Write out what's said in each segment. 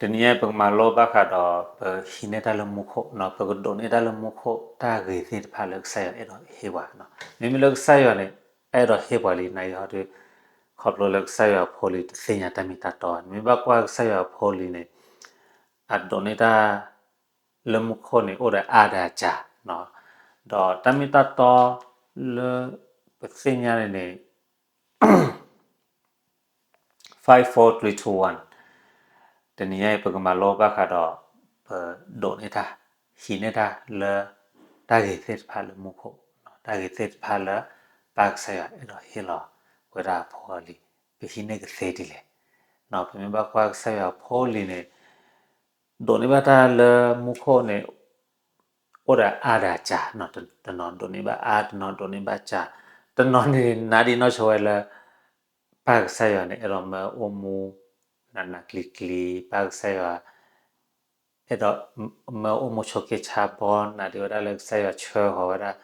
တနံၤအံၤ ပကမၤလိဘၣ်ဃးဒီး ပဟံးန့ၢ်တၢ်လၢမူခိၣ်, ပကဒိးန့ၢ်တၢ်လၢမူခိၣ် တၢ်ဂ့ၤသ့ၣ်တဖၣ်လၢကစၢ်ယွၤအဲၣ်ဒိးဟ့ၣ်ပှၤ. မ့မ့ၢ်လၢကစၢ်ယွၤန့ၣ် အဲၣ်ဒိးဟ့ၣ်ပှၤလံ နာ်က့ဟီဒီး ခီဖျိလၢကစၢ်ယွၤဖိလံၤတသ့ၣ်ညါတၢ်မ့ၢ်တၢ်တီ, နမ့ၢ်ဘၣ်ကွၢ်ကစၢ်ယွၤဖိလံၤန့ၣ် အဒိးန့ၢ်တၢ်လၢမူခိၣ်န့ၣ် အိၣ်ဒီးအါဒီးအစှၤ, ဒီးတၢ်မ့ၢ်တၢ်တီလၢပသ့ၣ်ညါန့ၣ်န့ၣ် five, four, three, two, one တနံၤညါအံၤ ပကမၤလိဘၣ်ဃးဒီး ပဒိးန့ၢ်တၢ် ဟံးန့ၢ်တၢ်လၢ တၢ်ဂ့ၤသ့ၣ်တဖၣ်လၢမူခိၣ်, တၢ်ဂ့ၤသ့ၣ်တဖၣ်လၢ ပၢ်ကစၢ်ယွၤအဲၣ်ဒိးဟ့ၣ်လီၤဝဲဒၣ်အဖိအလံၤ, ပဟံးန့ၢ်ကသ့ဒ်လဲၣ်. ပမ့ၢ်ဘၣ်ကွၢ်ကစၢ်ယွၤဖိလံၤန့ၣ် ဒိးန့ၢ်ဘၣ်တၢ်လၢမူခိၣ်န့ၣ် အိၣ်ဒီးအါဒီးအစှၤ, တနီၤဒိးန့ၢ်ဘၣ်အါ, တနီၤဒိးန့ၢ်ဘၣ်စှၤ, တနီၤန့ၣ် နါဒံးနီၢ်ဆိဝဲလၢ ပၢ်ကစၢ်ယွၤန့ၣ် အဲၣ်ဒိးမၢအိၣ်မူ နးနးကျံၤကျံၤ, ပၢ်ကစၢ်ယွၤ အဲၣ်ဒိးမၢအိၣ်မူဆိးက့ဆါဘီ, နာ်ဒံးဝဲဒၣ်လၢကစၢ်ယွၤဆှၢဃီၤဝဲဒၣ်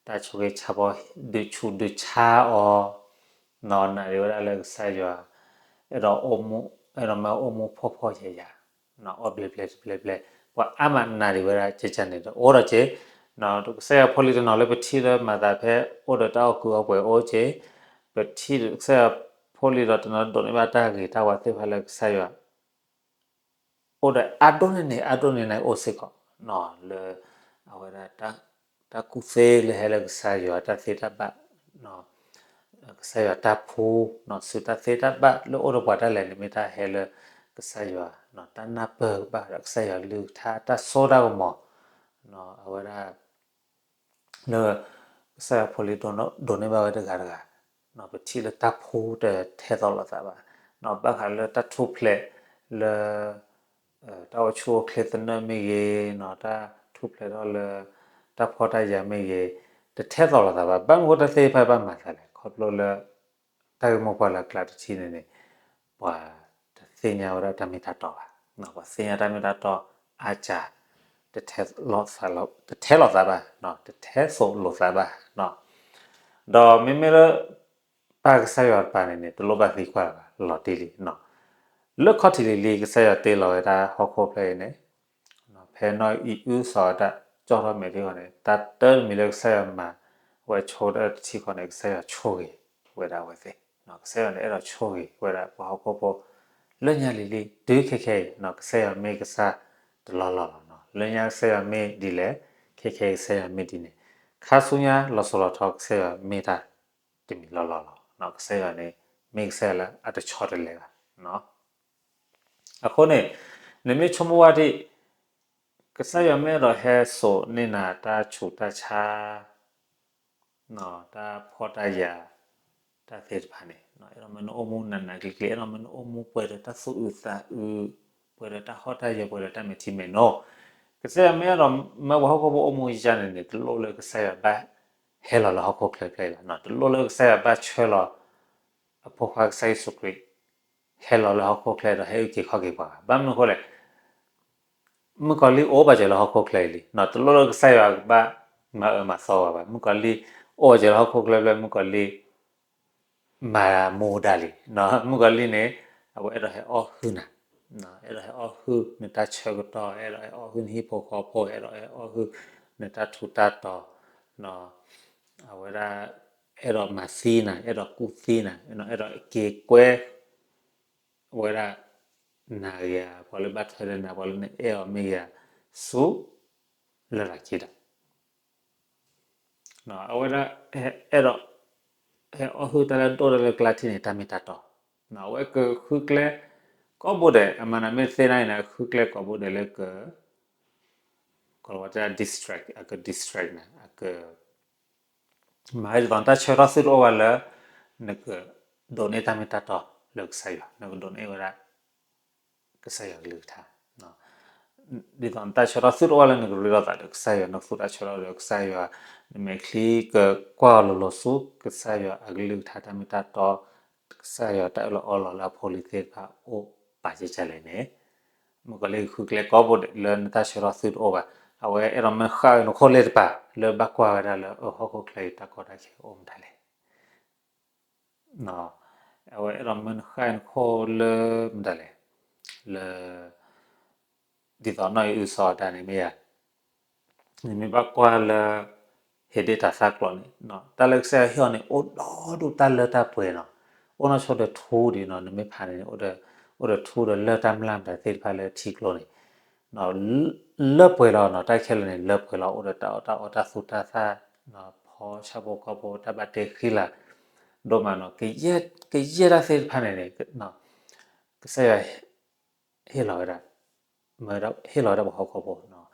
တၢ်ဆိးက့ဆါဘီ, ဒုးဆူးဒုးဆါအီၤ, နာ်ဒံးဝဲဒၣ်လၢကစၢ်ယွၤ အဲၣ်ဒိး အဲၣ်ဒိးမၢအိၣ်မူဖှီၣ်ဖှီၣ်ယာ်ယာ်, အီၣ်ဘျဲဘျဲတဘျဲဘျဲ, ပှၤအါမးနာ်ဒံးဝဲဒၣ်ကဲကန့ၣ်ဒီး အိၣ်ဒီးက့ၤ ကစၢ်ယွၤဖိလံၤတနီၤလၢပထံၣ်လၢမၤသးဖဲအိၣ်ဒီးတၢ်အီၣ်ကုးအီပှဲၤအိၣ်က့ၤ, ပထံၣ်ကစၢ်ယွၤဖိလံၤဒီးတနီၤဒိးန့ၢ်ဘၣ်တၢ်ဂ့ၤတၢ်ဝါသ့ၣ်တဖၣ်လၢကစၢ်ယွၤ အိၣ်ဒီးအါဒိၣ်န့ၢ်န့ၣ် အါဒိၣ်န့ၢ်န့ၣ်အိၣ်စ့ၢ်ကီး, လၢ အဝဲဒၣ် တၢ်ကူၣ်သ့လၢဟဲလၢကစၢ်ယွၤတၢ်သ့တၢ်ဘၣ်, ကစၢ်ယွၤတၢ်ဖှူ, စုတၢ်သ့တၢ်ဘၣ်လၢအိၣ်ဒီးပှၤဒၣ်လဲာ်န့ၣ်မ့ၢ်တၢ်ဟဲလၢကစၢ်ယွၤ, တၢ်နၢ်ပၢၢ်ကဘၣ်ဒီးကစၢ်ယွၤကလုၢ်ကထါ တၢ်စိတၢ်ကမီၤ, အဝဲဒၣ် လၢ ကစၢ်ယွၤဖိလံၤဒိးန့ၢ်ဘၣ်ဝဲတဂၤတဂၤ, ပထံၣ်လၢတၢ်ဖှူတထဲသိးလိာ်သးဘၣ်, ဘၣ်ဃးလၢတၢ်ထူၣ်ဖျဲးလၢ တၢ်အိၣ်ဆူၣ်အိၣ်ချ့သနၢၣ်မ့ၢ်ဂ့ၤ, တၢ်ထူၣ်ဖျဲးထီၣ်လၢ တၢ်ဖှီၣ်တၢ်ယာ်မ့ၢ်ဂ့ၤ, တထဲသိးလိာ်သးဘၣ်. ဘၣ်မနုၤဃိတၢ်သ့ၣ်တဖၣ်ဘၣ်မၤသးလဲၣ်, ခီဖျိလၢ တၢ်ဂ့ၢ်မိၢ်ပှၢ်လၢအကျါတထံၣ်န့ၣ်န့ၣ် ပှၤတသ့ၣ်ညါဝဲဒၣ်တၢ်မ့ၢ်တၢ်တီဘၣ်, ပှၤသ့ၣ်ညါတၢ်မ့ၢ်တၢ်တီအါစှၤ, တထဲ တထဲလိာ်သးဘၣ်, တထဲသိးလိာ်သးဘၣ်, ဒီးမ့မ့ၢ်လၢ ပၢ်ကစၢ်ယွၤတပၤန့ၣ်န့ၣ် တလိၣ်ဘၣ်သံကွၢ်လၢၤဘၣ်, လီၤတံၢ်လံ, လၢခီၣ်ထံးလံၤလံၤ ကစၢ်ယွၤတ့လီၤဝဲဒၣ်ဟီၣ်ခိၣ်ဖျၢၣ်အံၤန့ၣ် ဖဲနီၢ်အံၣ်အုစီၤအၤဒၣ်ကၠီၣ်ထီၣ်မဲာ်ထံဃီန့ၣ် တၢ်တၢတမံၤလၢကစၢ်ယွၤမၤဝဲဆိတၢ်တထံၣ်ဃီန့ၣ် ကစၢ်ယွၤဆိၣ်ဂ့ၤဝဲဒၣ်အဝဲသ့ၣ်, ကစၢ်ယွၤန့ၣ်အဲၣ်ဒိးဆိၣ်ဂ့ၤဝဲဒၣ်ပှၤဟီၣ်ခိၣ်ဖိ လၢညါလံၤလံၤ တုၤခဲခဲအံၤ ကစၢ်ယွၤမ့ၢ်ကစၢ်တလီၢ်လီၢ်လီၤ, လၢညါကစၢ်ယွၤမ့ၢ်ဒ်လဲၣ် ခဲခဲအံၤကစၢ်ယွၤမ့ၢ်ဒ်န့ၣ်, ခါဆူညါလီၤစိၤလီၤထီ ကစၢ်ယွၤမ့ၢ်တၢ်တမံၤလီၢ်လီၢ်လီၤ, ကစၢ်ယွၤန့ၣ် မ့ၢ်ကစၢ်ယွၤလၢအတဆီတလဲဘၣ် အဃိန့ၣ် နမ့ၢ်ဆိကမိၣ်ဝဲဒၣ် ကစၢ်ယွၤမ့ၢ်အဲၣ်ဒိးဟဲစိာ်န့ၢ်နၤတၢ်ဆူးတၢ်ဆါ, တၢ်ဖှီၣ်တၢ်ယာ်, တၢ်သ့ၣ်တဖၣ်န့ၣ် အဲၣ်ဒိးမၢနအိၣ်မူနးနးကျံၤကျံၤ, အဲၣ်ဒိးမၢနအိၣ်မူပှဲၤဒီးတၢ်သူၣ်အုးသးအုး, ပှဲၤဒီးတၢ်ဟီၣ်တၢ်ယၢၤ, ပှဲၤဒီးတၢ်မဲာ်ထံမဲာ်နိ, ကစၢ်ယွၤမ့ၢ်အဲၣ်ဒိးမၢပှၤဟီၣ်ခိၣ်ဖိအိၣ်မူယါန့ၣ်န့ၣ် တလိၣ်လၢကစၢ်ယွၤဘၣ်ဟဲလီၤလၢဟီၣ်ခိၣ်ချၢချၢအံၤဘၣ်, တလိၣ်လၢကစၢ်ယွၤဘၣ်ဆှၢလီၤ အဖိခွါကစၢ်ယ့ၣ်ၡူးခရံာ် ဟဲလီၤလၢဟီၣ်ခိၣ်ချၢဒီးဟဲအုၣ်က့ၤခီၣ်က့ၤပှၤဘၣ်. ဘၣ်မနုၤအဃိလဲၣ်, မုၣ်ကီၤလံၢ်အိၣ်ဘၣ်စၢၤလၢဟီၣ်ခိၣ်ချၢအံၤလံ, တလိၣ်လၢကစၢ်ယွၤကဘၣ်မၤအၢမၤသီပှၤဘၣ်. မုၣ်ကီၤလံၢ်အိၣ်ဘၣ်စၢၤလၢဟီၣ်ခိၣ်ချၢဖျၢၣ်, မုၣ်ကီၤလံၢ် မၤမူဒါလံ. မုၣ်ကီၤလံၢ်န့ၣ် အဝဲအဲၣ်ဒိးဟဲအီၣ်ဟုၣ်နၤ, အဲၣ်ဒိးဟဲအီၣ်ဟုၣ်နတၢ်ဆၢကတီၢ်, အဲၣ်ဒိးဟဲအီၣ်ဟုၣ်နဟံၣ်ဖိဃီဖိ, အဲၣ်ဒိးဟဲအီၣ်ဟုၣ်နတၢ်ထူးတၢ်တီၤ, အဝဲဒၣ် အဲၣ်ဒိးမၤသံနၤ, အဲၣ်ဒိးကူၣ်သံနၤ, အဲၣ်ဒိးက့ၤကွဲ အဝဲဒၣ် နၤယၤ ပှၤလၢဘၣ်ထွဲဒီးနၤ, ပှၤလၢနအဲၣ်အီၤမ့ၢ်ယၤ ဆူ လရာ်ခံဒီး အဝဲဒၣ် အဲၣ်ဒိး ဟဲအီၣ်ဟုၣ်တၢ်လၢဒိၣ်တၢ်လၢကျါထံၣ်န့ၣ် တၢ်မ့ၢ်တၢ်တီ, အဝဲကဃုကျဲ ကိးဘိဒဲး, အမၤနၤမ့ၢ်သ့နၤအံၤန့ၣ် ဃုကျဲကိးဘိဒဲးလၢက ကိးလီၤဝဲတၢ် distract, အက distract နၤ, အက မၤဝဲဒ်သိးနတၢ်ဆၢထီၣ်သုတအိၣ်ဘၣ်လၢ နကဒိးန့ၢ်တၢ်မ့ၢ်တၢ်တီလၢကစၢ်ယွၤ, နကဒိးန့ၢ်ဝဲဒၣ် ကစၢ်ယွၤအကလုၢ်ကထါ ဒ်သိးနတၢ်ဆၢထီၣ်သုတအိၣ်ဘၣ်လၢနကရ့လိာ်သးဒီးကစၢ်ယွၤ, နသူၣ်တၢ်ဆၢထီၣ်ဒီးကစၢ်ယွၤ, နမဲာ်ချံကကွၢ်လိၤလိၤဆူ ကစၢ်ယွၤအကလုၢ်ကထါ တၢ်မ့ၢ်တၢ်တီ, ကစၢ်ယွၤတၢ်အၢၣ်လီၤအီလီၤလၢအဖိလံၤသ့ၣ်တဖၣ်အိၣ်ပာ်စၢၤကလဲၣ်န့ၣ်, မုၣ်ကီၤလံၢ်ကဃုကျဲကိးဘိဒဲးလၢနတၢ်ဆၢထီၣ်သုတအိၣ်ဘၣ်, အဝဲအဲၣ်ဒိးမၢနဃၣ်နခိၣ်လၢတပၤ လၢဘၣ်ကွၢ်ဝဲဒၣ်လၢအဟီၣ်ခိၣ်ချၢအံၤတၢ်ကီတၢ်ခဲအိၣ်မတၤလဲၣ် အဝဲအဲၣ်ဒိးမၢနဃၣ်နခိၣ်လၢမတၤလဲၣ်, လၢ ဒ်သိးနီၢ်အံၤအုစီၤအတၢ်န့ၣ်မ့ၢ်ဧါ, နမ့ၢ်ဘၣ်ကွၢ်လၢ ဟ့ၣ်ဒ့တၢ်သးကျိာ်န့ၣ် တၢ်လၢကစၢ်ယွၤဟ့ၣ်အီၤန့ၣ် အိၣ်ဒီဒူၣ်တၢ်လၢတၢ်ပှဲၤနီၤ, အိၣ်နီၢ်ဆိဒီးထူဒံးနီၤ, နမ့ၢ်ဖးန့ၣ် အိၣ်ဒီးထူဒီးလၢၢ်တၢ်မျၢ်မတၤသ့ၣ်တဖၣ်လၢထံကျိန့ၣ် လၢပှဲၤလီၤနီၤ, တၢ်ခဲလၢာ်န့ၣ် လၢပှဲၤလီၤ, အိၣ်ဒီးတၢ်အီၣ်တၢ်အီတၢ်သူတၢ်သၣ်, ဖီဆၣ်ဖိကီၢ်ဖိ တၢ်ဘၣ်တ့ဃံလၤ ဒိၣ်မးနီၤ, ကယဲၢ်တၢ်သ့ၣ်တဖၣ်န့ၣ်န့ၣ် ကစၢ်ယွၤ ဟ့ၣ်လီၤဝဲဒၣ်, ဟ့ၣ်လီၤဝဲဒၣ်ပှၤဟီၣ်ခိၣ်ဖိ,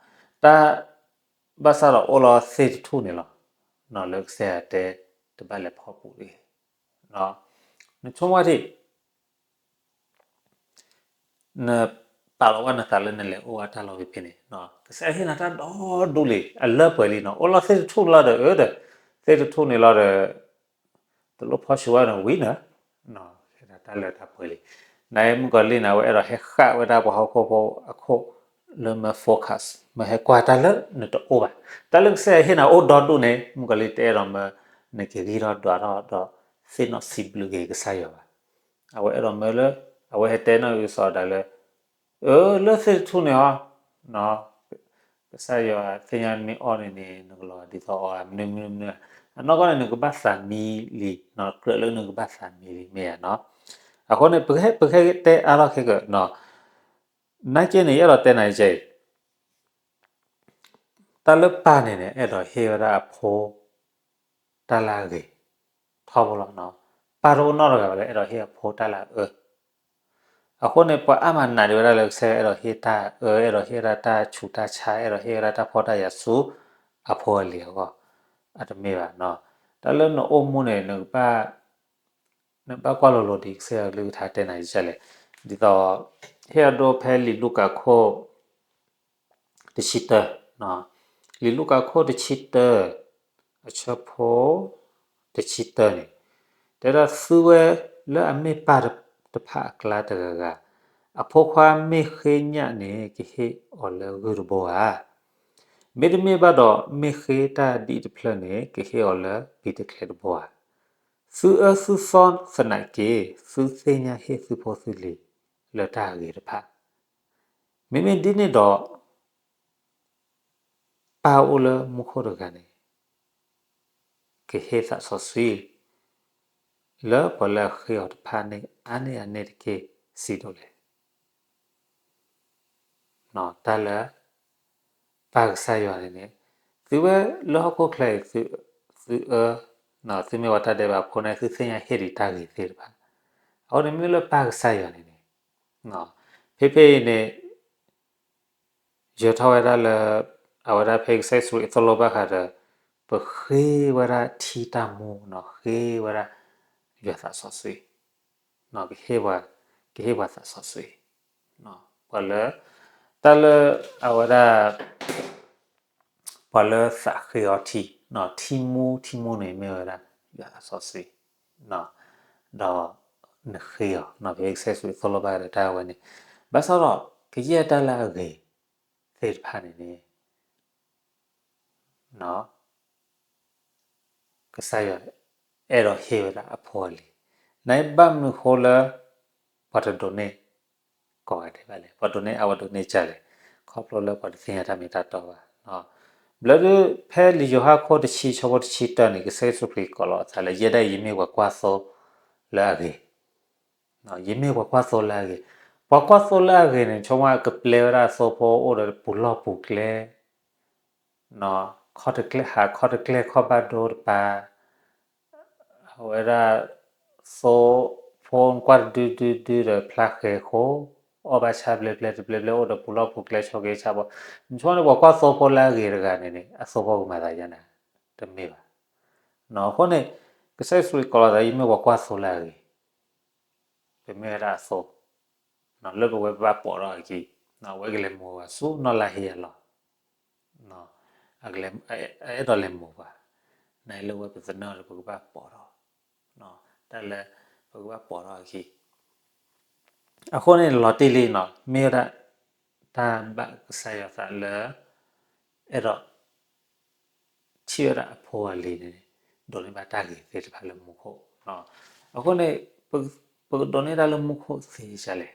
တၢ်ဘၣ်ဆၣ်ဒီးအိၣ်လီၤသ့ၣ်တထူၣ်န့ၣ်လီၤ, လၢကစၢ်ယွၤတဲ တဘၣ်လဲၤဖီၣ်ပူၤတဂ့ၤ, နဆိကမိၣ်ထံၣ် နပာ်လီၤဝဲနသးလၢနလဲၤအိၣ်ဝဲတၢ်လီၢ်ဖဲန့ၣ်, ကစၢ်ယွၤဟ့ၣ်နၤတၢ်ဒီဒူၣ်လံ, အလၢပှဲၤလံနီၤ, အိၣ်လီၤသ့ၣ်တထူၣ်လီၤဒီး အၢဒီး သ့ၣ်တထူၣ်န့ၣ်လီၤဒီး တလိၣ်ဖီၣ်ဆူၣ်ဝဲန့ၣ်ဝံၤန့ၣ်, ဟ့ၣ်နၤတၢ်လၢတၢ်ပှဲၤလံ, နမုၣ်ကီၤလံၢ်န့ၣ် အဝဲအဲၣ်ဒိးဟဲဃၣ်ဝဲဒၣ်ပှၤဟီၣ်ခိၣ်ဖိအခိၣ် လၢမၢ focus မၢဟဲကွၢ်တၢ်လၢနတအိၣ်ဘၣ်, တၢ်လၢကစၢ်ယွၤဟ့ၣ်နၤအိၣ်ဒီဒူၣ်န့ၣ် မုၣ်ကီၤလံၢ်တအဲၣ်ဒိးမၢ နက့ၤဂံၢ်ထီၣ်ဒွးထီၣ်ဒီး သ့ၣ်နီၣ်စံးဘျုးက့ၤကစၢ်ယွၤဘၣ်, အဝဲအဲၣ်ဒိးမၢလၢ အဝဲဟဲတဲနီၢ်အံၤစီၤဒၣ်လၢ အၢ လၢသ့ၣ်တထူၣ်န့ၣ်ဟီ, ကစၢ်ယွၤသ့ၣ်ညါနမ့ၢ်အီၣ်န့ၣ်န့ၣ် နကလီၤဒ်သိးအီၤဧါ မနုၤမနုၤမနုၤဧါ, အနီၢ်ကီၢ်န့ၣ် နကဘၣ်သးမံလံ, ကြၢးလၢနကဘၣ်သးမံလံမ့ၢ်ဧါနီၤ, အဃိန့ၣ် ပကဟဲတဲအါထီၣ်ခဲကၢးနီၤ, နာ်က့န့ၣ် ယအဲၣ်ဒိးတဲနၤအံၤ တၢ်လၢပၢ်န့ၣ်န့ၣ် အဲၣ်ဒိးဟ့ၣ်ဝဲဒၣ်အဖိ တၢ်လၢအဂ့ၤ ထီဘိလီၤ, ပၢ်တအိၣ်နီတဂၤဘၣ်လၢ အဲၣ်ဒိးဟ့ၣ်အဖိတၢ်လၢအအၢ, အဃိန့ၣ် ပှၤအါမးနာ်ဒံးဝဲဒၣ်လၢကစၢ်ယွၤအဲၣ်ဒိးဟ့ၣ်တၢ်အၢ အဲၣ်ဒိးဟ့ၣ်ဝဲဒၣ်တၢ်ဆူးတၢ်ဆါ အဲၣ်ဒိးဟ့ၣ်ဝဲဒၣ်တၢ်ဖှီၣ်တၢ်ယာ်ဆူ အဖိအလံၤအဂီၢ်, အတမ့ၢ်ဘၣ်နီၤ, တၢ်လၢနအိၣ်မူန့ၣ် နကဘၣ် နဘၣ်ကွၢ်လိၤလိၤဒ်ကစၢ်ယွၤကလုၢ်ကထါတဲနၤယကလဲၣ်, ဒ်သိး ဟ့ၣ်အဒိဖဲလံာ်လူၤကၣ်ခိၣ် တဆံတၢ, လံာ်လူၤကၣ်ခိၣ်တဆံတၢ အဆၢဖိ တဆံတၢန့ၣ် တဲဒၣ်သုဝဲလၢအမ့ၢ်ပၢ်တဖၣ်အကျါတဂၤဂၤ, အဖိခွါမ့ၢ်ဃ့ညၣ်န့ၣ် ကဟ့ၣ်အီၤလၢဂုၢ်တဘိဧါ, မ့တမ့ၢ်ဘၣ်ဒီး မ့ၢ်ဃ့တၢ်ဒ်တဖျၢၣ်န့ၣ် ကဟ့ၣ်အီၤလၢပံတကျဲတဘိဧါ. သုအၢသုသီသနာ်က့ သုသ့ၣ်ညါဟ့ၣ်သုဖိသုလံၤလၢတၢ်အဂ့ၤတဖၣ်. မ့မ့ၢ်ဒ်န့ၣ်ဒီး ပၢ်အိၣ်လၢမူခိၣ်တဂၤန့ၣ် ကဟ့ၣ်သးစီဆှံ လၢပှၤလၢအဃ့အီၤတဖၣ်န့ၣ် အါန့ၢ်အန့ၣ်တက့ၢ်စံးဒိၣ်လဲၣ်. တၢ်လၢ ပၢ်ကစၢ်ယွၤန့ၣ်န့ၣ် သုဝဲလၢဟီၣ်ခိၣ်ချၢအံၤ သုအၢ သုမ့ၢ်ပှၤတၢ်ဒဲးဘးဖိန့ၣ် သုသ့ၣ်ညါဟ့ၣ်ဒံးတၢ်ဂ့ၤသ့ၣ်တဖၣ်. အဃိန့ၣ်မ့မ့ၢ်လၢပၢ်ကစၢ်ယွၤန့ၣ်န့ၣ် ဖဲဖဲအံၤန့ၣ် ယၢၤထီၣ်ဝဲဒၣ်လၢ အဝဲဒၣ်ဖဲကစၢ်ယ့ၣ်ၡူးခရံာ်အသိၣ်လိဘၣ်ဃးဒီး ပဃ့ဝဲဒၣ်ထံတၢ်မူနီၤ ဃ့ဝဲဒၣ် ယွၤသးစီဆှံ ကဟ့ၣ်ပှၤ ကဟ့ၣ်ပှၤသးစီဆှံ ပှၤလၢ တၢ်လၢ အဝဲဒၣ် ပှၤလၢသးဃ့အီထံ ထံမူထံမူန့ၣ်မ့ၢ်ဝဲဒၣ် ယွၤသးစီဆှံ ဒီး နဃ့အီၤ ဖဲကစၢ်ယ့ၣ်ၡူးသိၣ်လိဘၣ်ဒီးတၢ်ဝဲန့ၣ် ဘၣ်ဆၣ်ဒီး ကယဲၢ်တၢ်လၢအဂ့ၤသ့ၣ်တဖၣ်န့ၣ်န့ၣ် ကစၢ်ယွၤ အဲၣ်ဒိးဟ့ၣ်ဝဲဒၣ်အဖိအလံၤ နဘၣ်မနုၤဃိလၢ ပှၤတဒိးန့ၢ် ကိးဂၤဒဲးဘၣ်လဲၣ် ပှၤဒိးန့ၢ်အါဝဲဒိးန့ၢ်ကလဲၣ် ခီဖျိလၢပှၤတသ့ၣ်ညါတၢ်မ့ၢ်တၢ်တီဘၣ် ဘျီဒုး ဖဲလံာ်ယိၤဟၣ်ခိၣ်တဆံဆၢဖိတဆံတၢန့ၣ် ကစၢ်ယ့ၣ်ၡူးခရံာ်ကိးလီၤအသးလၢ ယဲဒၣ်အံၤယမ့ၢ်ပှၤကွၢ်သိလၢအဂ့ၤ ယမ့ၢ်ပှၤကွၢ်သိလၢအဂ့ၤ ပှၤကွၢ်သိလၢအဂ့ၤန့ၣ် ဆိကမိၣ်ကပျဲဝဲဒၣ်သိဖိအိၣ်ဒီးပူၤလီၢ်ပူၤကျဲ ခီၣ်တကျဲ ဟးခီၣ်တကျဲခီၣ်ဘၣ်ဒိတပၤ အဝဲဒၣ် သိဖိကွၢ်တဒုဒုဒုဒီးဖျါဃဲၤဃိ အီၣ်ဘၣ်ဆၣ်ဘျဲဘျဲတဘျဲဘျဲအိၣ်ဒီးပူၤလီၢ်ပူၤကျဲဆိးက့ဆၣ်ဘီ နဆိကမိၣ်န့ၣ် ပှၤကွၢ်သိဖိလၢအဂ့ၤတဂၤန့ၣ်န့ၣ် အသိဖိကမၤသးယါနၤ တမ့ၢ်ဘၣ် အဃိန့ၣ် ကစၢ်ယ့ၣ်ၡူးခရံာ်ကိးလီၤသး ယမ့ၢ်ပှၤကွၢ်သိလၢအဂ့ၤ ပမ့ၢ်ဝဲဒၣ်အသိ လၢပဝဲပဘၣ်ပိာ်ထီၣ်အခံ အဝဲကလဲၤမိၢ်ပှၤဆူနီၢ်လါဟ့အလီၢ် အအဲၣ်ဒိးလဲၤမိၢ်ပှၤ နလၢဝဲပသနၢၣ်ဒီးပကဘၣ်ပိာ်ထီၣ် တၢ်လၢ ပကဘၣ်ပိာ်ထီၣ်အခံ အဃိန့ၣ်လီၤတံၢ်လံနီၤ မ့ၢ်ဝဲဒၣ် တၢ်ဘၣ်ကစၢ်ယွၤသးလၢ အဲၣ်ဒိး ထံၣ်ဝဲဒၣ်အဖိအလံၤန့ၣ် ဒိးန့ၢ်ဘၣ်တၢ်ဂ့ၤသ့ၣ်တဖၣ်လၢမူခိၣ် အဃိန့ၣ် ပကဒိးန့ၢ်တၢ်လၢမူခိၣ်သ့ဒ်လဲၣ်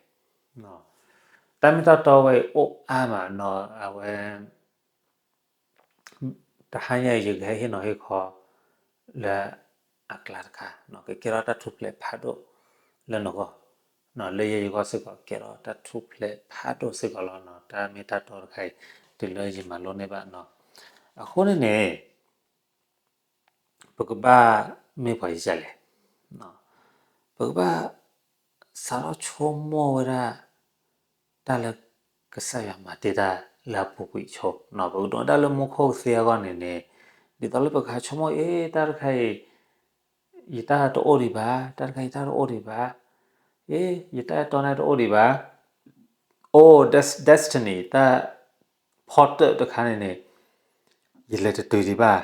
တၢ်မ့ၢ်တၢ်တီဝဲအံၤအိၣ်အါမးနီၤ အဝဲ တဟါညါအံၤ ယကဟဲဟ့ၣ်နီၤဟ့ၣ်ခီ လၢအကျါတခါ ကကဲထီၣ်တၢ်ထူၣ်ဖျဲးဖးဒိၣ်လၢနဂီၢ်, လၢယဲယဂီၢ်စ့ၢ်ကီး ကဲထီၣ်တၢ်ထူၣ်ဖျဲးဖးဒိၣ်စ့ၢ်ကီးလီၤနီၤ. တၢ်မ့ၢ်တၢ်တီတခါအံၤ တုၤလၢယမၤလိန့ၢ်ဘၣ်နီၤ. အဃိန့ၣ်န့ၣ် ပကဘၣ်မ့ၢ်ပှၤယၤလဲၣ်, ပကဘၣ်စးထီၣ်ဆိကမိၣ်ဝဲဒၣ် တၢ်လၢကစၢ်ယွၤမၤတ့ၢ်တၢ်လၢအပူၤကွံာ်ဆိ, ပကဒိးတၢ်လၢမူခိၣ်ကသ့အဂီၢ်န့ၣ်န့ၣ်, ဒ်သိးလၢပကဟးဆိကမိၣ် အ့ တၢ်တခါအံၤ ယတၢ်တအိၣ်ဒံးဘၣ်, တၢ်တခါအံၤတၢ်တအိၣ်ဒံးဘၣ်, အ့ ယတၢ်အဲၣ်တီန့ၣ်တအိၣ်ဒံးဘၣ်, အိၣ် destiny တၢ်ဖီတၢၣ်တခါန့ၣ်န့ၣ် ယလဲၤတတုၤဒံးဘၣ်,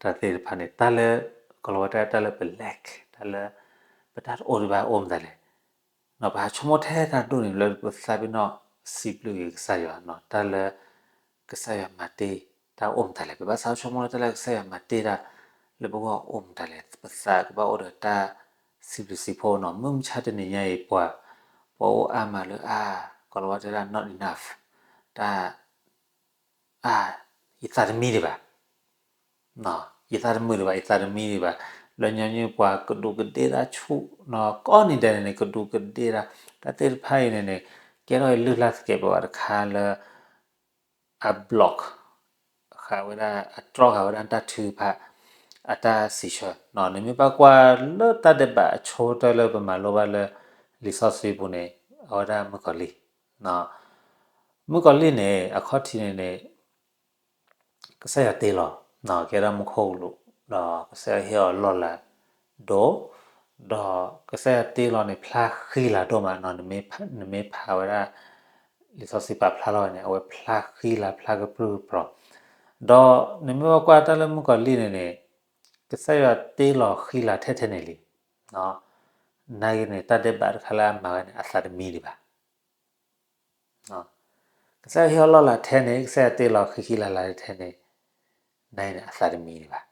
တၢ်သ့ၣ်တဖၣ်န့ၣ် တၢ်လၢ ကလီၤဝဲတၢ် တၢ်လၢပ lack တၢ်လၢ ပတၢ်တအိၣ်ဒံးဘၣ်အိၣ်မတၤလဲၣ်. ပဟးဆိကမိၣ်ထဲတၢ်ဒိၣ်န့ၣ် လၢပသးပ့ၤနီၣ်စံးဘျုးက့ၤကစၢ်ယွၤနီၤ, တၢ်လၢကစၢ်ယွၤမၤတ့ၢ်တၢ်အိၣ်မတၤလဲၣ်. ပဘၣ်စးဆိကမိၣ်လၢတၢ်လၢကစၢ်ယွၤမၤတ့ၢ်တၢ်လၢပဂီၢ်အိၣ်မတၤလဲၣ်. ပသးကဘၣ်အိၣ်ဒီးတၢ်စံးဘျုးစံးဖှိၣ်နီၤ. မုၢ်မဆါတနံၤညါအံၤ ပှၤ ပှၤအိၣ်အါမးလၢ အါ ကလီၤဝဲတၢ် not enough တၢ် အါ ယသးတမံဒံးဘၣ်, ယသးတမုာ်ဒံးဘၣ်, ယသးတမံဒံးဘၣ်. လၢညီနုၢ်ပှၤကဒူးကဒ့တၢ်ဆူၣ်နီၤ, ကိးနံၤဒဲးန့ၣ်န့ၣ် ကဒူးကဒ့တၢ်, တၢ်သ့ၣ်တဖၣ်အံၤန့ၣ်န့ၣ် ကဲထီၣ်အလုၢ်အလၢ်သကဲးပဝးတခါလၢ အ block ဃာ်ဝဲဒၣ် အတြီဃာ်ဝဲဒၣ်တၢ်ထုကဖၣ် အတၢ်စံးဆၢနီၤ. နမ့ၢ်ဘၣ်ကွၢ်လၢတၢ်ဒဲးဘးအဆိကတၢၢ်လၢပမၤလိဘၣ်လၢလံာ်စီဆှံပူၤန့ၣ် အဝဲဒၣ်မုၣ်ကီၤလံၢ် မုၣ်ကီၤလံၢ်န့ၣ် အခီၣ်ထံးန့ၣ်န့ၣ် ကစၢ်ယွၤတ့လီၤ ကဲဒၣ်မူခိၣ်ကလူး, ဒီးကစၢ်ယွၤဟ့ၣ်အီၤလီၢ်လၤဒိၣ်, ဒီးကစၢ်ယွၤတ့လီၤန့ၣ် ဖျါဃံလၤဒိၣ်မးနီၤ. နမ့ၢ်ဖးဝဲဒၣ် လံာ်စီဆှံပာ်ဖျါလီၤဝဲန့ၣ် အဝဲဖျါဃံလၤ ဖျါကပြုၢ်ကပြီၤ, ဒီးနမ့ၢ်ဘၣ်ကွၢ်တၢ်လၢမုၣ်ကီၤလံၢ်န့ၣ်န့ၣ် ကစၢ်ယွၤတ့လီၤဃံလၤထဲထဲန့ၣ်လံ. နာ်က့န့ၣ် တၢ်ဒဲးဘးတခါလၢအမၤဝဲန့ၣ် အသးတမံဒံးဘၣ်. ကစၢ်ယွၤဟ့ၣ်အီၤလီၢ်လၤထဲန့ၣ် ကစၢ်ယွၤတ့လီၤဃံဃံလၤလၤထဲန့ၣ် နာ်က့န့ၣ် အသးတမံဒံးဘၣ်.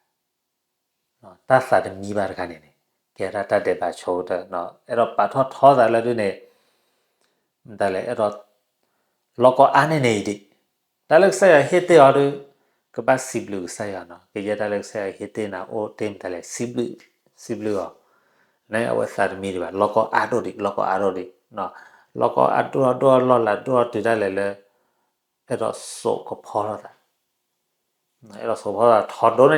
တၢ်သးတမံဘၣ်တခါန့ၣ်န့ၣ် ကဲဒၣ်တၢ်ဒဲးဘးဆိကတၢၢ်, အဲၣ်ဒိးပာ်ထီၣ်ထီသးလၢဒုန့ၣ် မတၤလဲၣ် အဲၣ်ဒိး လီၢ်ကီအါန့ၢ်န့ၣ်အံၤဒံး, တၢ်လၢကစၢ်ယွၤဟ့ၣ်တ့ၢ်အီၤဒီး ကဘၣ်စံးဘျုးကစၢ်ယွၤနီၤ. ကယဲၢ်တၢ်လၢကစၢ်ယွၤဟ့ၣ်တ့ၢ်နၤအိၣ်တ့ၢ်မတၤလဲၣ် စံးဘျုး, စံးဘျုးအီၤ, နအဝဲသးတမံဒံးဘၣ်. လီၢ်ကီအါဒိၣ်ဒံး လီၢ်ကီအါဒိၣ်ဒံး, လီၢ်ကီအါဒိၣ်ဒိၣ် လီၢ်လၤဒိၣ်တုၤဒၣ်လဲာ်လၢ အဲၣ်ဒိးစိာ်ကဖီထီၣ်သး, အဲၣ်ဒိးစိာ်ကဖီထီၣ်သး ထီၣ်ဒိၣ်န့ၢ်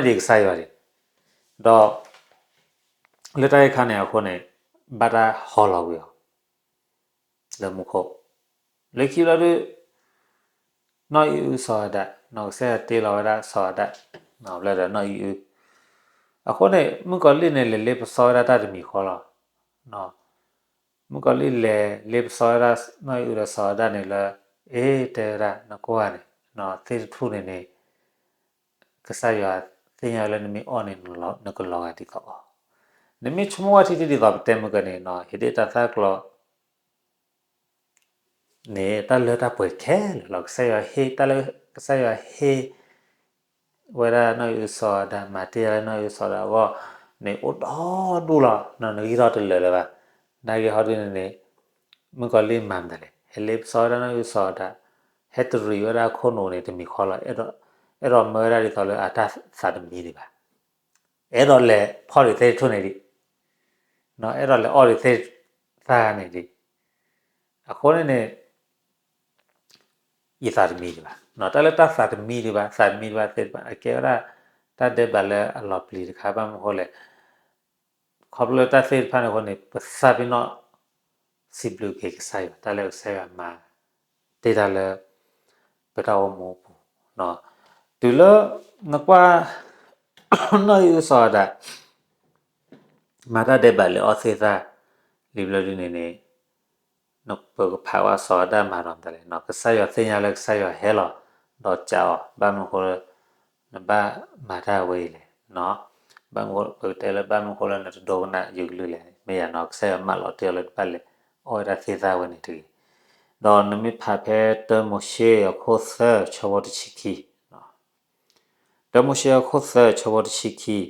ဒံးကစၢ်ယွၤဒံး, ဒီး လၢတၢ်အံၤခါန့ၣ်အဃိန့ၣ် ဘၣ်တၢ်ဟီလီၤကွံာ်အီၤ လၢမူခိၣ်, လၢခံလီၤဒုး နီၢ်အံၣ်အုစီၤအၤဒၣ်, နီၢ်ကစၢ်ယွၤတ့လီၤဝဲဒၣ်စီၤအၤဒၣ်, ဘျီဒီးနီၢ်အံၣ်အု, အဃိန့ၣ် မုၣ်ကီၤလံၢ်န့ၣ် လဲၤလ့ပစီဝဲဒၣ်တၢ်တမံၤဃီလီၤ. မုၣ်ကီၤလံၢ်လဲၤလ့ပစီဝဲဒၣ် နီၢ်အံၣ်အုဒီးစီၤအၤဒၣ်န့ၣ်လၢ အ့ တဲဝဲဒၣ် နကွၢ်န့ၣ် သ့ၣ်တထူၣ်န့ၣ်န့ၣ် ကစၢ်ယွၤသ့ၣ်ညါလၢနမ့ၢ်အီၣ်န့ၣ် နကလီၤဂာ်ဒ်သိးအီၤ, နမ့ၢ်ဆိကမိၣ်ဝဲထံထံဒ်သိးပတဲမုၢ်ကီၤန့ၣ် ဟ့ၣ်ဒ့ၣ်တၢ်သၣ်ကျီ န့ၣ် တၢ်လၢတၢ်ပှဲၤခဲလၢာ်လီၤ. ကစၢ်ယွၤဟ့ၣ် တၢ်လၢကစၢ်ယွၤဟ့ၣ်ဝဲဒၣ်နီၢ်အံၣ်အုစီၤအၤဒၣ် မၤတ့ၢ်လၢနီၢ်အံၣ်အုစီၤအၤဒၣ်အဂီၢ်န့ၣ် အိၣ်ဒီဒူၣ်လီၤ. နဂံၢ်ထီၣ်တလၢာ်လၢၤဘၣ်. နာ်က့ဟီဒုန့ၣ်န့ၣ် မုၣ်ကီၤလံၢ်မၤမတၤလဲၣ်, ဟဲလ့ပစီဝဲဒၣ်နီၢ်အံၣ်အုစီၤအၤဒၣ်, ဟဲတရံးဝဲဒၣ်ခိၣ်နူာ်န့ၣ် တမံၤဃီလီၤ. အဲၣ်ဒိးမၢဝဲဒၣ်ဒ်သိးလၢအတၢ်သးတမံဒံးဘၣ်. အဲၣ်ဒိးလဲၤဖီၣ်ဒံးသ့ၣ်တထူၣ်န့ၣ်ဒံး, အဲၣ်ဒိးလဲၤအီၣ်ဒံးသ့ၣ်သၣ်န့ၣ်ဒံး, အဃိန့ၣ်န့ၣ် ယသးတမံဒံးဘၣ်. တၢ်လၢတၢ်သးတမံဒံးဘၣ် သးတမံဒံးဘၣ်သ့ၣ်တဖၣ် အကဲဝဲဒၣ် တၢ်ဒဲးဘးလၢအလီၤပျံၤတခါ ဘၣ်မနုၤအဃိလဲၣ်, ခီဖျိလၢတၢ်သ့ၣ်တဖၣ်န့ၣ်အဃိန့ၣ် ပသးပ့ၤနီၣ် စံးဘျုးက့ၤကစၢ်ယွၤ တၢ်လၢကစၢ်ယွၤမၤတ့ၢ်တၢ်လၢ ပတၢ်အိၣ်မူအပူၤ, တုၤလၢ နကွၢ် နီၢ်အံၣ်အုစီၤအၤဒၣ် မၤတၢ်ဒဲးဘးလဲၤအီၣ်သ့ၣ်သၣ် လံဘျီဒုန့ၣ်န့ၣ် ပကဖးဝဲစီၤအၤဒၣ်မၤဒီးမတၤလဲၣ်, ကစၢ်ယွၤသ့ၣ်ညါလၢကစၢ်ယွၤဟဲလီၤ ဒီးကးအီၤ ဘၣ်မနုၤအဃိလၢ နဘၣ်မၤတၢ်ဝဲအံၤလဲၣ်, ဘၣ်မနုၤ ပကတဲလၢ ဘၣ်မနုၤအဃိလၢနတဒိကနၣ်ယကလုၢ်လဲၣ်, မ့ၢ်ယၤနီၤ ကစၢ်ယွၤမၢလီၤတ့ၢ်အီၤလၢတဘၣ်လဲၤအီၣ်ဝဲဒၣ်သ့ၣ်သၣ်ဝဲန့ၣ်တဂ့ၤ. ဒီးနမ့ၢ်ဖးဖဲတၢမိၤၡ့အခိၣ်သၢ ဆၢဖိတဆံခံ တၢမိၤၡ့အခိၣ်သၢ ဆၢဖိတဆံခံ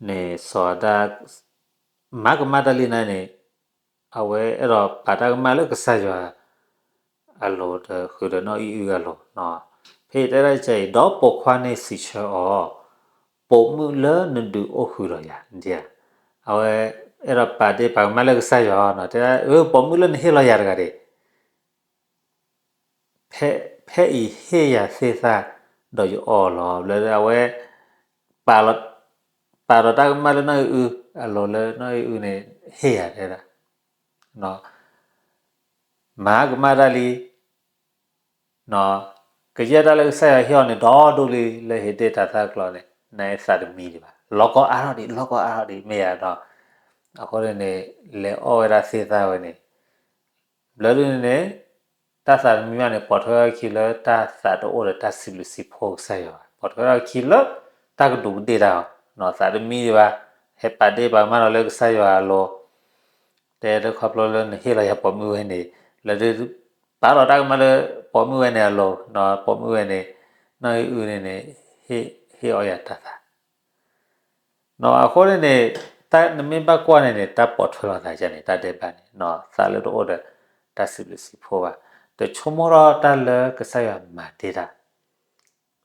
န့ၣ် စီၤအၤဒၣ် မၤကမၣ်တၢ်လံန့ၣ်န့ၣ် အဝဲအဲၣ်ဒိးပာ်တၢ်ကမၣ်လၢကစၢ်ယွၤအလိၤဒီးဃုာ်ဒီးနီၢ်အံၣ်အုၣ်အလိၤ, ဖဲအံၤတဲဒၣ်ကဲအံၤ ဒီးပိာ်ခွါန့ၣ်စံးဆၢအီၤ, ပိာ်မုၣ်လၢနဒုးအိၣ်ဃုာ်ဒီးယၤ, အဝဲအဲၣ်ဒိးပာ်ဒ့ၣ်ပာ်ကမၣ်လၢကစၢ်ယွၤအီၤ, တဲဒၣ်ပိာ်မုၣ်လၢနဟ့ၣ်လီၤယၤတဂၤဒၣ် ဖဲအံၤဟ့ၣ်ယၤသ့ၣ်သၣ်ဒီးယအီၣ်လီၤ. ဘျီအဝဲ ပာ်လီၤတၢ်ကမၣ်လၢနီၢ်အံၣ်အုၣ်အလိၤလၢနီၢ်အံၣ်အုၣ်န့ၣ် ဟ့ၣ်ယၤတဲဒၣ်, မၤကမၣ်တၢ်လံ, ကယဲၢ်တၢ်လၢကစၢ်ယွၤဟ့ၣ်အီၤန့ၣ် ဒီဒူၣ်လံလၢဟ့ၣ်ဒ့ၣ်တၢ်သၣ်ကျီန့ၣ် နသးတမံဒံးဘၣ်, လီၤကီအါထီၣ်ဒံး လီၤကီအါထီၣ်ဒံး မ့ၢ်ယၤဒီး အဃိန့ၣ်န့ၣ် လဲၤအီၣ်ဝဲဒၣ်သ့ၣ်သၣ်ဝဲန့ၣ် ဘျီဒုန့ၣ်န့ၣ် တၢ်သးတမံဘၣ်န့ၣ် ပိာ်ထွဲထီၣ်အခံလၢတၢ်သးတအိၣ်ဒီးတၢ်စံးဘျုးစံးဖှိၣ်ကစၢ်ယွၤဘၣ်, ပိာ်ထွဲထီၣ်အခံလၢတၢ်ကဒူးကဒ့ၣ်တၢ်အီၤ, သးတမံဒံးဘၣ်, ဟဲပာ်ဒ့ၣ်ပာ်ကမၣ်ဒီးလၢကစၢ်ယွၤအလိၤ, တဲတခီဖျိလၢနဟ့ၣ်လီၤယၤပိာ်မုၣ်ဝဲန့ၣ်, လၢဒု ပာ်လီၤတၢ်ကမၣ်လၢပိာ်မုၣ်ဝဲန့ၣ်အလိၤ, ပိာ်မုၣ်ဝဲန့ၣ် နီၢ်အံၣ်အုၣ်န့ၣ်န့ၣ် ဟ့ၣ်အီၣ်ယၤတၢ်သး အဃိန့ၣ်န့ၣ် နမ့ၢ်ဘၣ်ကွၢ်န့ၣ်န့ၣ် တၢ်ပိာ်ထွဲလီၤသးန့ၣ် တၢ်ဒဲးဘးန့ၣ် သးလၢတအိၣ်ဒီးတၢ်စံးဘျုးစံးဖှိၣ်ဘၣ်, တဆိကမိၣ်ထီၣ်တၢ်လၢကစၢ်ယွၤမၤတ့ၢ်တၢ်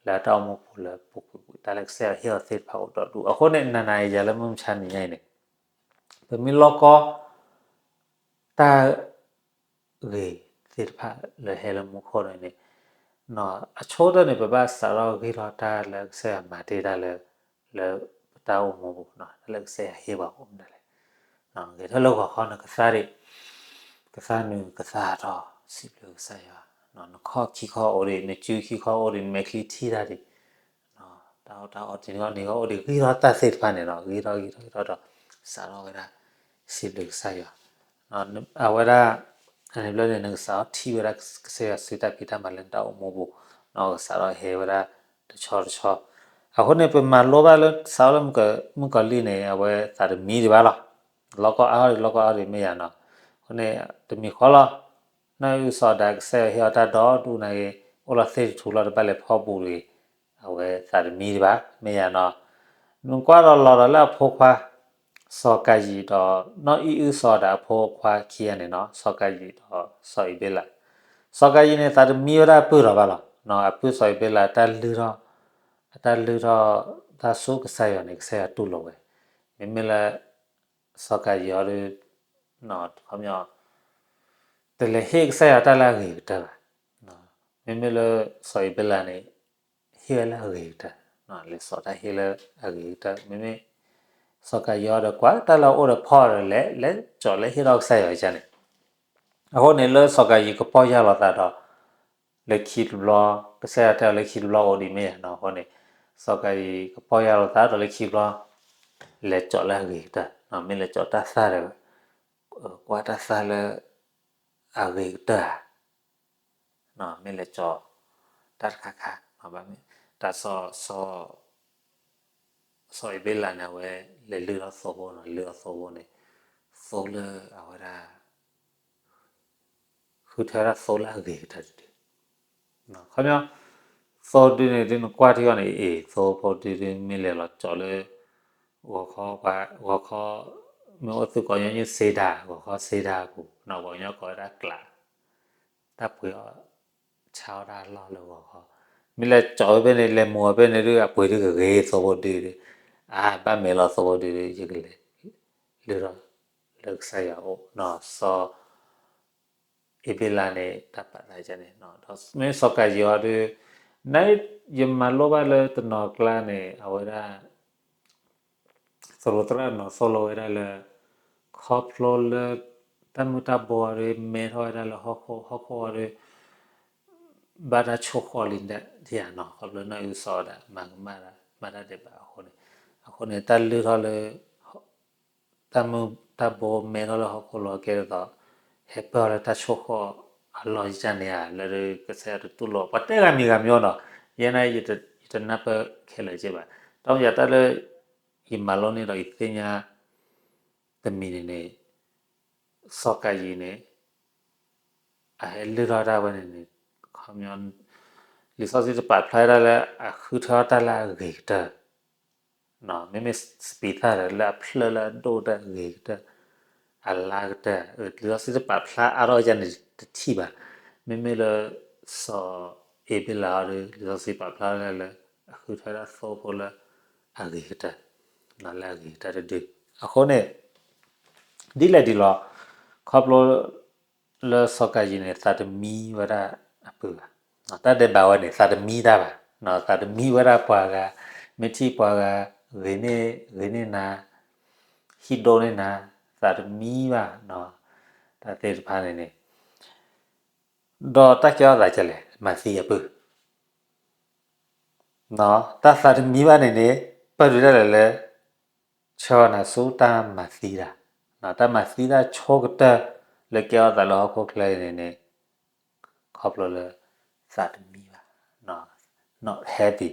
လၢတၢ်အိၣ်မူပူၤလၢပူၤကွံာ်ပူၤ တၢ်လၢကစၢ်ယွၤဟ့ၣ်အီၤသ့ၣ်တဖၣ်အိၣ်ဒီးဒူၣ်, အဃိန့ၣ် နၤနၤယၤလၢမုၢ်မဆါနံၤညါအံၤန့ၣ် ပမ့ၢ်လီၢ်ကီ တၢ်ဂ့ၤသ့ၣ်တဖၣ်လၢဟဲလၢမူခိၣ်န့ၣ်န့ၣ် အဆိကတၢၢ်န့ၣ် ပဘၣ်စးထီၣ်ဂ့ၢ်ထီၣ်တၢ်လၢကစၢ်ယွၤမၤတ့ၢ်တၢ်လၢ လၢပတၢ်အိၣ်မူပူၤ တၢ်လၢကစၢ်ယွၤဟ့ၣ်ပှၤအိၣ်မနုၤလဲၣ်, ဂဲၤထီၣ်လၢဂီၤခီနကသါဒံး, ကသါနုၤကသါထီၣ် စံးဘျုးကစၢ်ယွၤ, နခီၣ်ခံခီအိၣ်ဒံး နစုခံခီအိၣ်ဒံး နမဲာ်ချံထံၣ်တၢ်ဒံး တၢ်အီၣ်တၢ်အီတနံၤဂီၢ်တနံၤဂီၢ်အိၣ်ဒံး ဂ့ၤထီၣ်တၢ်သ့ၣ်တဖၣ်န့ၣ်ဒီး ဂ့ၤထီၣ်ဂ့ၤထီၣ်ဂ့ၤထီၣ်ဒီး စးထီၣ်ဝဲဒၣ် စံးဘျုးကစၢ်ယွၤ, အဝဲဒၣ် န့ၣ်ဘျီန့ၣ် နကစးထီၣ်ထံၣ်ဝဲဒၣ်ကစၢ်ယွၤစုတၢ်ဖံးတၢ်မၤလၢနတၢ်အိၣ်မူပူၤ, နကစးထီၣ်ဟဲဝဲဒၣ်တဆီတဆီ, အဃိန့ၣ် ပမၤလိဘၣ်လၢစးထီၣ်လၢမုၣ်ကီၤလံၢ်န့ၣ် အဝဲသးတမံဒံးဘၣ်လီၤ, လီၢ်ကီအါထီၣ်ဒံး လီၢ်ကီအါထီၣ်ဒံးမ့ၢ်ယၤနီၤ, အဃိန့ၣ် တမံၤဃီလီၤ, နီၢ်အံၣ်အုၣ်စီၤအၤဒၣ် ကစၢ်ယွၤဟ့ၣ်အီၤတၢ်ဒီဒူၣ်န့ၣ်ဂ့ၤ အိၣ်လီၤသ့ၣ်တထူလီၤ တဘၣ်လဲၤဖီၣ်ဘူးတဂ့ၤ, အဝဲသးတမံဒံးဘၣ် မ့ၢ်ယၤနီၤ, နကွၢ်ဒီးလီၤဒီးလၢအဖိခွါ စီၤကၤယံၤဒီး နီၢ်အံၣ်အုၣ်စီၤအၤဒၣ်အဖိခွါခံဂၤန့ၣ်နီၤ စီၤကၤယံၤဒီးစီၤအံၤဘ့လး, စီၤကၤယံၤန့ၣ် သးတမံဝဲဒၣ်အပုၢ်ဒီးဘၣ်လီၤ, အပုၢ်စီၤအံၤဘ့လး တၢ်လုၢ်ထီၣ် အတၢ်လုၢ်ထီၣ် တၢ်စူၢ်ကစၢ်ယွၤန့ၣ် ကစၢ်ယွၤတူၢ်လိာ်ဝဲ, မ့မ့ၢ်လၢ စီၤကၤယံၤအီၤဒီး ခီပညီ တလဲၤဟ့ၣ်ကစၢ်ယွၤတၢ်လၢအဂ့ၤကတၢၢ်ဘၣ်, မ့မ့ၢ်လၢစီၤအံၤဘ့လးန့ၣ် ဟ့ၣ်ဝဲလၢအဂ့ၤကတၢၢ်, လဲၤစိာ်တၢ်ဟ့ၣ်လၢအဂ့ၤကတၢၢ်, မ့မ့ၢ် စီၤကၤယံၤအီၤဒီး ကွၢ်တၢ်လၢအအိၣ်ဒီးဖီၣ်ဒီးလဲၤ လဲၤစိာ်လဲၤဟ့ၣ်ထီၣ်ကစၢ်ယွၤကန့ၣ်, အဃိန့ၣ်လၢစီၤကၤယံၤကပီၢ်ယၢ်လီၤသးဒီး လၢခံတဘျီ ကစၢ်ယွၤတဲအီၤလၢခံတဘျီအိၣ်ဒံးမ့ၢ်ယၤနီၤ, အဃိန့ၣ် စီၤကၤယံၤကပီၢ်ယၢ်လီၤသးဒီးလၢခံတဘျီ လဲၤစိာ်လၢအဂ့ၤကတၢၢ်, မ့ၢ်လဲၤစိာ်တၢ်သၣ်ဒီး ကွၢ်တၢ်သၣ်လၢအဂ့ၤကတၢၢ်ဧါ မ့ၢ်လဲၤစိာ် တၢ်တခါခါ တၢ်စီၤ စီၤအံၤဘ့လးန့ၣ် အဝဲလဲၤလုၢ်ထီၣ်သိဖိနီၤ, လဲၤလုၢ်ထီၣ်သိဖိန့ၣ် သိလၢအဝဲဒၣ် ဃုထၢဝဲဒၣ်သိလၢအဂ့ၤကတၢၢ်တဒု, ခီပညီ သိဒုန့ၣ်ဒုးနကွၢ်ထံအီၤန့ၣ် အ့ၣ် သိဖိဒုဒုး မ့ၢ်လဲၤလီၤစိာ်လၢ ဂီၤခီ ဂီၤခီ မ့ၢ်အိၣ်သုးကီၢ်ညီနုၢ်စ့ဒါ ဂီၤခီစ့ဒါအပူၤ ပှၤကညီကိးဝဲဒၣ်ကျး တၢ်ပှ့ၤအီၣ် ဆါအီၣ်တၢ်အလီၢ်လၢဂီၤခီ, မ့ၢ်လဲၤစိာ်ဖဲန့ၣ် လဲၤမိၢ်ဖဲန့ၣ်ဒုး အပှ့ၤဒုးကဂ့ၤသိဖိဒုဒုး, အါ ဘၣ်မဲာ်လီၤသိဖိဒုဒုး ယကလဲၤ လုၢ်ထီၣ်လၢကစၢ်ယွၤအိၣ် စီၤအံၤဘ့လးန့ၣ် တၢ်ပာ်သးန့ၣ် ဒီးမ့ၢ်စီၤကၤယံၤအီၤဒုး န ယမၤလိဘၣ်လၢတနီၤကျါန့ၣ် အဝဲဒၣ် သရိာ်သရၣ်နီၤသိၣ်လိဝဲဒၣ်လၢ ခီဖျိလၢ တၢ်မုၢ်တၢ်ဘိအီၤဒုး မဲထီၣ်ဝဲဒၣ်လၢဟီၣ်ခိၣ် ဟီၣ်ခိၣ်အီၤဒုး ဘၣ်တၢ်ဆိၣ်ဃီလံဒၣ်ယၤနီၤ ခီဖျိနီၢ်အံၣ်အုၣ်စီၤအၤဒၣ် မၤကမၣ် မၤတၢ်ဒဲးဘးအဃိန့ၣ် အဃိန့ၣ် တၢ်လုၢ်ထီၣ်လၢ တၢ်မုၢ်တၢ်ဘိမဲထီၣ်လၢဟီၣ်ခိၣ်လီၤကဲဒ်သိး ဟဲပၢၢ်အီၤလၢတၢ်ဆိၣ်ဃီအလီၢ်ယကန့ၣ်ဧါ လၢကစၢ်ယွၤတတူၢ်လိာ် ပှၤတဲဂၤမံၤဂၤမံၤနီၤ ယဲန့ၣ် ယတနၢ်ပၢၢ်ခဲလၢာ်က့ဘၣ် တၢ်မ့ၢ်ယၤတၢ်လၢ ယမၤလိန့ၢ်ဒီးယသ့ၣ်ညါ တမံၤန့ၣ်န့ၣ် စီၤကၤယံၤန့ၣ် အဟဲလုၢ်ထီၣ်တၢ်ဝဲန့ၣ်န့ၣ် ခီပညီ လံာ်စီဆှံတပာ်ဖျါဝဲဒၣ်လၢအဃုထၢထီၣ်တၢ်လၢအဂ့ၤကတၢၢ် မ့မ့ၢ်စပံးသၣ်ဒီးလၢအဖျၢၣ်လၢအဒိၣ်တၢ်အဂ့ၤကတၢၢ် အလါကတၢၢ်, လံာ်စီဆှံတပာ်ဖျါအါထီၣ်ဒ်န့ၣ်တထံၣ်ဘၣ်. မ့မ့ၢ်လၢ စီၤအ့ၤဘ့လးအီၤဒီး လံာ်စီဆှံပာ်ဖျါဝဲဒၣ်လၢ အဃုထၢဝဲဒၣ်သိဖိလၢအဂ့ၤကတၢၢ်, လၢအဂ့ၤကတၢၢ်တဒု. အဃိန့ၣ် ဒ်လဲၣ်ဒ်လဲၣ်, ခီဖျိလၢစီၤကၤယံၣ်န့ၣ် သးတမံဝဲဒၣ်အပုၢ်ဘၣ်. တၢ်ဒဲးဘးဝဲန့ၣ် သးတမံတၢ်ဘၣ်, သးတမံဝဲဒၣ်ပှၤဂၤ, မ့ၢ်ထံၣ်ပှၤဂၤ ဂ့ၤန့ၢ်, ဂ့ၤန့ၢ်နၤ, ဟံးဒိၣ်န့ၢ်နၤ, သးတမံဘၣ်, တၢ်သ့ၣ်တဖၣ်န့ၣ်န့ၣ်, ဒီးတၢ်ကဲထီၣ်သးဒ်လဲၣ်, မၤသံအပုၢ် တၢ်သးတမံဘၣ်န့ၣ်န့ၣ် ပၣ်ဒုးဒၣ်လဲာ်လၢ ဆှၢနၤဆူတၢ်မၤသံတၢ်, တၢ်မၤသံတၢ်ဆိကတၢၢ်လၢကဲထီၣ်သးလၢဟီၣ်ခိၣ်ချၢအံၤန့ၣ်န့ၣ် ခီဖျိလၢ သးတမံဘၣ်, not happy,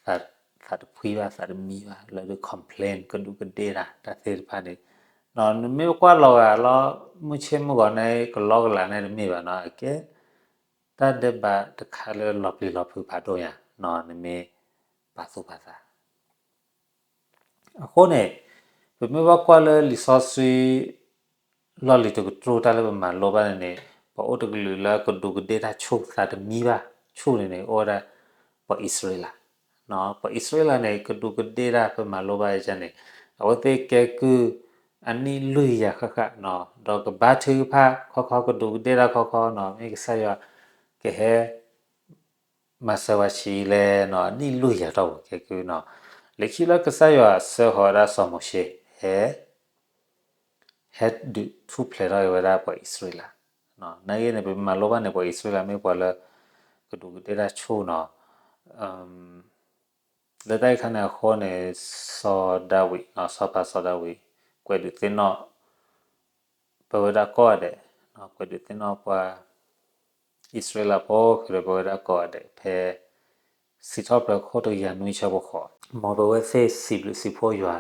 သးတဖှံဘၣ် သးတမံဘၣ် လၢဒုး complain ကဒူးကဒ့ၣ်တၢ် တၢ်သ့ၣ်တဖၣ်န့ၣ်, နမ့ၢ်ကွၢ်လီၤဂာ်လီၤ မုၢ်ဆ့ၣ်မုၢ်ဂီၤန့ၣ် ကလီကလးန့ၣ်တမ့ၢ်ဘၣ်နီၤ, အကဲ တၢ်ဒဲးဘးတခါလၢလီၤပျံၤလီၤဖုးဖးဒိၣ်ညါနီၤ, နမ့ၢ်ပာ်သူၣ်ပာ်သး အဃိန့ၣ် ပမ့ၢ်ဘၣ်ကွၢ်လၢလံာ်စီဆှံ လီၢ်လံၤတကတြူၢ်တၢ်လၢပမၤလိဘၣ်န့ၣ်န့ၣ်, ပှၤအိၣ်တကလုာ်လၢကဒူးကဒ့ၣ်တၢ်ဆူၣ်သးတမံဘၣ်ဆူၣ်န့ၣ်န့ၣ် အိၣ်ဝဲဒၣ် ပှၤအံၣ်စရ့လး, ပှၤအံၣ်စရ့လးန့ၣ် ကဒူးကဒ့ၣ်တၢ်ပမၤလိဘၣ်ယန့ၣ်, အဝဲသ့ၣ်ကဲကုၢ် အနံၣ်လွံၢ်ကယၤဃၣ်ဃၣ်နီၤ, ဒီးကဘါထုကဖၣ်ခီခီ ကဒူးကဒ့ၣ်တၢ်ခီခီနီၤ, မ့ၢ်ကစၢ်ယွၤ ကဟဲ မၤစၢၤဝဲဆံးလဲၣ်နီၤ, နံၣ်လွံၢ်ကယၤတီၢ်ပူၤကဲကုၢ်နီၤ, လၢခံလၢကစၢ်ယွၤဆှၢဃီၤဝဲဒၣ်စီၤမိၤၡ့ ဟဲ ဟဲဒုးထူၣ်ဖျဲးထီၣ်က့ၤဝဲဒၣ်ပှၤအံၣ်စရ့လး, နာ်က့န့ၣ် ပမၤလိဘၣ်န့ၣ် ပှၤအံၣ်စရ့လးမ့ၢ်ပှၤလၢ ကဒူးကဒ့ၣ်တၢ်ဆူၣ်နီၤ, လၢတၢ်အံၤခါန့ၣ်အဃိန့ၣ် စီၤဒၤဝံး, စီၤပၤစီၤဒၤဝံး ကွဲးဒုးသ့ၣ်နီၣ် ပဝဲဒၣ်ကိးဂၤဒဲး, ကွဲးဒုးသ့ၣ်နီၣ်ပှၤ အံၣ်စရ့လးဖိဃုာ်ဒီးပဝဲဒၣ်ကိးဂၤဒဲး ဖဲ စံးထီၣ်ပတြၢၤခိၣ်တကယၤနွံဆၢဖိဃိး, မ်ပဝဲသ့ၣ်စံးဘျုးစံးဖှိၣ်ယွၤ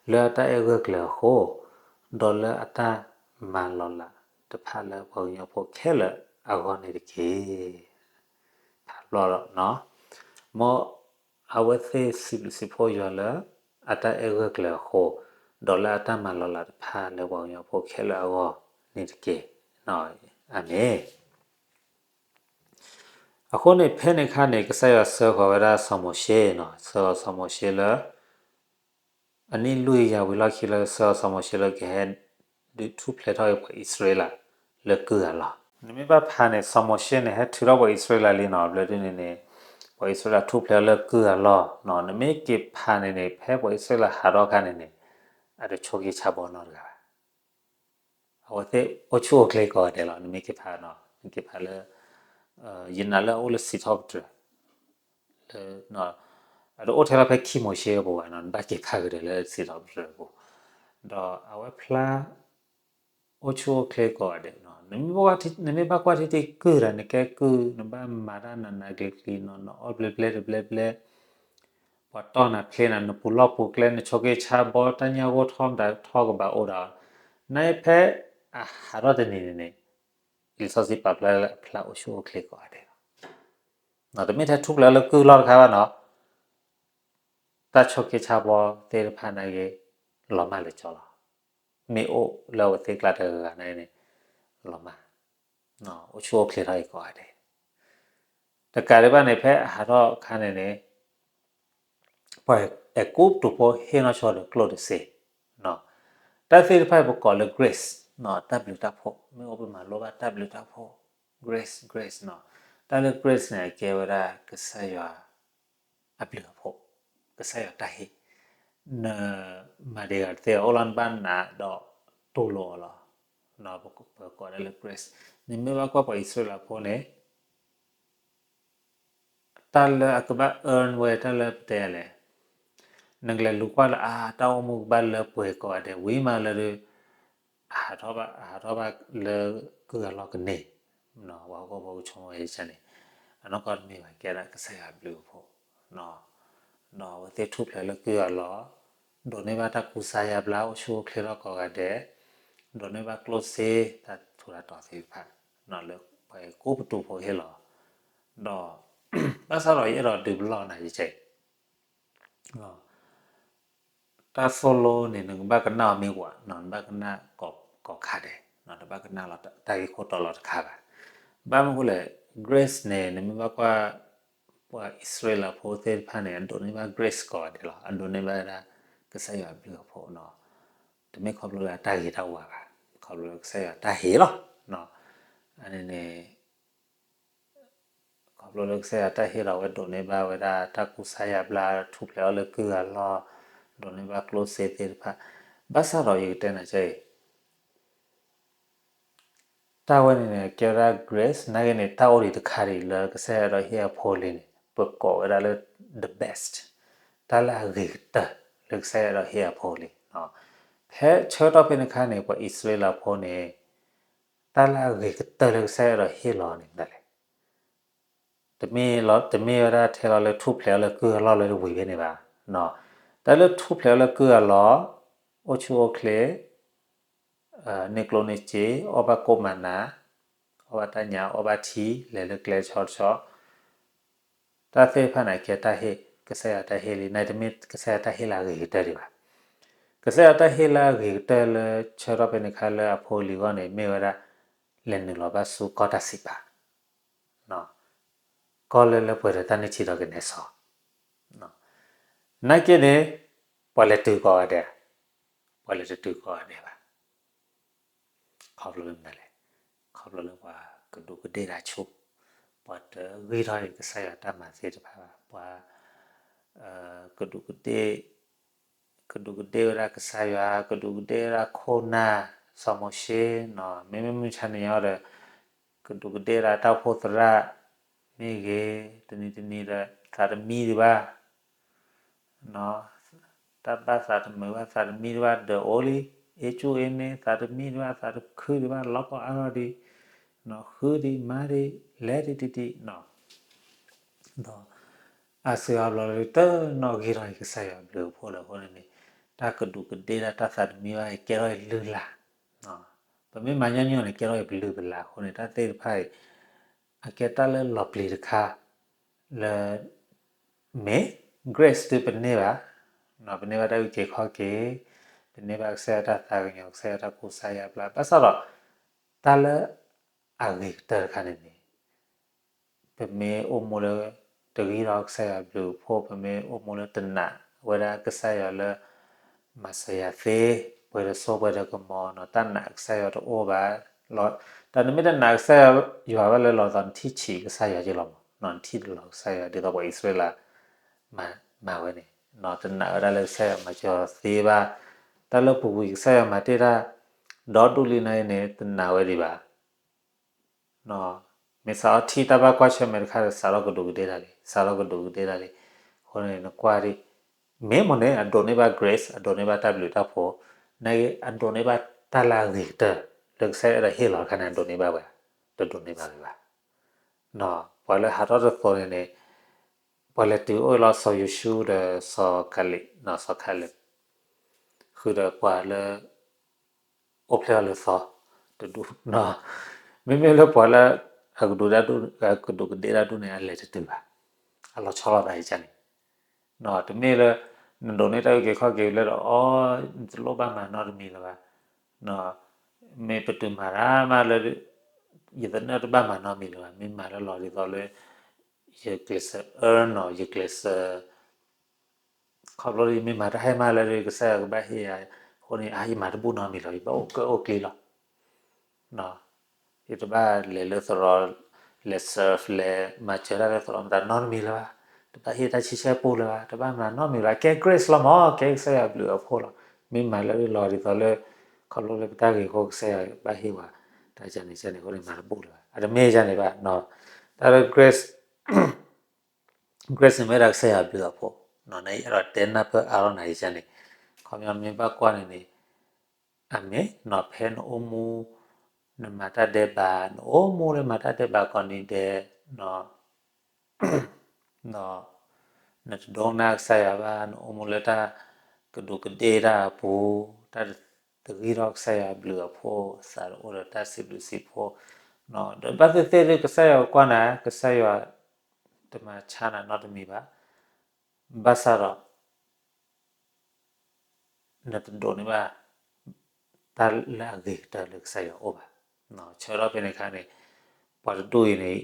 လၢအတၢ်အဲၣ်ဂၢၢ်ကျၢၤအဃိ, ဒီးလၢအတၢ်မၤလီၤလးတဖၣ်လၢပှၤကညီဖိခဲလၢာ်အဂီၢ်န့ၣ်တက့ၢ်. ဖးဘျီလီၤ, မ်အဝဲသ့ၣ်စံးဘျုးစံးဖှိၣ်ယွၤလၢ အတၢ်အဲၣ်ဂၢၢ်ကျၢၤအဃိ, ဒီးလၢအတၢ်မၤလီၤလးတဖၣ်လၢပှၤကညီဖိခဲလၢာ်အဂီၢ်န့ၣ်တက့ၢ်. အၤမ့ၣ်. အဃိန့ၣ် ဖဲန့ၣ်အခါန့ၣ် ကစၢ်ယွၤဆှၢဃီၤဝဲဒၣ်စီၤမိၤၡ့နီၤ, ဆှၢဃီၤစီၤမိၤၡ့လၢ အနံၣ်လွံၢ်ကယၤဝံၤလီၢ်ခံလၢ ဆှၢဃီၤစီၤမိၤၡ့လၢကဟဲ ဒုးထူၣ်ဖျဲးထီၣ်က့ၤပှၤအံၣ်စရ့လး လၢကုၢ်အလီၢ်. နမ့ၢ်ဘၣ်ဖးန့ၣ် စီၤမိၤၡ့န့ၣ် ဟဲထုးထီၣ်ပှၤအံၣ်စရ့လးလံနီၤ, ဘျီဒ်န့ၣ်န့ၣ် ပှၤအံၣ်စရ့လးထူၣ်ဖျဲးလၢကုၢ်အလီၢ်နီၤ, နမ့ၢ်က့ၤဖးန့ၣ်န့ၣ် ဖဲပှၤအံၣ်စရ့လးဟးထီၣ်အခါန့ၣ်န့ၣ် အတဆိးက့ဆါဘီနီတဂၤဘၣ်. အဝဲသ့ၣ်အိၣ်ဆူၣ်အိၣ်ချ့ကိးဂၤဒဲးလီၤ, နမ့ၢ်က့ၤဖးနီၤ, နက့ၤဖးလၢ ယနာ်လၢအအိၣ်လၢစံးထီၣ်ပတြၢၤ လၢ အတအိၣ်ထဲလီၤဖဲခံမိၤၡ့အပူၤဘၣ်နီၤ, နဘၣ်က့ၤဖးကဒီးလၢစံးထီၣ်ပတြၢၤအပူၤ, ဒီးအဝဲဖျါ အိၣ်ဆူၣ်အိၣ်ချ့ကိးဂၤဒဲးနီၤ, နမ့ၢ်ဘၣ်ကွၢ်ထံထံၣ်ကုၢ်ဒီး နကဲကုၢ် နဘၣ်မၤတၢ်နးနးကျံၤကျံၤနီၤ, နအီၣ်ဘျဲဘျဲတဘျဲဘျဲ ပှၤတီၢ်နၤဖျ့နၤ နပူၤလီၢ်ပူၤကျဲ နဆိးက့ဆါဘီ တၢ်ညၣ်ဂိၢ်ထီၣ်မတၤထီၣ်ကဘၣ်အိၣ်ဒီး နဖဲအဟးထီၣ်တနံၤန့ၣ်န့ၣ် လံာ်စီဆှံပာ်ဖျါလၢအဖျါအိၣ်ဆူၣ်အိၣ်ချ့ကိးဂၤဒဲးလီၤ. တမ့ၢ်ထဲထူၣ်ဖျဲးလၢကုၢ်လီၢ်တခါဘၣ်နီၤ, တၢ်ဆိးက့ဆါဘီသ့ၣ်တဖၣ်နာ်က့ လီၤမၢ်လၢာ်ကၠီလီၤ. မ့ၢ်အိၣ်လၢအဝဲသ့ၣ်ကျါတဂၤဂၤနာ်က့န့ၣ် လီၤမၢ် အိၣ်ဆူၣ်အိၣ်ချ့ထီၣ်က့ၤကိးဂၤဒဲး, တကးဒံးဘၣ်န့ၣ် ဖဲအဟးထီၣ်အခါန့ၣ်န့ၣ် ပှၤအဲၤကူပတူးဖိဟ့ၣ်နီၣ်ဆိဒီးကျိၣ်တစ့, တၢ်သ့ၣ်တဖၣ်ပကိးလၢ grace တၢ်ဘျုးတၢ်ဖှိၣ်, မ့ၢ်အိၣ်ပမၤလိဘၣ်တၢ်ဘျုးတၢ်ဖှိၣ် grace grace နီၤ, တၢ်လၢ grace န့ၣ် အကဲဝဲဒၣ်ကစၢ်ယွၤ အဘျုးအဖှိၣ်, ကစၢ်ယွၤတၢ်ဟ့ၣ်, နမၤဒံးဂၤတသ့ အိၣ်လီၤနဘၣ်နးဒီးတူၢ်လိာ်အီၤလီၤ, ပကိးဒၣ်လၢ grace, နမ့ၢ်ဘၣ်ကွၢ်ပှၤအံၣ်စရ့လးဖိန့ၣ် တၢ်လၢအကဘၣ် earn ဝဲ တၢ်လၢပတဲလဲၣ်, နကလဲၤလူၤကွၢ်လၢအါ တၢ်အိၣ်မူကဘၣ်လၢပှဲၤကိးဂၤဒဲး ဝံၤမးလၢဒုး အဟးထီၣ်ဘၣ် အဟးထီၣ်ဘၣ်လၢကုၢ်အလီၢ်ကန့ၢ်, ပှၤဟီၣ်ခိၣ်ဖိကဆိကမိၣ်ဝဲန့ၣ်, အနီၢ်ကီၢ်တမ့ၢ်ဘၣ် ကဲဒၣ်ကစၢ်ယွၤအဘျုးအဖှိၣ်, ဒီးအဝဲသ့ၣ်ထူၣ်ဖျဲးလၢကုၢ်အလီၢ်, ဒိးန့ၢ်ဘၣ်တၢ်ကူစါယါဘျါ အိၣ်ဆူၣ်အိၣ်ချ့ထီၣ်ကိးဂၤဒဲး, ဒိးန့ၢ်ဘၣ်ကျိၣ်စ့ တၢ်ထူးတၢ်တီၤသ့ၣ်တဖၣ်, လၢပှၤအဲၤကူပတူးဖိဟ့ၣ်လီၤ, ဒီး ဘၣ်ဆၣ်ဒီးယအဲၣ်ဒိးဒုးပလီၢ်နၤယကဲ တၢ်သိၣ်လိန့ၣ် နကဘၣ်ကနၣ်အီၤမ့ၢ်ဝဲ, နဘၣ်ကနၣ်ကိးခါဒဲး, နတဘၣ်ကနၣ်လီၤတၢ်ဂ့ၢ်ခိၣ်တီလီၤတခါဘၣ်. ဘၣ်မနုၤအဃိလဲၣ်, grace န့ၣ် နမ့ၢ်ဘၣ်ကွၢ် ပှၤအံၣ်စရ့လးဖိသ့ၣ်တဖၣ်န့ၣ် အဒိးန့ၢ်ဘၣ် grace ကိးဂၤဒဲးလီၤ. အဒိးန့ၢ်ဘၣ်ဝဲဒၣ် ကစၢ်ယွၤအဘျုးအဖှိၣ်နီၤ. တမ့ၢ်ခီဖျိလၢအတၢ်ဂ့ၤတၢ်ဝါဘၣ်, ခီဖျိလၢကစၢ်ယွၤတၢ်ဟ့ၣ်လီၤ. အန့ၣ်န့ၣ် ခီဖျိလၢကစၢ်ယွၤတၢ်ဟ့ၣ်လီၤဝဲ ဒိးန့ၢ်ဘၣ်ဝဲဒၣ်တၢ်ကူစါယါဘျါ, ထူၣ်ဖျဲးအီၤလၢကုၢ်အလီၢ်, ဒိးန့ၢ်ဘၣ်ကျိၣ်စ့သ့ၣ်တဖၣ်. ဘၣ်ဆၣ်ဒီးယကတဲနၤကဲအံၤ တၢ်ဝဲန့ၣ်န့ၣ် ကဲဝဲဒၣ် grace နာ်က့န့ၣ် တၢ်အိၣ်ဒံးတခါဒံးလၢကစၢ်ယွၤအဲၣ်ဒိးဟ့ၣ်အဖိလံန့ၣ် ပကိးဝဲဒၣ်လၢ the best, တၢ်လၢအဂ့ၤကတၢၢ်လၢကစၢ်ယွၤအဲၣ်ဒိးဟ့ၣ်အဖိလံ. ဖဲဆၢကတီၢ်ဖဲန့ၣ်အခါန့ၣ် ပှၤအံၣ်စရ့လးဖိန့ၣ် တၢ်လၢအဂ့ၤကတၢၢ်လၢကစၢ်ယွၤအဲၣ်ဒိးဟ့ၣ်လီၤန့ၣ်ဒၣ်လဲာ် တမ့ၢ်လီၤ, တမ့ၢ်ဝဲဒၣ်ထဲလီၤလၢထူၣ်ဖျဲးအီၤလၢကုၢ်အလီၢ်လၢတဝံၤဖဲန့ၣ်ဘၣ်. တၢ်လၢထူၣ်ဖျဲးအီၤလၢကုၢ်အလီၢ်, အိၣ်ဆူၣ်အိၣ်ချ့, န့ၢ်ကျိၣ်န့ၢ်စ့, အီၣ်ဘၣ်ကိၣ်မၤနၤ, အီၣ်ဘၣ်တၢ်ညၣ်, အီၣ်ဘၣ်ထံ, လဲၤလၢကျဲတဆီတဆီ, တၢ်သ့ၣ်တဖၣ်န့ၣ် ကဲတၢ်ဟ့ၣ်, ကစၢ်ယွၤတၢ်ဟ့ၣ်လံ, နာ်က့တမ့ၢ်ကစၢ်ယွၤတၢ်ဟ့ၣ်လၢအဂ့ၤကတၢၢ်ဒံးဘၣ်. ကစၢ်ယွၤတၢ်ဟ့ၣ်လၢအဂ့ၤကတၢၢ်လၢဆၢကတီၢ်ဖဲန့ၣ်အခါလၢအဖိလံၤအဂီၢ်န့ၣ် မ့ၢ်ဝဲဒၣ် လဲၤနုာ်လီၤဘၣ်ဆူကီၢ်တၢ်စံးပာ် ကီၢ်လၢလၢပှဲၤဒီးတၢ်နုၢ်ထံဒီးကနဲစီ, နာ်က့န့ၣ် ပှၤလဲၤတုၤကိးဂၤဒဲး, ပှၤလဲၤတတုၤကိးဂၤဒဲးဘၣ်. ခီဖျိလၢမနုၤလဲၣ်, ခီဖျိလၢပှၤကဒူးကဒ့ၣ်တၢ်ဆူၣ်, ပှၤတဂံၢ်ထီၣ်အံၤကစၢ်ယွၤတၢ်မၤသ့ၣ်တဖၣ်ဘၣ်, ပှၤ ကဒူးကဒ့ၣ်, ကဒူးကဒ့ၣ်ဝဲဒၣ်ကစၢ်ယွၤ, ကဒူးကဒ့ၣ်ဝဲဒၣ်ခိၣ်နၢ်, စီၤမိၤၡ့, မ့မ့ၢ်မုၢ်ဆါန့ၣ်အီၤဒီး ကဒူးကဒ့ၣ်ဝဲဒၣ်တၢ်အိၣ်ဖှိၣ်သရၣ်မ့ၢ်ဂ့ၤ, တနံၤတနံၤဒီး သးတမံဒံးဘၣ်, တၢ်ဘၣ်သးတမုာ်ဘၣ်, သးတမံဒံးဘၣ်, ဒီးအိၣ်လံ, အ့ၣ်ကူၣ်အ့ၣ်န့ၣ်, သးတမံဒံးဘၣ်, သးတခုဒံးဘၣ်, လီၤကိးအါထီၣ်ဒံး, ဃုဒံးမၤဒံး, လဲၤဒံးတံၢ်တံၢ်, ဒီး အါစုအါဘျီလၢတနီၣ်ဂံၢ်ထီၣ်အံၤကစၢ်ယွၤအဘျုးအဖှိၣ်လၢအဃိန့ၣ်န့ၣ်, တၢ်ကဒူးကဒ့ၣ်ဒၣ်တၢ်သးတမံဘၣ်အံၤ ကဲထီၣ်အံၤလုၢ်လၢ်, ပမ့ၢ်မၤညီညီန့ၣ် ကဲထီၣ်အံၤပလုၢ်ပလၢ်အဃိန့ၣ် တၢ်သ့ၣ်တဖၣ်အံၤ အကဲတၢ်လၢလီၤပျံၤတခါ လၢ မ့ၢ် grace ဒုးပန့ၢ်ဘၣ်, ပန့ၢ်ဘၣ်တၢ်အုၣ်က့ၤခီၣ်က့ၤ, ပန့ၢ်ဘၣ်ကစၢ်ယွၤတၢ်သးကညီၤ ကစၢ်ယွၤတၢ်ကူစါယါဘျါ, ဘၣ်ဆၣ်ဒီး တၢ်လၢအဂ့ၤကတၢၢ်တခါန့ၣ်န့ၣ် ပမ့ၢ်အိၣ်မူလၢ တဂံၢ်ထီၣ်ကစၢ်ယွၤအဘျုးအဖှိၣ်, ပမ့ၢ်အိၣ်မူလၢတနာ်ဝဲဒၣ်ကစၢ်ယွၤလၢ မၤစၢၤယၤသ့, ပှဲၤဒီးစိပှဲၤဒီးကမီၤနီၤ, တၢ်နာ်ကစၢ်ယွၤတအိၣ်ဘၣ်, တၢ်နမ့ၢ်တနာ်ကစၢ်ယွၤဘၣ်လၢလီၤသီး နထံၣ်ဆံးကစၢ်ယွၤက့လီၤမး, နထံၣ်တလီၤကစၢ်ယွၤ ဒ်သိးပှၤအံၣ်စရ့လး မၤဝဲန့ၣ်, တနာ်ဝဲဒၣ်လၢကစၢ်ယွၤမၤစၢၤသ့ဘၣ်, တၢ်လၢပူၤကွံာ်ကစၢ်ယွၤမၤတ့ၢ်တၢ် ဒီဒူၣ်လံန့ၣ် တနာ်ဝဲဒံးဘၣ် မ့ၢ်စးထီၣ်ထံၣ်တၢ်ဘၣ်ကွၢ်ဆၢၣ်မဲာ်တခါဒီး စးထီၣ်ကဒူးကဒ့ၣ်တၢ်လံ, စးထီၣ်ကဒူးကဒ့ၣ်တၢ်လံ, အဃိန့ၣ် နကွၢ်ဒံး, မ့ၢ်မ့ၢ်န့ၣ် အဒိးန့ၢ်ဘၣ် grace, အဒိးန့ၢ်ဘၣ်တၢ်ဘျုးတၢ်ဖှိၣ်, နာ်က့ အဒိးန့ၢ်ဘၣ်တၢ်လၢအဂ့ၤကတၢၢ် လၢကစၢ်ယွၤအဲၣ်ဒိးဟ့ၣ်လီၤတခါန့ၣ် အဒိးန့ၢ်ဘၣ်ဝဲ, တဒိးန့ၢ်ဘၣ်ဝဲဘၣ်. ပှၤလၢဟးထီၣ်တသိးန့ၣ်န့ၣ်, ပှၤလဲၤတုၤအိၣ်လီၤစီၤယိၤၡူဒီးစီၤကၤလ့း, စီၤကၤလ့း ဃုာ်ဒီးပှၤလၢ အိၣ်ဖျဲၣ်အီၤလၢသီ, တဒူၣ်, မ့မ့ၢ်လၢပှၤလၢ အကဒူးကဒ့ၣ်တၢ်ဒူၣ်န့ၣ် အလဲၤတတုၤဘၣ်, အလီၤဆီလိာ်သးယကန့ၣ်, တမ့ၢ်လၢ နဒိးန့ၢ်တၢ်အုၣ်က့ၤခီၣ်က့ၤလၢဒီး အီ နတလိၣ်ဘၣ်မၤနီတမံၤလၢၤဘၣ်, မ့ၢ်ပတုၤမၤတၢ်မးလၢ ယသနၢၣ်တဘၣ်မၤနီတမံၤလၢၤဘၣ်, မ့ၢ်မၤလၢလီၤဒ်သိးလၢ ယကျဲးစၢး earn နီၤ, ယကျဲးစၢး ခီဖျိလၢယမ့ၢ်မၤတၢ်ဟဲမးလၢကစၢ်ယွၤကဘၣ်ဟ့ၣ်ယၤအဃိန့ၣ် အါ ယမၤတဘူၣ်နီတမံၤလီၤ, ယဘၣ်အိၣ်ကၢၣ်အိၣ်ကျ့လီၤ. ယတဘၣ်လဲၤလၢသရိာ် လဲၤ serve လဲၤမၤစၢၤတၢ်လၢသရိာ်မတၤနီတမံၤလၢၤဘၣ်, တဘၣ်ဟ့ၣ်တၢ်ဆံဆဲၣ်ပူလၢၤဘၣ်, တဘၣ်မၤနီတမံၤလၢၤဘၣ်, ကဲ grace လီၤမး, ကဲကစၢ်ယွၤအဘျုးအဖှိၣ်လီၤ. မ့ၢ်မၤလၢလီၤဒ်သိးလၢ ခီဖျိလၢပတၢ်ဂ့ၤအဃိ ကစၢ်ယွၤဘၣ်ဟ့ၣ်ဝဲ တၢ်ယန့ၣ်ယန့ၣ်အဃိန့ၣ် မၤတဘူၣ်လၢၤဘၣ်, အတမ့ၢ်ယန့ၣ်ဘၣ်, တၢ်လၢ grace grace န့ၣ်မ့ၢ်ဒၣ်ကစၢ်ယွၤအဘျုးအဖှိၣ်, နအဲၣ်ဒိးတဲနၢ်ပၢၢ်အါထီၣ်နၤယကန့ၣ်, ခီပညီမ့ၢ်ဘၣ်ကွၢ်န့ၣ်န့ၣ်, အမ့ၢ်နီၤ ဖဲနအိၣ်မူ နမၤတၢ်ဒဲးဘး, နအိၣ်မူလၢမၤတၢ်ဒဲးဘးကိးနံၤဒဲး, နတဒိကနၣ်ကစၢ်ယွၤဘၣ်, နအိၣ်မူလၢတၢ်ကဒူးကဒ့ၣ်တၢ်အပူၤ, တၢ်တဂံၢ်ထီၣ်ကစၢ်ယွၤအဘျုးအဖှိၣ်, သးတအိၣ်ဒီးတၢ်စံးဘျုးစံးဖှိၣ်, ဒီးဘၣ်သ့ၣ်သ့ၣ်ဒီးကစၢ်ယွၤကွၢ်နၤ, ကစၢ်ယွၤတမၤဆါနၤနီတမံၤဘၣ်. ဘၣ်ဆၣ်ဒီး နတဒိးန့ၢ်ဘၣ် တၢ်လၢအဂ့ၤကတၢၢ်လၢကစၢ်ယွၤအိၣ်ဘၣ်. ဆၢထီၣ်ဖဲန့ၣ်အခါန့ၣ် ပှၤတဒူၣ်အံၤန့ၣ်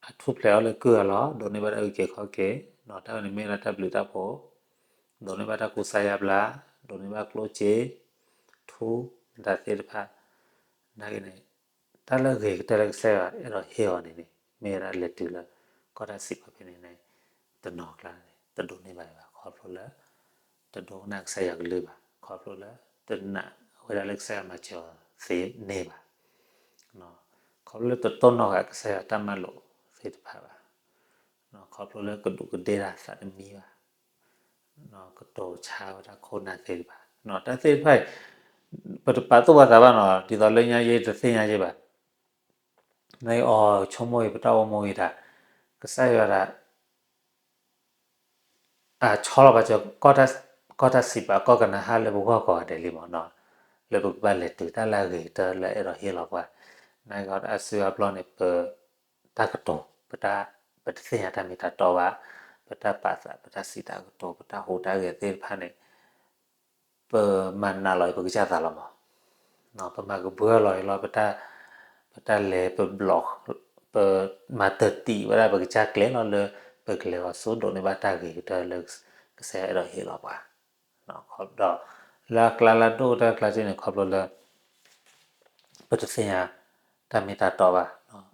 အထူၣ်ဖျဲးအီၤလၢကုၢ်အလီၢ်, ဒိးန့ၢ်ဘၣ်တၢ်အုၣ်က့ၤခီၣ်က့ၤ, တၢ်ဝဲန့ၣ်မ့ၢ်ဒၣ်တၢ်ဘျုးတၢ်ဖှိၣ်, ဒိးန့ၢ်ဘၣ်တၢ်ကူစါယါဘျါ, ဒိးန့ၢ်ဘၣ်ကျိၣ်စ့, ထူ, တၢ်သ့ၣ်တဖၣ်, နာ်က့န့ၣ် တၢ်လၢအဂ့ၤကတၢၢ်လၢကစၢ်ယွၤအဲၣ်ဒိးဟ့ၣ်အီၤန့ၣ်န့ၣ် မ့ၢ်ဝဲဒၣ်လဲၤတုၤလၢ ကီၢ်တၢ်စံးပာ်ဖဲန့ၣ်န့ၣ် တနီၤကျါန့ၣ် တဒိးန့ၢ်ဘၣ်ဘၣ် ခီဖျိလၢ တဒိကနၣ်ကစၢ်ယွၤကလုၢ်ဘၣ်, ခီဖျိလၢ တနာ်ဝဲဒၣ်လၢကစၢ်ယွၤမၤစၢၤအီၤသ့န့ၢ်ဘၣ်, ခီဖျိလၢတတိၢ်နီၣ်ဃာ်ကစၢ်ယွၤတၢ်မၤလိာ်သ့ၣ်တဖၣ်ဘၣ်, ခီဖျိလၢကဒူးကဒ့ၣ်တၢ်သးတမံဘၣ်, ကတိၤဆါဝဲဒၣ်ခိၣ်နၢ်သ့ၣ်တဖၣ်, တၢ်သ့ၣ်တဖၣ်အံၤ ပတပာ်သူၣ်ပာ်သးဘၣ်နီၤ, ဒ်သိးလၢညါယဲတသ့ၣ်ညါယဲဘၣ်, နအီၤဆိကမိၣ်အံၤ ပတၢ်အိၣ်မူအံၤတၢ် ကစၢ်ယွၤတၢ် အဆီလီၤပာ်စၢၤ ကီၢ်တၢ်စံးပာ်ကီၢ်ကနၤအၣ်လၢပဂီၢ်ကိးဂၤဒဲးလံမး, လၢပကဘၣ်လဲၤတုၤတၢ်လၢအဂ့ၤကတၢၢ်လၢအဲၣ်ဒိးဟ့ၣ်လီၤပှၤ, နာ်က့အစုအါဘျီန့ၣ် ပ တၢ်ကတိၤ, ပတၢ်, ပတသ့ၣ်ညါတၢ်မ့ၢ်တၢ်တီဘၣ်, ပတၢ်ပာ်သး, ပတၢ်စံးတၢ်ကတိၤ, ပတၢ်ဟူးတၢ်ဂဲၤသ့ၣ်တဖၣ်န့ၣ် ပမၤနးလီၤအံၤပကစၢ်သးလီၤမး, ပမၤကဘှၢလီၤအံၤလီၤ, ပတၢ်လဲၤပဘျီၣ်, ပမၤတတံာ်ဝဲဒၣ်ပကစၢ်ကျဲလီၤလၢ ပကလဲၤဂီၤဆူဒိးန့ၢ်ဘၣ်တၢ်ဂ့ၤကတၢၢ်လၢ ကစၢ်ယွၤအဲၣ်ဒိးဟ့ၣ်လီၤပှၤ, ဒီးလၢအကျါလၢအဒိၣ်ကတၢၢ်အကျါစ့ၢ်န့ၣ် ခီဖျိလၢ ပတသ့ၣ်ညါ တၢ်မ့ၢ်တၢ်တီဘၣ်,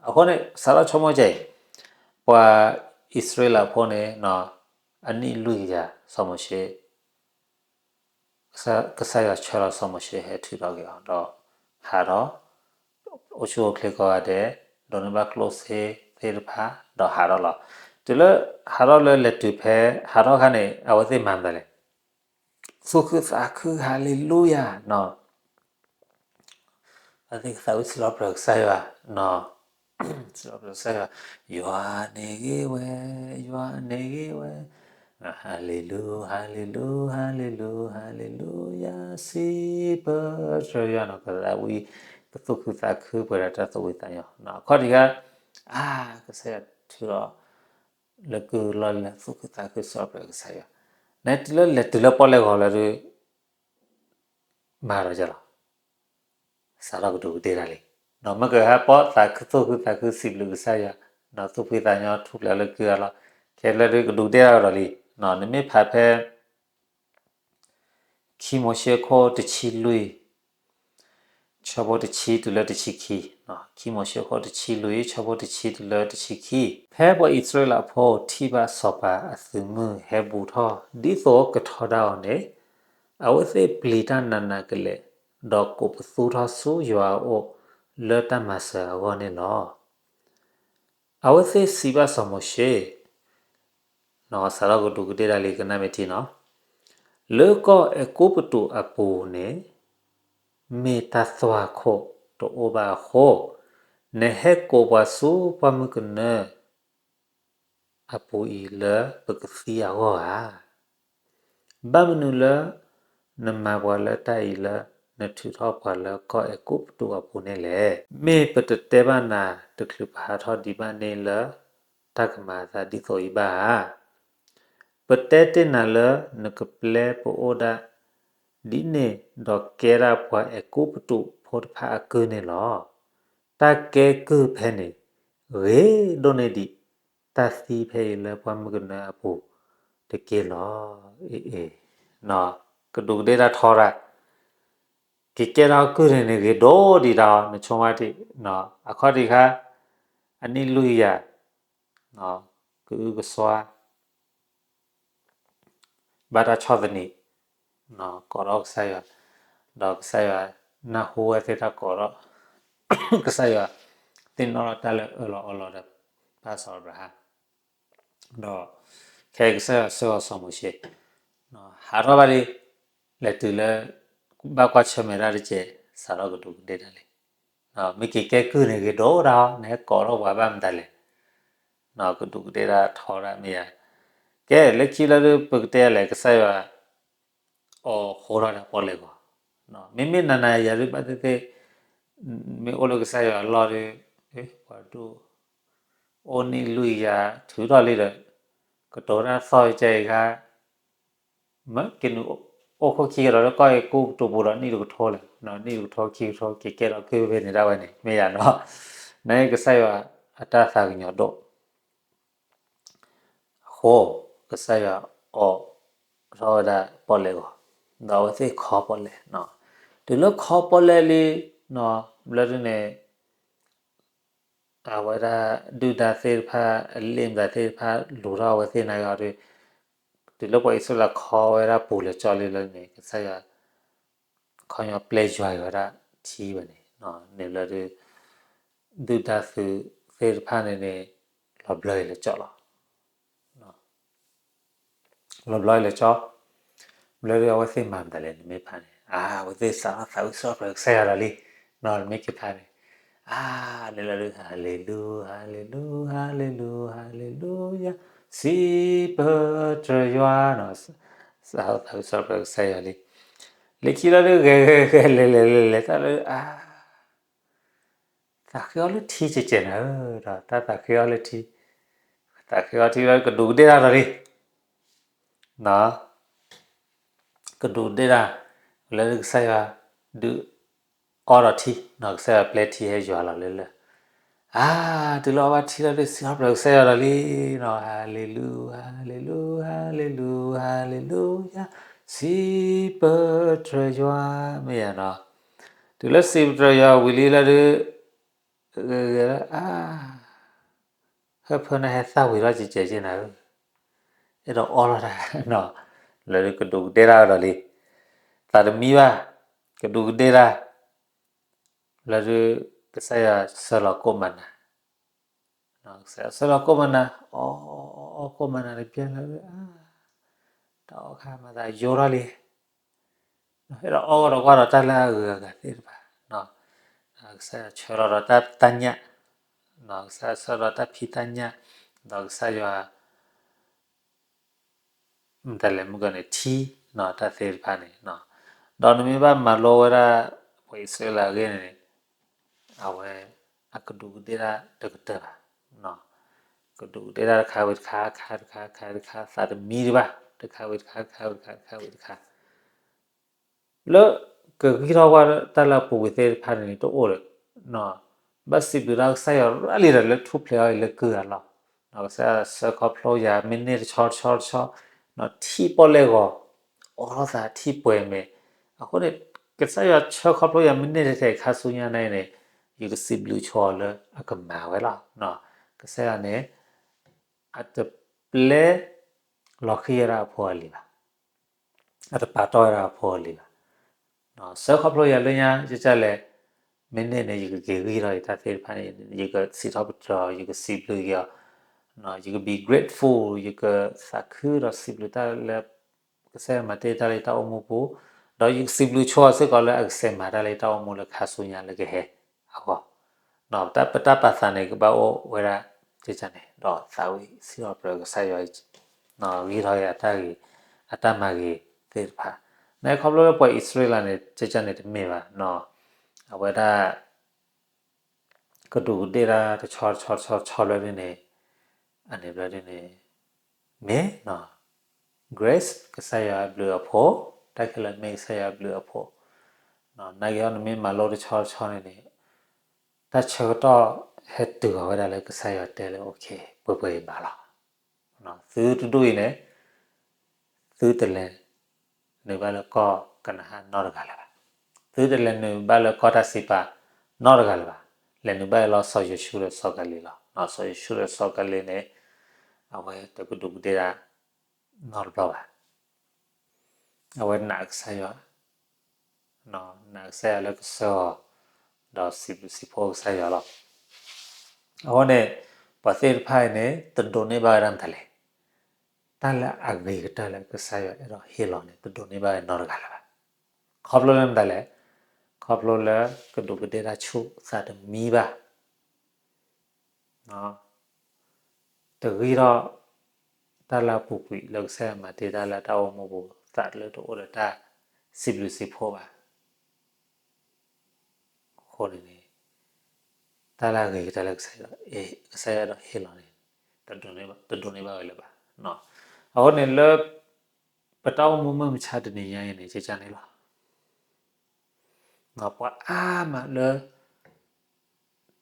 အဃိန့ၣ် စးထီၣ်ဆိကမိၣ်ကဲအံၤ, ပှၤအံၣ်စရ့လးဖိန့ၣ် အနံၣ်လွံၢ်ကယၤ စီၤမိၤၡ့ ကစၢ်ယွၤဆှၢလီၤစီၤမိၤၡ့ဟဲထုးထီၣ်က့ၤအီၤ ဒီးဟးထီၣ် အိၣ်ဆူၣ်အိၣ်ချ့ကိးဂၤဒဲး, ဒိးန့ၢ်ဘၣ်ကျိၣ်စ့သ့ၣ်တဖၣ် ဒီးဟးထီၣ်လီၤ. တုၤလၢဟးထီၣ်လၢလဲၤတုၤဖဲ ဟးထီၣ်အခါန့ၣ် အဝဲသ့ၣ်မၤမတၤလဲၣ်, သူၣ်ခုသးခု ဟၤလ့လူယၤ အဝဲသ့ၣ်ကသးဝံၣ်စံးလီၤပြၢၤကစၢ်ယွၤ, စံးလီၤပြၢၤကစၢ်ယွၤ, ယွၤန့ၣ်ဂ့ၤဝဲ, ယွၤန့ၣ်ဂ့ၤဝဲ, ဟၤလ့လူ, ဟၤလ့လူ, ဟၤလ့လူ, ဟၤလ့လူယၤ, စံးပတြၢၤယွၤနီၤ, ကသးဝံၣ် ကသူၣ်ခုသးခုပှဲၤဒီးတၢ်သူၣ်ဖှံသးညီ, အခီၣ်ထံးခါ အါ ကစၢ်ယွၤထုးထီၣ် လၢကုၢ်လီၢ်လၢသူၣ်ခုသးခုစံးပတြၢၤကစၢ်ယွၤ, နတုၤလၢလဲၤတုၤလၢပီၣ်လဲၣ်ဂီၤလၢဒုး မၤဒီးယလီၤ, စးထီၣ်ကဒူးကဒ့ၣ်တၢ်လံ, မ့ၢ်ကဟဲပီၣ်သးခု သူၣ်ခုသးခုစံးဘျုးကစၢ်ယွၤ, ဒီးသူၣ်ဖှံသးညီထူၣ်ဖျဲးလၢကုၢ်အလီၢ်, ခဲလၢာ်ဒုးကဒူးကဒ့ၣ်တၢ်ဒီးလံ, နမ့ၢ်ဖးဖဲ ခံမိၤၡ့ခိၣ်တဆံလွံၢ် ဆၢဖိတဆံတုၤလၢတဆံခံ, ခံမိၤၡ့ခိၣ်တဆံလွံၢ် ဆၢဖိတဆံတုၤလၢတဆံခံ, ဖဲပှၤအံၣ်စရ့လးဖိထံၣ်ဘၣ်စီၤပၤအသုးမုၢ်ဟဲဘူးထီၣ် ဒ်သိးကထီဒါအီၤန့ၣ်, အဝဲသ့ၣ်ပျံၤတၢ်နးနးကလဲာ်, ဒီးကိးပသူထီၣ်ဆူယွၤအအိၣ်လၢတၢ်မၤစၢၤအဂီၢ်န့ၣ်လီၤ. အဝဲသ့ၣ်စံးဘၣ်စီၤမိၤၡ့, စးထီၣ်ကဒူးကဒ့ၣ်တၢ်လံ ကနၣ်မ့ၢ်ထံနီၤ, လၢကီၢ်အဲၤကူပတူးအပူၤန့ၣ် မ့ၢ်တၢ်သွၣ်ခိၣ်တအိၣ်ဘၣ်အဃိ, နဟဲကိးပှၤဆူပှၢ်မုၢ်ကနၢအပူၤအံၤလၢပကသံအဂီၢ်ဧါ. ဘၣ်မနုၤလၢ နမၤပှၤလၢတၢ်အံၤလၢ နထုးထီၣ်ပှၤလၢကီၢ်အဲၤကူပတူးအပူၤန့ၣ်လဲၣ်. မ့ၢ်ပတတဲဘၣ်နၤ တချုးပဟးထီၣ်ဒံးဘၣ်န့ၣ်လၢတၢ်ကမၤအသးဒ်သိးအံၤဘၣ်ဧါ. ပတဲတ့ၢ်နၤလၢနကပျဲပအိၣ်ဒၣ်ဒ်န့ၣ် ဒီးကဲဒၣ်ပှၤအဲၤကူပတူးဖိတဖၣ်အကုၢ်န့ၣ်လီၤ. တၢ်ကဲကုၢ်ဖဲန့ၣ် ဂ့ၤဒိၣ်န့ၢ်ဒံး တၢ်သံဖဲအံၤလၢပှၢ်မုၢ်ကနၢအပူၤတက့ၢ်လီၤ. အ့ အ့ ကဒူးကဒ့ၣ်တၢ်ထီတၢ်, က့ၤကဲထီၣ်ကုၢ်န့ၣ်န့ၣ် ဂ့ၤဒိၣ်ဒံးတၢ် နဆိကမိၣ်ဒံး, အခီၣ်ထံးခါ အနံၣ်လွံၢ်ကယၤ ကအုကစွါ ဘၣ်တၢ်ဆီၣ်သနံး ကိးထီၣ်ကစၢ်ယွၤ, ဒီးကစၢ်ယွၤနၢ်ဟူဝဲသ့ၣ်တၢ်ကိးထီၣ်, ကစၢ်ယွၤသ့ၣ်နီၣ်လီၤတၢ်လၢအၢၣ်လီၤအီလီၤဒီး ပၢ်စီၤအၤဘြၤဟၣ်, ဒီးခဲအံၤကစၢ်ယွၤဆှၢအီၤစီၤမိၤၡ့, ဟးထီၣ်ဘၣ်လံ, လဲၤတုၤလၢ ဘၣ်ကွၢ်ဆၢၣ်မဲာ်တၢ်တစဲး စးထီၣ်ကဒူးကဒ့ၣ်တၢ်လံ. မ့ၢ်က့ၤကဲကုၢ်န့ၣ်ဂ့ၤဒိၣ်တၢ်, နဟဲကိးထီၣ်ပှၤဘၣ်မတၤလဲၣ်. ကဒူးကဒ့ၣ်တၢ်ထီတၢ်မ့ၢ်ယါ, ကဲ လၢခံလၢဒုးပကတဲလဲၣ် ကစၢ်ယွၤ အီၤဟိထီၣ်ဒီးပီၣ်လဲၣ်ဂီၤ, မ့မ့ၢ်နၤနၤယၤဒုးဘၣ်သ့ၣ်သ့ၣ်, မ့ၢ်အိၣ်လၢကစၢ်ယွၤအလီၢ်ဒုး, ပှၤဒိၣ် အိၣ်နံၣ်လွံၢ်ကယၤထုးထီၣ်လံဒီး, ကတိၤတၢ်သီၣ်ကဲအံၤခါ, မ့ၢ်က့ၤနုာ် အိၣ်ခိၣ်ခံကဒီးလၢကီၢ်အဲၤကူပတူးပူၤဒီးနံၣ်တကထိလဲၣ်, နံၣ်တကထိခံကထိ က့ၤကဲထီၣ်က့ၤဖဲန့ၣ်ဒၣ်ဝဲန့ၣ် မ့ၢ်ယၤနီၤ, နကစၢ်ယွၤအတၢ်သးကညီၤဒိၣ် အဃိ ကစၢ်ယွၤအိးထီၣ်ဝဲဒၣ်ပီၣ်လဲၣ်ဂီၤ, ဒီးအဝဲသ့ၣ်ခီပီၣ်လဲၣ်, တုၤလၢခီပီၣ်လဲၣ်လံ, ဘျီဒုန့ၣ် အဝဲဒၣ်ဒုၣ်ဒါသ့ၣ်တဖၣ် အလ့ၣ်မတၤသ့ၣ်တဖၣ် လူၤထီၣ်အဝဲသ့ၣ်နာ်က့ၤအီၤဒီး တုၤလၢပှၤအံၣ်စရ့လးခီဝဲဒၣ်ပူၤလဲၤကၠီလံလၢန့ၣ် ကစၢ်ယွၤ ခီပညီပျဲယွၤက့ၤဝဲဒၣ်ထံဝဲန့ၣ်, န့ၣ်ဘျီဒု ဒုၣ်ဒါသုးသ့ၣ်တဖၣ်န့ၣ်န့ၣ် လီၤဘျၢအံၤလၢကၠီလီၤ. လီၤဘျီအံၤလၢကၠီ, ဘျီဒုအဝဲသ့ၣ်မၤမတၤလဲၣ် နမ့ၢ်ဖးန့ၣ် အဝဲသ့ၣ်စးထီၣ်သးဝံၣ်စံးထီၣ်ပတြၢၤကစၢ်ယွၤဒီးလံ, နမ့ၢ်က့ၤဖးန့ၣ်, အါ လၢလၢဒု ဟၤလ့လူ ဟၤလ့လူ ဟၤလ့လူ ဟၤလ့လူယၤ, စံးပတြၢၤယွၤနီၤ, စးထီၣ်သးဝံၣ်စံးထီၣ်ပတြၢၤကစၢ်ယွၤလံ, လၢခံလီၤဒု ဂဲၤဂဲၤဂဲၤလဲၤလဲၤလဲၤလဲၤတၢ်လၢ အါ သးဃ့အီၤလၢထံကဲးကဲးနၤဧၢ, ဒီးတၢ်သးဃ့အီၤလၢထံ, သးဃ့အီၤထံလၢကဒူးကဒ့ၣ်တၢ်ဒီးလံ, ကဒူးကဒ့ၣ်တၢ်, လၢကစၢ်ယွၤ ဒုးအီဒီးထံ, ကစၢ်ယွၤပျဲထံဟဲယွၤလီၤလၢလၢ, အါ တုၤလၢအီဘၣ်ထံလီၤဒု စံးထီၣ်ပတြၢၤကစၢ်ယွၤဒီးလံ, ဟၤလ့လူ ဟၤလ့လူ ဟၤလ့လူ ဟၤလ့လူယၤ, စံးပတြၢၤယွၤ မ့ၢ်ယၤနီၤ, တုၤလၢစံးပတြၢၤယွၤဝံၤလံလီၤဒု ဂဲၤဂဲၤလၢ အါ ဟၢဖၢန့ၣ်ဟဲသၣ်ဝံၤထီၣ်ကဲးကဲးက့နၤဧၢ, အဲၣ်ဒိးအီလီၤတၢ်နီၤ, လၢဒုကဒူးကဒ့ၣ်တၢ်ဒီးလံ, သးတမံဘၣ်, ကဒူးကဒ့ၣ်တၢ်, လၢဒု ကစၢ်ယွၤဆှၢလီၤကိၣ်မၤနၤ, ကစၢ်ယွၤဆှၢလီၤကိၣ်မၤနၤ, အီအီအီကိၣ်မၤနၤတဘျီလၢဒု အါ တၢ်အီၣ်ခါမၤသးယိထီၣ်လံ, အဲၣ်ဒိးအီၣ်ဂီၢ်ဒီးကွၢ်ဒီးတၢ်လၢအဂုၤအဂၤသ့ၣ်တဖၣ်, ကစၢ်ယွၤဆှၢလီၤဒီးတၢ်တၢ်ညၣ်, ကစၢ်ယွၤဆှၢလီၤတၢ်ဖံးတၢ်ညၣ်, ဒီးကစၢ်ယွၤ မတၤလဲၣ်မုၢ်ကီၢ်န့ၣ် ထံနီၤ တၢ်သ့ၣ်တဖၣ်န့ၣ်, ဒီးနမ့ၢ်ဘၣ်မၤလိဝဲဒၣ် ပှၤအံၣ်စရ့လးအဂ့ၢ်န့ၣ် အဝဲ အကဒူးကဒ့ၣ်တၢ်တကတၢၢ်ဘၣ်, ကဒူးကဒ့ၣ်တၢ်တခါဝံၤတခါ ခါတခါ ခါတခါ သးတမံတဘၣ် တခါဝံၤတခါ တခါဝံၤတခါ တခါဝံၤတခါ လၢကဂံၢ်ထီၣ်ကွၢ်တၢ်လၢအပူၤကွံာ်သ့ၣ်တဖၣ်န့ၣ် တအိၣ်ဒီး ဘၣ်စံးဘျုးတၢ်ကစၢ်ယွၤရၣ်လံဒီးလၢထူၣ်ဖျဲးအီၤအံၤလၢကုၢ်အလီၢ်, ကစၢ်ယွၤဆှၢခီဖျိယၤ မ့ၢ်န့ၢ်တဆီတဆီတဆီ, ထံၣ်ပီၣ်လဲၣ်ဂီၤ, အိးထီၣ်သးထံၣ်ပှဲၤမဲာ်, အဃိန့ၣ် ကစၢ်ယွၤဆှၢခီဖျိယၤ မ့ၢ်န့ၢ်ထဲထဲခါဆူညါန့ၣ်န့ၣ် ယကစံးဘျုးဆိအီၤလၢအကမၤဝဲလီၤ. ကစၢ်ယွၤန့ၣ် အတပျဲလီၤဃံၤဝဲဒၣ်အဖိအလံၤဘၣ်. အတပာ်တီၢ်ဝဲဒၣ်အဖိအလံၤဘၣ်. ဆှၢခီဖျိယၤလၢညါ ကကလဲၣ်, မ့ၢ်န့ၢ်န့ၣ် ယကက့ၤဂံၢ်ထီၣ်ယတၢ်သ့ၣ်တဖၣ်န့ၣ် ယကစံးထီၣ်ပတြၢၤအီၤ ယကစံးဘျုးက့ၤအီၤ, ယက be grateful ယကသးခုဒီးစံးဘျုးတၢ်လၢ ကစၢ်ယွၤမၤတ့ၢ်တၢ်လၢယတၢ်အိၣ်မူပူၤ, ဒီးယကစံးဘျုးဆိအီၤစ့ၢ်ကီးလၢအကဆဲးမၤတၢ်လၢယတၢ်အိၣ်မူလၢခါဆူညါလၢကဟဲအဂီၢ်. ပတၢ်ပတၢ်ပာ်သးန့ၣ် ကဘၣ်အိၣ်ဝဲဒၣ် ကကန့ၣ် ဒီးသးဝံၣ်စံးထီၣ်ပတြၢၤကစၢ်ယွၤ ဂံၢ်ထီၣ်က့ၤအတၢ်ဂ့ၤ အတၢ်မၤဂ့ၤသ့ၣ်တဖၣ်. နခီဖျိလၢပှၤအံၣ်စရ့လးန့ၣ် ကကန့ၣ်တမ့ၢ်ဘၣ်, အဝဲဒၣ် ကဒူးကဒ့ၣ်တၢ်တဆီတဆီတဆီတဆီဘျီဒုန့ၣ်, အန့ၣ်ဘျီဒုန့ၣ် မ့ၢ် grace ကစၢ်ယွၤအဘျုးအဖှိၣ်, တၢ်ခဲလၢာ်မ့ၢ်ကစၢ်ယွၤအဘျုးအဖှိၣ်. နာ်က့ၤအီၤ နမ့ၢ်မၤလိတဆီတဆီန့ၣ်န့ၣ် တၢ်ဆၢကတီၢ်ဟဲတုၤဃီၤဝဲဒၣ်လၢကစၢ်ယွၤတဲလၢ okay ပှဲၤပှဲၤအံၤမၤလီၤ. သုတဒူၣ်အံၤန့ၣ် သုတလဲၤနုာ်ဘၣ်လၢကီၢ်ကနၤအၣ်နီတဂၤလၢၤဘၣ်. သုတလဲၤနုာ်ဘၣ်လၢကီၢ်တၢ်စံးပာ်နီတဂၤလၢၤဘၣ်. လဲၤနုာ်ဘၣ်လၢစီၤယိၤၡူဒီးစီၤကၤလံးလီၤ. စီၤယိၤၡူဒီးစီၤကၤလံးန့ၣ် အဝဲတကဒူးကဒ့ၣ်တၢ်နီတဘျီဘၣ်. အဝဲနာ်ကစၢ်ယွၤ နာ်ကစၢ်ယွၤလၢကဆှၢအီၤ ဒီးစံးဘျုးစံးဖှိၣ်ကစၢ်ယွၤလီၤ. အဃိန့ၣ် ပှၤသ့ၣ်တဖၣ်အံၤန့ၣ် တဒိးန့ၢ်ဘၣ်ဝဲဒၣ်မတၤလဲၣ်. တၢ်လၢအဂ့ၤကတၢၢ်လၢကစၢ်ယွၤအဲၣ်ဒိးဟ့ၣ်လီၤန့ၣ် တဒိးန့ၢ်ဘၣ်ဝဲနီတဂၤလၢၤဘၣ်. ခီဖျိလၢမတၤလဲၣ်, ခီဖျိလၢကဒူးကဒ့ၣ်တၢ်ဆူၣ်သးတမံဘၣ် တဂံၢ်ထီၣ် တၢ်လၢအပူၤကွံာ်လၢကစၢ်ယွၤမၤတ့ၢ်တၢ်လၢတၢ်အိၣ်မူပူၤ သးလၢတအိၣ်ဒီးတၢ်စံးဘျုးစံးဖှိၣ်ဘၣ်. အဃိန့ၣ်န့ၣ် တၢ်လၢအဂ့ၤကတၢၢ်လၢကစၢ်ယွၤ ကစၢ်ယွၤအဲၣ်ဒိးဟ့ၣ်လီၤန့ၣ် တဒိးန့ၢ်ဘၣ်ဝဲလၢၤဘၣ်. အဃိန့ၣ်လၢ ပတၢ်အိၣ်မူမုၢ်မဆါတနံၤညါအံၤန့ၣ် ကကန့ၣ်လီၤ. ပှၤအါမးလၢ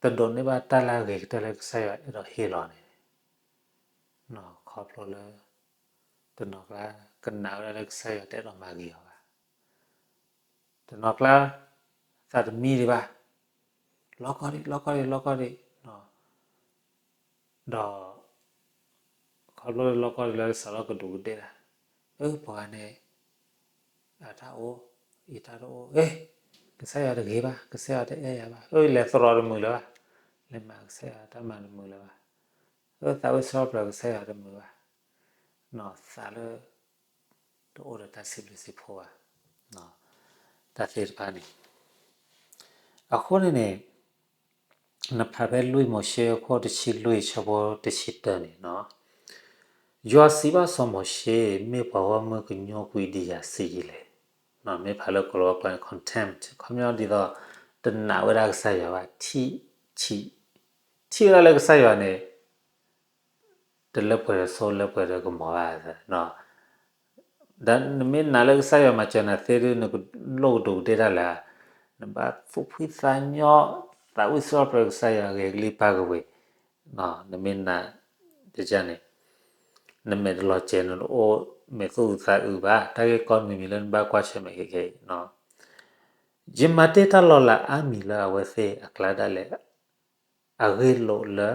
တဒိးန့ၢ်ဘၣ်တၢ်လၢအဂ့ၤကတၢၢ်လၢကစၢ်ယွၤအဲၣ်ဒိးဟ့ၣ်လီၤန့ၣ်, ခီဖျိလၢ တနီၤကျါ ကနၣ်ဝဲဒၣ်လၢကစၢ်ယွၤတအဲၣ်ဒိးမၤဂ့ၤအီၤဘၣ်. တနီၤကျါ သးတမံဒံးဘၣ်, လီၤကီၢ်ဒံး လီၤကီၢ်ဒံး လီၤကီၢ်ဒံး, ဒီး ခီဖျိလၢလီၤကီၢ်ဒံးလၢစးထီၣ်ကဒူးကဒ့ၣ်တၢ်, အၢ ပှၤဂၤန့ၣ် အတၢ်အိၣ် ယတၢ်တအိၣ်, အ့ ကစၢ်ယွၤတဂ့ၤဘၣ်, ကစၢ်ယွၤတအဲၣ်ယၤဘၣ်, အၢ လဲၤသရိာ်တမုာ်လၢၤဘၣ်, လဲၤမၤကစၢ်ယွၤတၢ်မၤတမုာ်လၢၤဘၣ်, အၢ သးဝံၣ်စရီပျၢၤကစၢ်ယွၤတမုာ်ဘၣ်, သးလၢ တအိၣ်ဒီးတၢ်စံးဘျုးစံးဖှိၣ်ဘၣ်, တၢ်သ့ၣ်တဖၣ်န့ၣ် အဃိန့ၣ်န့ၣ် နဖးဖဲလွံၢ်မိၤၡ့အခိၣ်တဆံလွံၢ်ဆၢဖိတဆံတၢန့ၣ်, ယွၤစံးဘၣ်စီၤမိၤၡ့, မ့ၢ်ပှၤဂီၢ်မုၢ်ကညိကွံာ်ဒံးယၤစံးယံာ်လဲၣ်. မ့ၢ်ဖးလၢကိၤလၤဝါကျိာ်န့ၣ် contempt ခီပညီဒ်သိး တနာ်ဝဲဒၣ်ကစၢ်ယွၤဘၣ်, ထံၣ် ထံၣ်ဝဲဒၣ်လၢကစၢ်ယွၤန့ၣ် တလၢပှဲၤဒီးစိလၢပှဲၤဒီးကမီၤဘၣ်, ဒီးနမ့ၢ်နာ်လၢကစၢ်ယွၤမၤစၢၤနၤသ့ဒီး နကလိၣ်ကဒူးကဒ့ၣ်တၢ်လၢၤ, နဘၣ်သူၣ်ဖှံသးညီ, သးဝံၣ်စရီပျၢၤကစၢ်ယွၤဂဲၤကလံၣ်ပၢ်ကဝ့ၤ, နမ့ၢ်နာ်န့ၣ် နမဲာ်တလီၤစဲၤ နတအိၣ်မဲာ်သူၣ်အုးသးအုးဘၣ်, တၢ်ဂ့ၢ်ကီတမံၤမံၤလၢနဘၣ်ကွၢ်ဆၢၣ်မဲာ်ခဲခဲအံၤ, ယမၤတ့ၢ်တၢ်လီၤလးအါမံၤလၢအဝဲသ့ၣ်အကျါဒၣ်လဲာ်, အဂ့ၢ်လိာ်လၢ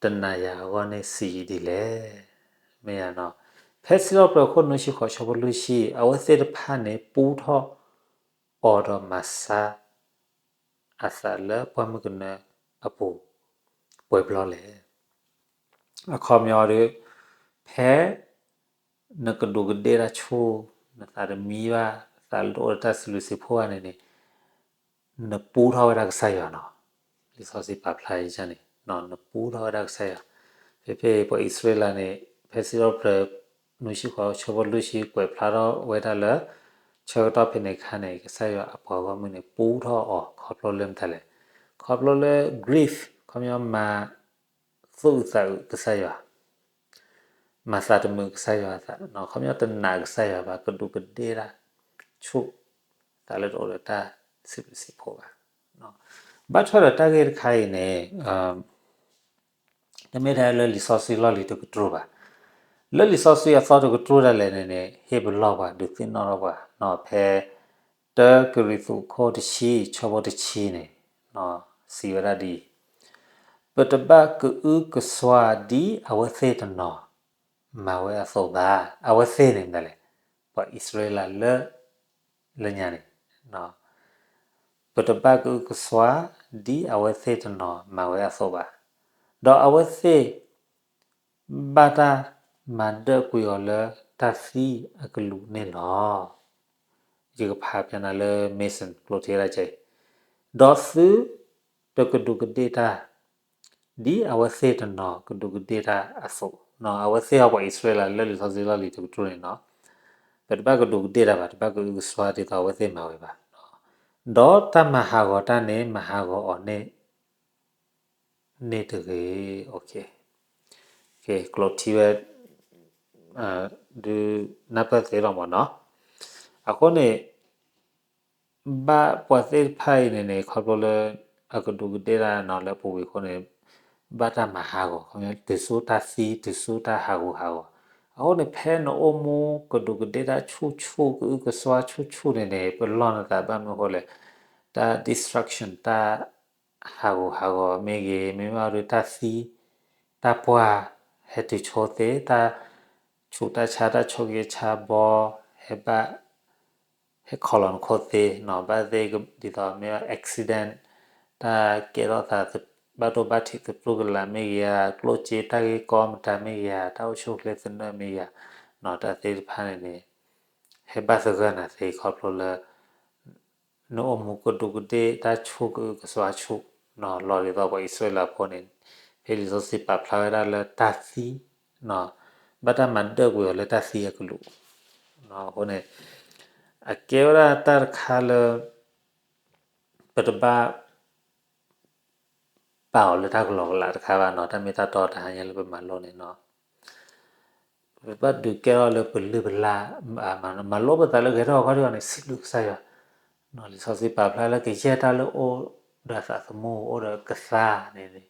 တနာ်ယၤအဂီၢ်န့ၣ်စံးယံာ်ဒ်လဲၣ်. မ့ၢ်ဧါ, ဖဲစံးထီၣ်ပတြၢၤခိၣ်နွံဆံဃိးဆၢဖိလွံၢ်ဆံ အဝဲသ့ၣ်တဖၣ်န့ၣ် ပူထီၣ်အီၤဒီးမၤဆါအသးလၢပှၢ်မုၢ်ကနၢအပူၤ ပှဲၤဘျီလဲၣ်. အခီပညီဒီး ဖဲ နကဒူးကဒ့ၣ်တၢ်ဆူၣ်, နသးတမံဘၣ်, သးလၢတအိၣ်ဒီးတၢ်စံးဘျုးစံးဖှိၣ်ဘၣ်န့ၣ်န့ၣ်, နပူထီၣ်ဝဲဒၣ်ကစၢ်ယွၤနီၤ. လံာ်စီဆှံပာ်ဖျါယန့ၣ်, နပူထီၣ်ဝဲဒၣ်ကစၢ်ယွၤ, ဖဲဖဲပှၤအံၣ်စရ့လးန့ၣ် ဖဲစံးထီၣ်ပတြၢၤ နွံဆံဃိးဆၢဖိလွံၢ်ဆံ ကွဲးဖျါထီၣ်ဝဲဒၣ်လၢ ဆၢကတီၢ်ဖဲန့ၣ်အခါန့ၣ် ကစၢ်ယွၤအပှၤဂီၢ်မုၢ်န့ၣ် ပူထီၣ်အီၤ ခီဖျိလၢမတၤလဲၣ်, ခီဖျိလၢ grief ခီပညီမၤ သူၣ်အုးသးအုးကစၢ်ယွၤ, မၤသးတမုာ်ကစၢ်ယွၤအသး, ခီပညီတနာ်ကစၢ်ယွၤဘၣ်, ကဒူးကဒ့ၣ်တၢ်ဆူၣ်, သးလၢတအိၣ်ဒီးတၢ်စံးဘျုးစံးဖှိၣ်ဘၣ်. ဘၣ်ထွဲဒီးတၢ်ဂ့ၢ်တခါအံၤန့ၣ် တမ့ၢ်ထဲလၢလံာ်စီဆှံလီၢ်လံၤတကတြူၢ်ဘၣ်. လၢလံာ်စီဆှံအသီတကတြူၢ်ဒၣ်လဲာ်န့ၣ်န့ၣ် ဟ့ၣ်ပလီၢ်ပှၤ ဒုးသ့ၣ်နီၣ်ထီၣ်ပှၤ, ဖဲ တၢကရံၣ်သူးခိၣ်တဆံ ဆၢဖိတဆံန့ၣ် စံးဝဲဒၣ်ဒ်အံၤ, ပတဘၣ်ကအုကစွါဒ်အဝဲသ့ၣ်တနီၤ မၤဝဲအသိးဘၣ်. အဝဲသ့ၣ်န့ၣ်မတၤလဲၣ်, ပှၤအံၣ်စရ့လးလၢ လၢညါန့ၣ် ပတဘၣ်ကအုကစွါ ဒ်အဝဲသ့ၣ်တနီၤမၤဝဲအသိးဘၣ်. ဒီးအဝဲသ့ၣ် ဘၣ်တၢ်မၤဒၢးကွံာ်အီၤလၢတၢ်သံအကလူးန့ၣ်လီၤ. ယကဖးပျးနၤလၢ Mason ကျိးထံဝဲဒၣ်ကဲ, ဒီးသုတကဒူးကဒ့ၣ်တၢ် ဒ်အဝဲသ့ၣ်တနီၤကဒူးကဒ့ၣ်တၢ်အသိး, အဝဲသ့ၣ်အပှၤအံၣ်စရ့လးလၢလံာ်စီဆှံလီၢ်လံၤတကတြူၢ်န့ၣ်နီၤ, ပတဘၣ်ကဒူးကဒ့ၣ်တၢ်ဘၣ်, တဘၣ်ကအုကစွါဒ်သိးအဝဲသ့ၣ်မၤဝဲဘၣ်. ဒီးတၢ်မၤဟးဂီၤတၢ်န့ၣ် မၤဟးဂီၤအီၤန့ၣ် န့ၣ်တဂ့ၤ. ကျိးထံဝဲ ဒုးနၢ်ပၢၢ်သ့လီၤမ့ၢ်နီၤ. အဃိန့ၣ် ဘၣ်ပှၤသ့ၣ်တဖၣ်အံၤန့ၣ်န့ၣ် ခီဖျိလၢ အကဒူးကဒ့ၣ်တၢ်နီၤလၢပူၤကွံာ်အဃိန့ၣ် ဘၣ်တၢ်မၤဟးဂီၤ, ခီပညီ တုၤဆူတၢ်သံ တုၤဆူတၢ်ဟးဂူာ်ဟးဂီၤ. အဃိန့ၣ် ဖဲနအိၣ်မူကဒူးကဒ့ၣ်တၢ်ဆူၣ်ဆူၣ် ကအုကစွါဆူၣ်ဆူၣ်န့ၣ်န့ၣ် ပလီၢ်နသးဘၣ်မနုၤအဃိလဲၣ်, တၢ် destruction တၢ် ဟးဂူာ်ဟးဂီၤမ့ၢ်ဂ့ၤ, မ့မ့ၢ်အီၤဒုးတၢ်သံ, တၢ်ပှၢ်, ဟဲတုၤဆိသ့, တၢ်ဆူးတၢ်ဆါ, တၢ်ဆိးက့ဆါဘီ, ဟဲဘၣ်, ဟဲခီလီၤနခိၣ်သ့နီၤ, ဘၣ်သ့ၣ်ဒ်သိးမ့ၢ် accident, တၢ်ကဲထီၣ်သး ဘၣ်ဒိဘၣ်ထံးသတူၢ်ကလာ်မ့ၢ်ဂ့ၤဧါ, ကျိၣ်စ့တၢ်ဂ့ၢ်ကီမတၤမ့ၢ်ဂ့ၤဧါ, တၢ်အိၣ်ဆူၣ်အိၣ်ချ့သနၢၣ်မ့ၢ်ဂ့ၤဧါ, တၢ်သ့ၣ်တဖၣ်န့ၣ်န့ၣ် ဟဲဘၣ်သဂၢၢ်နၤသ့ခီဖျိလၢ နအိၣ်မူကဒူးကဒ့ၣ်တၢ်ဆူၣ်ကအုကစွါဆူၣ်, လီၤဒ်သိးပှၤအံၣ်စရ့လးဖိန့ၣ်, ဖဲလံာ်စီဆှံပာ်ဖျါဝဲဒၣ်လၢတၢ်သံ, ဘၣ်တၢ်မၤဒၢးကွံာ်အီၤလၢတၢ်သံအကလူး, အဃိန့ၣ် အကဲဝဲဒၣ်တၢ်တခါလၢ ပတဘၣ် ပာ်အီၤလၢတၢ်ကလီကလးတခါဘၣ်နီၤ, တၢ်မ့ၢ်တၢ်တီတဟါညါလၢပမၤလိန့ၣ်နီၤ. ပဘၣ်ဒုးကဲထီၣ်လၢပလုၢ်ပလၢ်, မၤလိပသးလၢဂဲၤထီၣ်ဂီၤခီထံဂီၤန့ၣ် စံးဘျုးကစၢ်ယွၤ, လံာ်စီဆှံပာ်ဖျါလၢကယဲၢ်တၢ်လၢအိၣ်ဒီးသးသမူ အိၣ်ဒီးကသါန့ၣ် စံး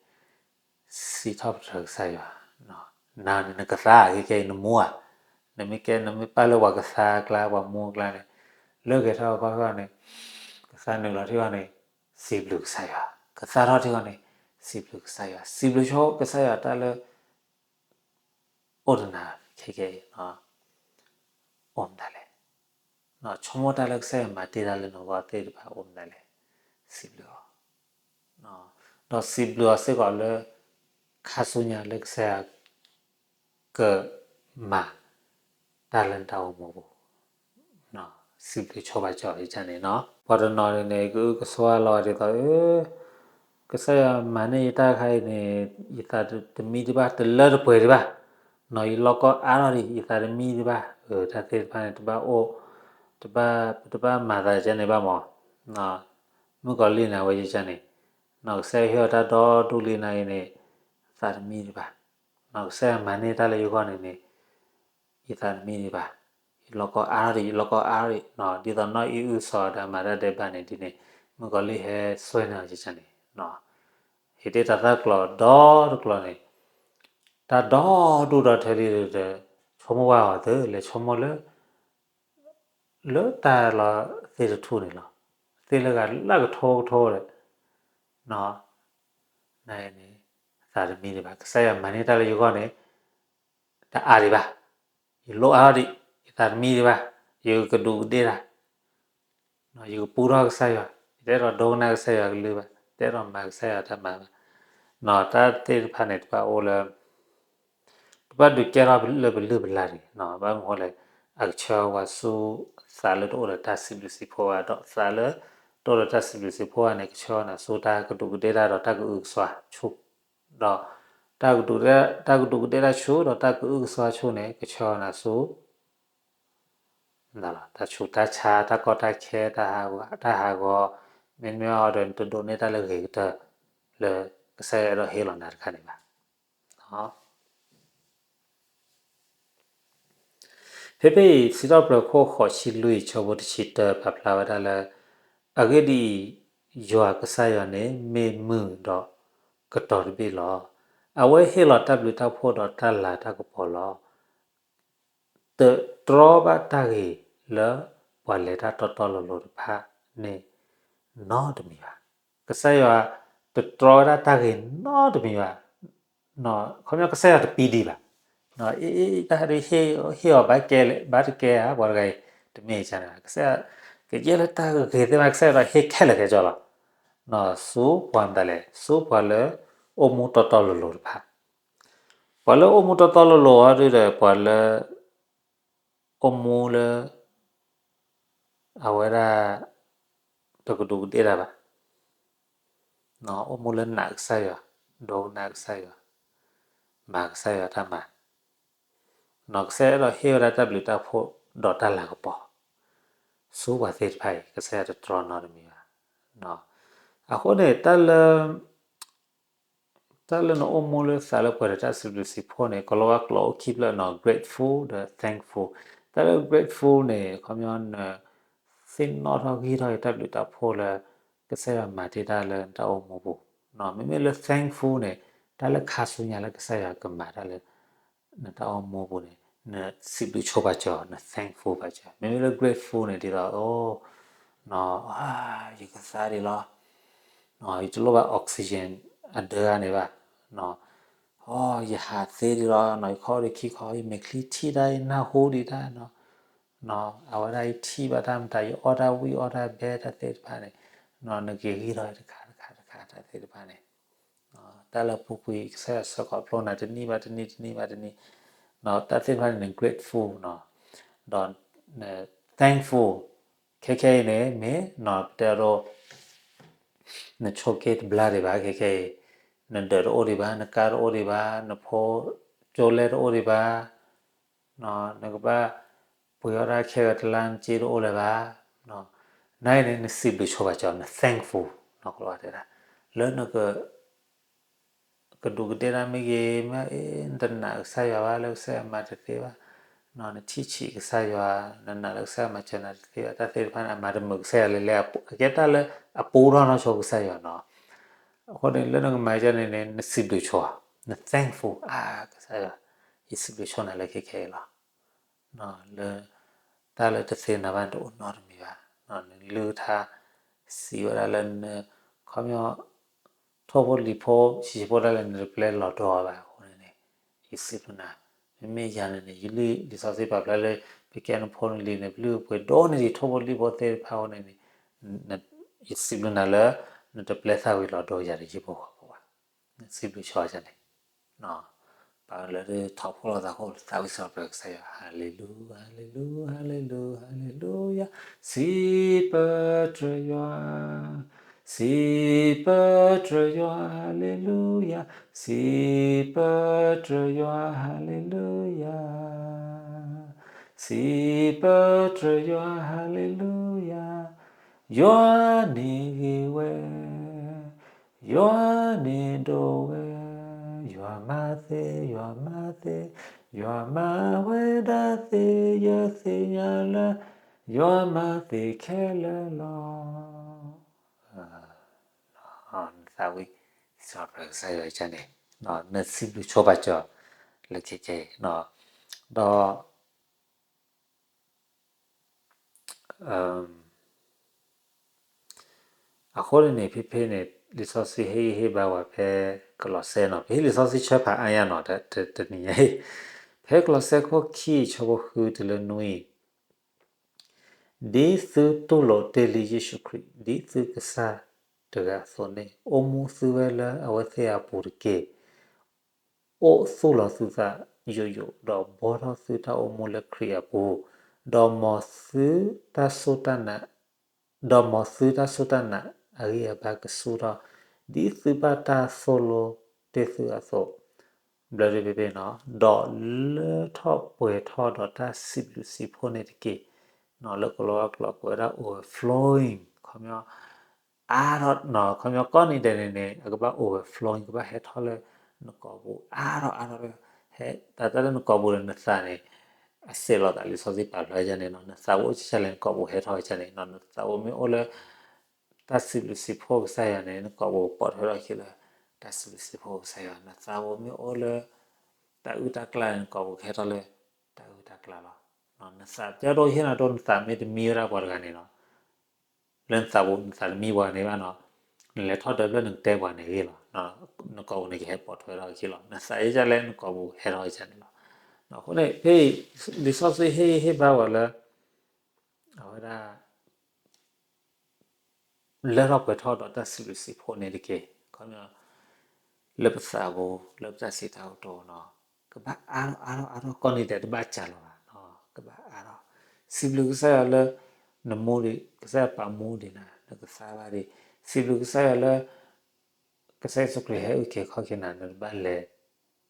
ထီၣ်ပတြၢၤကစၢ်ယွၤ, နၤန့ၣ်နကသါ ခဲခဲအံၤနမူဧါ, နမ့ၢ်ကဲ နမ့ၢ်ပၣ်လၢပှၤကသါအကျါ ပှၤမူအကျါန့ၣ်, လၢဂဲၤထီၣ်ဂီၤခီထံဂီၤန့ၣ်, ကသါနုာ်လီၤထံဂီၤန့ၣ်, စံးဘျုးကစၢ်ယွၤ, ကသါထီၣ်ထံဂီၤန့ၣ်, စံးဘျုးကစၢ်ယွၤ, စံးဘျုးဆိကစၢ်ယွၤတၢ်လၢ အိၣ်တနၤခဲခဲအံၤ အိၣ်မတၤလဲၣ်. ဆိကမိၣ်တၢ်လၢကစၢ်ယွၤမၤတ့ၢ်တၢ်လၢနဂီၢ်သ့ၣ်တဖၣ်အိၣ်မတၤလဲၣ်. စံးဘျုးအီၤ, ဒီးစံးဘျုးအီၤစ့ၢ်ကီးလၢ ခါဆူညါလၢကစၢ်ယွၤ ကမၤတၢ်လၢနတၢ်အိၣ်မူပူၤ စံးဘျုးဆိဘၣ်ကၠီၤယကန့ၣ်နီၤ. ပှၤတနီၤန့ၣ်န့ၣ် ကအုကစွါလီၤဒ်သိး ကစၢ်ယွၤမၤန့ၢ်ယတၢ်ခါအံၤန့ၣ် ယသးတမံဒံးဘၣ် တလၢတပှဲၤဒံးဘၣ်, ယလီၢ်ကီၢ်အါထီၣ်ဒံး ယသးတမံဒံးဘၣ်, တၢ်သ့ၣ်တဖၣ်န့ၣ် တဘၣ်အိၣ်, တဘၣ်, တဘၣ်မၤသးကန့ၣ်ဘၣ်မး, မုၣ်ကီၤလံၢ်န့ၣ် အဝဲယကန့ၣ်, ကစၢ်ယွၤဟ့ၣ်အီၤတၢ်ဒီဒူၣ်လံနၤအံၤန့ၣ် သးတမံဒံးဘၣ်, ကစၢ်ယွၤမၤန့ၢ်တၢ်လၢယဂီၢ်န့ၣ်န့ၣ် ယသးတမံဒံးဘၣ်, ယလီၢ်ကီၢ်အါထီၣ်ဒံး ယလီၢ်ကီၢ်အါထီၣ်ဒံး, ဒ်သိးနီၢ်အံၣ်အုစီၤဒီးမၤတၢ်ဒဲးဘးန့ၣ်ဒ်န့ၣ်, မုၣ်ကီၤလံၢ်ဟဲစွဲန့ၢ်အီၤယကန့ၣ်, ဟ့ၣ်တ့ၢ်တၢ်သၣ်ကျီၤဒီတကျီၤန့ၣ်, တၢ်ဒီဒူၣ်ဒီထၢဒ်ဒီး ဆိကမိၣ်ဝဲအီၤသု လဲၤဆိကမိၣ်လၢ လၢတၢ်လီၤသ့ၣ်တထူၣ်န့ၣ်လီၤ, သ့ၣ်လၢဂၤလၢကထိကထိဒီး နန့ၣ် သးတမံဒံးဘၣ်, ကစၢ်ယွၤမၤန့ၢ်တၢ်လၢယဂီၢ်န့ၣ် တအါဒံးဘၣ်, ယလိၣ်အါထီၣ်ဒံး, ယသးတမံဒံးဘၣ်, ယကဒူးကဒ့ၣ်တၢ်, ယကပူထီၣ်ကစၢ်ယွၤ, ယတအဲၣ်ဒိးဒိကနၣ်ကစၢ်ယွၤကလုၢ်ဘၣ်, တအဲၣ်ဒိးမၤကစၢ်ယွၤတၢ်မၤဘၣ်, တၢ်သ့ၣ်တဖၣ်န့ၣ် တဘၣ်အိၣ်လၢ တဘၣ်ဒုးကဲထီၣ်လၢပလုၢ်ပလၢ်တဂ့ၤ, ဘၣ်မနုၤဃိလဲၣ်, အကဆှၢဝဲဆူ သးလၢတအိၣ်ဒီးတၢ်စံးဘျုးစံးဖှိၣ်ဘၣ်, ဒီးသးလၢ တအိၣ်ဒီးတၢ်စံးဘျုးစံးဖှိၣ်ဘၣ်န့ၣ် ကဆှၢနၤဆူတၢ်ကဒူးကဒ့ၣ်တၢ်ဒီးတၢ်ကအုကစွါဆူ, ဒီး တၢ်ကဒူးကဒ့ၣ်တၢ်ဆူ ဒီးတၢ်ကအုကစွါဆူန့ၣ် ကဆှၢနၤဆူ တၢ်ဆူးတၢ်ဆါ တၢ်ကီတၢ်ခဲ တၢ်ဟးဂီၤ, မ့မ့ၢ်အီၤဒီး နတဒိးန့ၢ်တၢ်လၢဂ့ၤကတၢၢ် လၢကစၢ်ယွၤအဲၣ်ဒိးဟ့ၣ်လီၤနၤတခါန့ၣ်ဘၣ်. ဖဲဖဲအံၤ စံးထီၣ်ပတြၢၤခိၣ်ဃိးဆံလွံၢ် ဆၢဖိတဆံတၢ ပာ်ဖျါဝဲဒၣ်လၢ အဂ့ၢ်ဒ်အံၤ, ယွၤကစၢ်ယွၤန့ၣ် မ့ၢ်မုာ်ဒီးကတီၤတဘ့ၣ်လီၤ. အဝဲဟ့ၣ်လီၤတၢ်ဘျုးတၢ်ဖှိၣ်ဒီးတၢ်လၤတၢ်ကပီၤလီၤ. တတြီဘၣ်တၢ်ဂ့ၤလၢပှၤလဲၤတၢ်တီတီလိၤလိၤတဖၣ်န့ၣ် နီတမံၤဘၣ်. ကစၢ်ယွၤတတြီဝဲဒၣ်တၢ်ဂ့ၤနီတမံၤဘၣ်. ခီပညီကစၢ်ယွၤတပံဒံးဘၣ်. တၢ်ဟ့ၣ်အီၤဘၣ်ကဲ ဘၣ်တကဲဧါ ပှၤတဂၤအံၤ တမ့ၢ်န့ၣ် ကစၢ်ယွၤ ကယဲၢ်လၢတၢ်ဂ့ၤသ့ၣ်တဖၣ် ကစၢ်ယွၤဒီးဟ့ၣ်ခဲလၢာ်ခဲဆ့လီၤ. ဆူပှၤမတၤလဲၣ်, ဆူပှၤလၢအိၣ်မူတီတီလိၤလိၤတဖၣ်. ပှၤလၢအိၣ်မူတီတီလိၤလိၤအီၤဒုဒီး ပှၤလၢ အိၣ်မူလၢ အဝဲဒၣ် တကဒူးကဒ့ၣ်တၢ်ဘၣ်, အိၣ်မူလၢနာ်ကစၢ်ယွၤ, ဒိကနၣ်ကစၢ်ယွၤ, မၤကစၢ်ယွၤတၢ်မၤ, ကစၢ်ယွၤအဲၣ်ဒိးဟ့ၣ်ဝဲဒၣ်တၢ်ဘျုးတၢ်ဖှိၣ်ဒီးတၢ်လၤကပီၤ ဆူပှၤသ့ၣ်တဖၣ်အံၤ ကစၢ်ယွၤတတြီနီတမံၤဘၣ်. အဃိန့ၣ် တၢ်လၢ တၢ်လၢနအိၣ်မူလၢသးလၢပှဲၤဒီးတၢ်စံးဘျုးစံးဖှိၣ်န့ၣ် ကိၤလၤဝါကျိာ်အိၣ်ခံဖျၢၣ်နီၤ, grateful ဒီး thankful. တၢ်လၢ grateful န့ၣ် ခီပညီနသ့ၣ်နီၣ်ထီၣ်ဂံၢ်ထီၣ်အံၤတၢ်ဘျုးတၢ်ဖှိၣ်လၢ ကစၢ်ယွၤမၤတ့ၢ်တၢ်လၢနတၢ်အိၣ်မူပူၤ, မ့မ့ၢ်လၢ thankful န့ၣ် တၢ်လၢခါဆူညါလၢကစၢ်ယွၤကမၤတၢ်လၢ နတၢ်အိၣ်မူပူၤန့ၣ် နစံးဘျုးဆိဘၣ်စၢၤ, န thankful ဘၣ်စၢၤ. မ့မ့ၢ်လၢ grateful န့ၣ် ဒ်သိး အိ ယကသါဒံးလီၤ, ယတလိၣ်ဘၣ် oxygen အဒၢဂၤန့ၣ်ဘၣ်, အိ ယဟးသ့ဒံးလီၤ, ယခီအိၣ်ဒီးခံခီ ယမဲာ်ချံထံၣ်တၢ် ယနၢ်ဟူဒံးတၢ်, အဝဲဒၣ်ယထံၣ်ဘၣ်တၢ်မတၤ ယအီၣ်တၢ်ဝံၣ်အီၣ်တၢ်ဘဲတၢ်သ့ၣ်တဖၣ်န့ၣ်, နက့ၤဂံၢ်ထီၣ်တခါတခါတခါတၢ်သ့ၣ်တဖၣ်န့ၣ် တၢ်လၢအပူၤကွံာ် ကစၢ်ယွၤဆှၢခီဖျိနၤတနံၣ်ဘၣ်တနံၣ် တနံၣ်ဘၣ်တနံၣ်, တၢ်သ့ၣ်တဖၣ်န့ၣ် န grateful ဒီး thankful ခဲခဲအံၤန့ၣ် မ့ၢ်နတဲဒိး နဆိးက့တဘျါဒံးဘၣ် ခဲခဲအံၤ, နဒၢးတအိၣ်ဒံးဘၣ်, နကါတအိၣ်ဒံးဘၣ်, နဖိကၠိလဲတအိၣ်ဒံးဘၣ်, နကဘၣ်ပှ့ၤအီၣ်တၢ်ခဲဂၤတလါ နစ့တအိၣ်လၢၤဘၣ်, နအံၤန့ၣ် နစံးဘျုးဆိဘၣ်စၢၤ န thankful တဲဒၣ် လၢနက ကဒူးကဒ့ၣ်တၢ်မ့ၢ်ဂ့ၤ, မ့ၢ်အ့ နတနာ်ကစၢ်ယွၤဘၣ် လၢကစၢ်ယွၤမၤတသ့ဘၣ်, နထံၣ်ဆံးကစၢ်ယွၤ, နနာ်လၢကစၢ်ယွၤမၤစၢၤနၤတသ့ဘၣ်, တၢ်သ့ၣ်တဖၣ်န့ၣ် အမၤတမုာ်ကစၢ်ယွၤလဲၣ်လဲၣ်, အကဲတၢ်လၢအပူထီၣ်နီၢ်ဆိကစၢ်ယွၤနီၤ. အဃိန့ၣ် လၢနကမၤကဲန့ၣ်န့ၣ် နစံးဘျုးဆိ, န thankful အါကစၢ်ယွၤ, ယစံးဘျုးဆိနၤလၢခဲခဲအံၤလီၤ. လၢတၢ်လၢတသ့နၤဘၣ်န့ၣ် တအိၣ်နီတမံၤဘၣ်. နလုၢ်ထါ စံးဝဲဒၣ်လၢန ခီပညီ ထိၣ်ဖိလံၤဖိ ဆံးဆံးဖိဒၣ်လဲာ် နတပျဲလီၤဒိအီၤဘၣ်အဃိန့ၣ်န့ၣ် ယစံးဘျုးနၤ. မ့မ့ၢ်ယၤန့ၣ်န့ၣ် ယလုၢ်လံာ်စီဆှံပာ်ဖျါလၢ ပကဲနဖိနလံၤန့ၣ် ပလုၢ်ပှ့ၤဒိၣ်န့ၢ်ဒံးထိၣ်ဖိလံၤဖိသ့ၣ်တဖၣ်အဃိန့ၣ်န့ၣ် ယစံးဘျုးနၤလၢ နတပျဲသၣ်ဝံၤလီၤဒိယၤတယံာ်ဖိဃီဖိဘၣ်. နစံးဘျုးဆိယၤန့ၣ် ပာ်လၢထီၣ်ဖှိၣ်လိာ်သးဃိ သးဝံၣ်စံးထီၣ်ပတြၢၤကစၢ်ယွၤ, ဟါလ့လူ, ဟါလ့လူ, ဟါလ့လူ, ဟါလ့လူယၤ, စံးပတြၢၤယွၤ, စံးပတြၢၤယွၤ, ဟါလ့လူယၤ, စံးပတြၢၤယွၤ, ဟါလ့လူယၤ, စံးပတြၢၤယွၤ, ဟါလ့လူယၤ, ယွၤန့ၣ်ဂ့ၤဝဲ ယွၤန့ၣ်ဒိၣ်ဝဲ, ယွၤမၤသ့, ယွၤမၤသ့, ယွၤမၤဝဲဒၣ်သ့, ယသ့ၣ်ညါလၢ ယွၤမၤသ့ခဲလၢာ်လီၤ. နသးဝံၣ်စံးထီၣ်ပတြၢၤကစၢ်ယွၤန့ၣ်, နစံးဘျုးဆိဘၣ်စၢၤ လၢခဲခဲအံၤ, ဒီး အဃိန့ၣ်န့ၣ် ဖဲဖဲန့ၣ် လံာ်စီဆှံဟ့ၣ်ဂံၢ်ဟ့ၣ်ဘါဝဲဖဲကလီးစဲနီၤ, ပဟ့ၣ်လံာ်စီဆှံဆၢဖးအါညါနီၤ, တနံၤညါအံၤ, ဖဲကလီးစဲခိၣ်ခံ ဆၢဖိဃုတုၤလၢနွံ, ဒ်သုတူၢ်လိာ်တ့ၢ်လံယ့ၣ်ၡူးခရံာ် ဒ်သုကစၢ်တဂၤအသိးန့ၣ် အိၣ်မူသုဝဲလၢအဝဲသ့ၣ်အပူၤတက့ၢ်. အိၣ်သူၣ်လီၤသုသးယိာ်ယိာ် ဒီးဘှီထီၣ်သုတၢ်အိၣ်မူလၢခရံာ်အပူၤ, ဒီးမ်သုတၢ်စူၢ်တၢ်နာ်, ဒီးမ်သုတၢ်စူၢ်တၢ်နာ်အဂံၢ်အဘါကဆူၣ်ထီၣ် ဒ်သုဘၣ်တၢ်သိၣ်လိတ့ၢ်သုအသိး, ဘျၢဒ်ဖဲဖဲနီၤ, ဒီးလၢထီၣ်ပှဲၤထီၣ်ဒီးတၢ်စံးဘျုးစံးဖှိၣ်န့ၣ်တက့ၢ်. လၢကလီၤဝါကျိာ်ကွဲးဝဲဒၣ် overflowing ခီပညီ အါထီၣ်နီၤ, ခီပညီကိးနံၤဒဲးန့ၣ်န့ၣ် အကဘၣ် overflowing ကဘၣ်ဟဲထီၣ်လၢနကိာ်ပူၤ အါထီၣ်အါထီၣ်လၢ ဟဲ တၢ်တၢ်လၢနကိာ်ပူၤဒီးနသးန့ၣ် အစဲးလီၤသးလံာ်စီဆှံပာ်ဖျါဝဲဒ်န့ၣ်နီၤ, နသးအိၣ်ဆံးဆံးလဲၣ် နကိာ်ပူၤဟဲထီၣ်ဝဲဒ်န့ၣ်နီၤ, နသးအိၣ်မ့ၢ်အိၣ်လၢ တၢ်စံးဘျုးစံးဖှိၣ်ကစၢ်ယွၤန့ၣ် နကိာ်ပူၤပိာ်ထွဲထီၣ်အခံလၢ တၢ်စံးဘျုးစံးဖှိၣ်ကစၢ်ယွၤ, နသးအိၣ်မ့ၢ်အိၣ်လၢ တၢ်အုၣ်တၢ်ကျၢ်န့ၣ် နကိာ်ပူၤကဟဲထီၣ်လၢ တၢ်အုၣ်တၢ်ကျၢ်လီၤ. နသးကဲဒိၣ်ဟ့ၣ်နၤဒိၣ် နသးမ့ၢ်တမံဝဲဒၣ်ပှၤတဂၤန့ၣ်နီၤ, လၢနသးပူၤ နသးတမံပှၤန့ၣ်ဘၣ်နီၤ, နလဲၤထီၣ်ဒၢးဖျၢၣ်နကတဲပှၤန့ၣ်ဂ့ၤလီၤ, နကိာ်ပူၤန့ၣ်ကဟဲပိာ်ထွဲထီၣ်အခံလီၤ, နသးအံၤဒ်လဲၣ် နကိာ်ပူၤဟဲထီၣ်ဝဲဒ်န့ၣ်လီၤ. အဃိန့ၣ် ဖဲအံၤ လံာ်စီဆှံဟ့ၣ်ဂံၢ်ဟ့ၣ်ဘါဝဲလၢ အဝဲဒၣ် လၢထီၣ်ပှဲၤထီၣ်ဒီးတၢ်စံးဘျုးစံးဖှိၣ်န့ၣ်တက့ၢ်. ခီပညီ လၢပသးပူၤ လၢပတၢ်စံးတၢ်ကတိၤနီၤ, ကဘၣ်အါထီၣ်အါထီၣ်အါထီၣ် ကိးနံၤဒဲးတဘၣ်စှၤလီၤဘၣ်, ကဘၣ်အါထီၣ်. စံးဘျုးကစၢ်ယွၤလၢ နမူဒံး ကစၢ်ယွၤပာ်မူဒံးနၤ နကသါဘၣ်ဒံး, စံးဘျုးကစၢ်ယွၤလၢ ကစၢ်ယ့ၣ်ၡူးခရံာ်ဟဲအုၣ်က့ၤခီၣ်က့ၤနၤ နတဘၣ်လဲၤ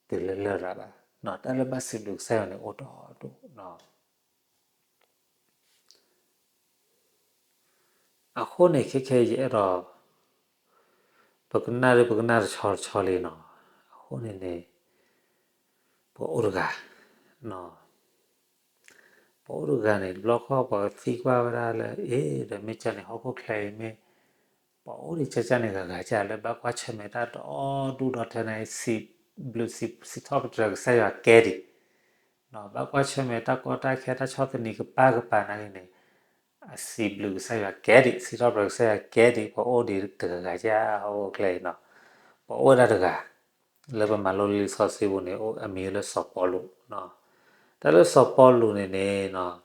တုၤလၢလရာ်ဘၣ်. တၢ်လၢဘၣ်စံးဘျုးကစၢ်ယွၤန့ၣ်အိၣ်ဒီဒူၣ်နီၤ. အဃိန့ၣ် ခဲခဲအံၤယအဲၣ်ဒိး ပကနၣ်ဒ်ပကနၣ်တဆီတဆီလံနီၤ. အဃိန့ၣ်န့ၣ် ပအိၣ်တဂၤ ပအိၣ်တဂၤန့ၣ် တဘျီဃီပှၤကသံကွၢ်ဝဲဒၣ်လၢ အ့ ဒီးမ့ၢ်ကၢ်န့ၣ် ဟီၣ်ခိၣ်ချၢအံၤမ့ၢ် ပှၤအိၣ်ဒံးကၢ်ကၢ်န့ၣ် ဂၤဂၤကၢ်လၢဘၣ်ကွၢ်ဆၢၣ်မဲာ်တၢ်ဒီဒူၣ်ဒီထၢန့ၣ် စံးဘျုးစံးထီၣ်ပတြၢၤကစၢ်ယွၤကဲဒံး ဘၣ်ကွၢ်ဆၢၣ်မဲာ်တၢ်ကီတၢ်ခဲတၢ်ဆီၣ်သနံးကပၤကပၤနာ်က့န့ၣ် အစံးဘျုးကစၢ်ယွၤကဲဒံး စံးထီၣ်ပတြၢၤကစၢ်ယွၤကဲဒံး ပှၤအိၣ်ဒံးတဂၤဂၤကၢ် ဟီၣ်ခိၣ်ချၢအံၤနီၤ. ပှၤအိၣ်ဝဲဒၣ်တဂၤ လၢပမၤလိလံာ်စီဆှံပူၤန့ၣ် အမံၤလၢစီၤပီလူး တၢ်လၢစီၤပီလူးန့ၣ်န့ၣ်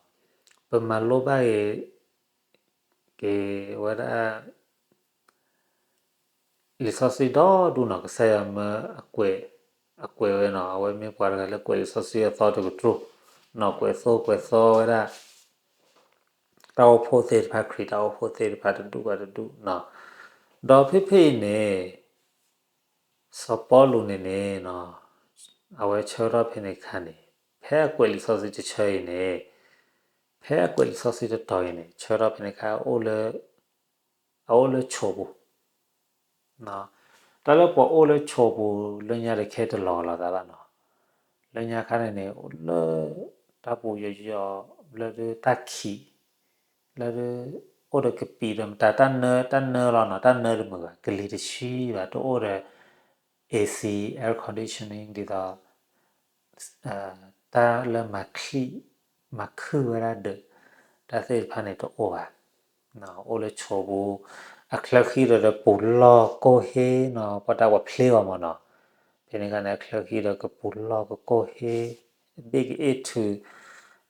ပမၤလိဘၣ်က့ၤ က့ၤဝဲဒၣ် လံာ်စီဆှံဒီဒူၣ်နီၤ ကစၢ်ယွၤမၢအကွဲး အကွဲးဝဲနီၤ အဝဲမ့ၢ်ပှၤတဂၤလၢကွဲးလံာ်စီဆှံအသီတကတြူၢ် နီၤ ကွဲးသိကွဲးသီဝဲဒၣ် တၢ်အိၣ်ဖှိၣ်သ့ၣ်တဖၣ် ခရံာ်တၢ်အိၣ်ဖှိၣ်သ့ၣ်တဖၣ်တဒူၣ်ဘၣ်တဒူၣ်နီၤ. ဒီးဖဲဖဲအံၤန့ၣ် စီၤပီလူးန့ၣ်န့ၣ် အဝဲဆၢထီၣ်ဖဲန့ၣ်အခါန့ၣ် ဖဲအကွဲးလံာ်စီဆှံတဆၢအံၤန့ၣ် ဖဲအကွဲးလံာ်စီဆှံတတီၤအံၤန့ၣ် ဆၢထီၣ်ဖဲန့ၣ်အခါ အအိၣ်လၢဆိးပူၤ တၢ်လၢပှၤအိၣ်လၢဆိးပူၤ လၢညါတခဲတလီၤကလီၤသးဘၣ်နီၤ. လၢညါခါန့ၣ်န့ၣ် အိၣ်လၢ တၢ်ပူၤယီၤယီၤ လၢဒုးတၢ်ခံး လၢဒုး အိၣ်ဒီးကပံာ်ဒီးမတၤ တၢ်နၢ တၢ်နၢလီၤနီၤ, တၢ်နၢတမုာ်ဘၣ်, ကလံၤတဆှံဘၣ်, တအိၣ်ဒီး AC air conditioning ဒ်သိး တၢ်လၢမၤခုၣ်ဝဲဒၣ်ဒီး တၢ်သ့ၣ်တဖၣ်န့ၣ်တအိၣ်ဘၣ်. အိၣ်လၢဆိးပူၤ အချၢဃံဒီးဒီးပူၤလီၢ်ကိၢ်ဟ့ၣ်နီၤ, ပှၤတၢ်ပှၤဖျ့အီၤမ့ၢ်နီၤ. ဖဲန့ၣ်အခါန့ၣ် အချၢဃံဒီးကပူၤလီၢ်ကကိၢ်ဟ့ၣ် ဘ့ၣ်ကအ့ၣ်ထုး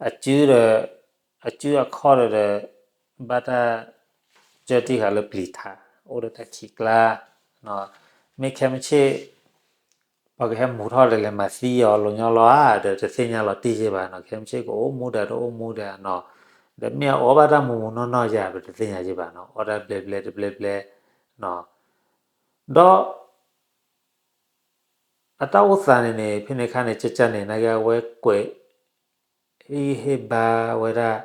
အစုဒီး အစုအခီၣ်ဒီးဒီး ဘၣ်တၢ် ကၢတံၢ်ဃာ်လၢပျံၤထး အိၣ်လၢတၢ်ခံးကျါ မ့ၢ်ခဲမုၢ်ဆ့ၣ် ပှၤကဟဲမူထီၣ်ဒီးလဲၤမၤသံအီၤလီၤညီလီၤဧါ ဒီးတသ့ၣ်ညါလီၤတံၢ်ယဲၢ်ဘၣ်နီၤ, ခဲမုၢ်ဆ့ၣ်ကအိၣ်မူဒီးတအိၣ်မူဒီးနီၤ, ဒီးမ့ၢ်အအိၣ်ဘၣ်တၢ်မူမူနီၢ်နီၢ်ယၤ ပတသ့ၣ်ညါယဲၢ်ဘၣ်နီၤ, အီၣ်တၢ်ဘျဲဘျဲတဘျဲဘျဲနီၤ, ဒီး အတၢ်အိၣ်သးန့ၣ်န့ၣ် ဖဲန့ၣ်အခါန့ၣ် ကကန့ၣ် နာ်က့အဝဲကွဲး ဟ့ၣ်ဂံၢ်ဟ့ၣ်ဘါဝဲဒၣ်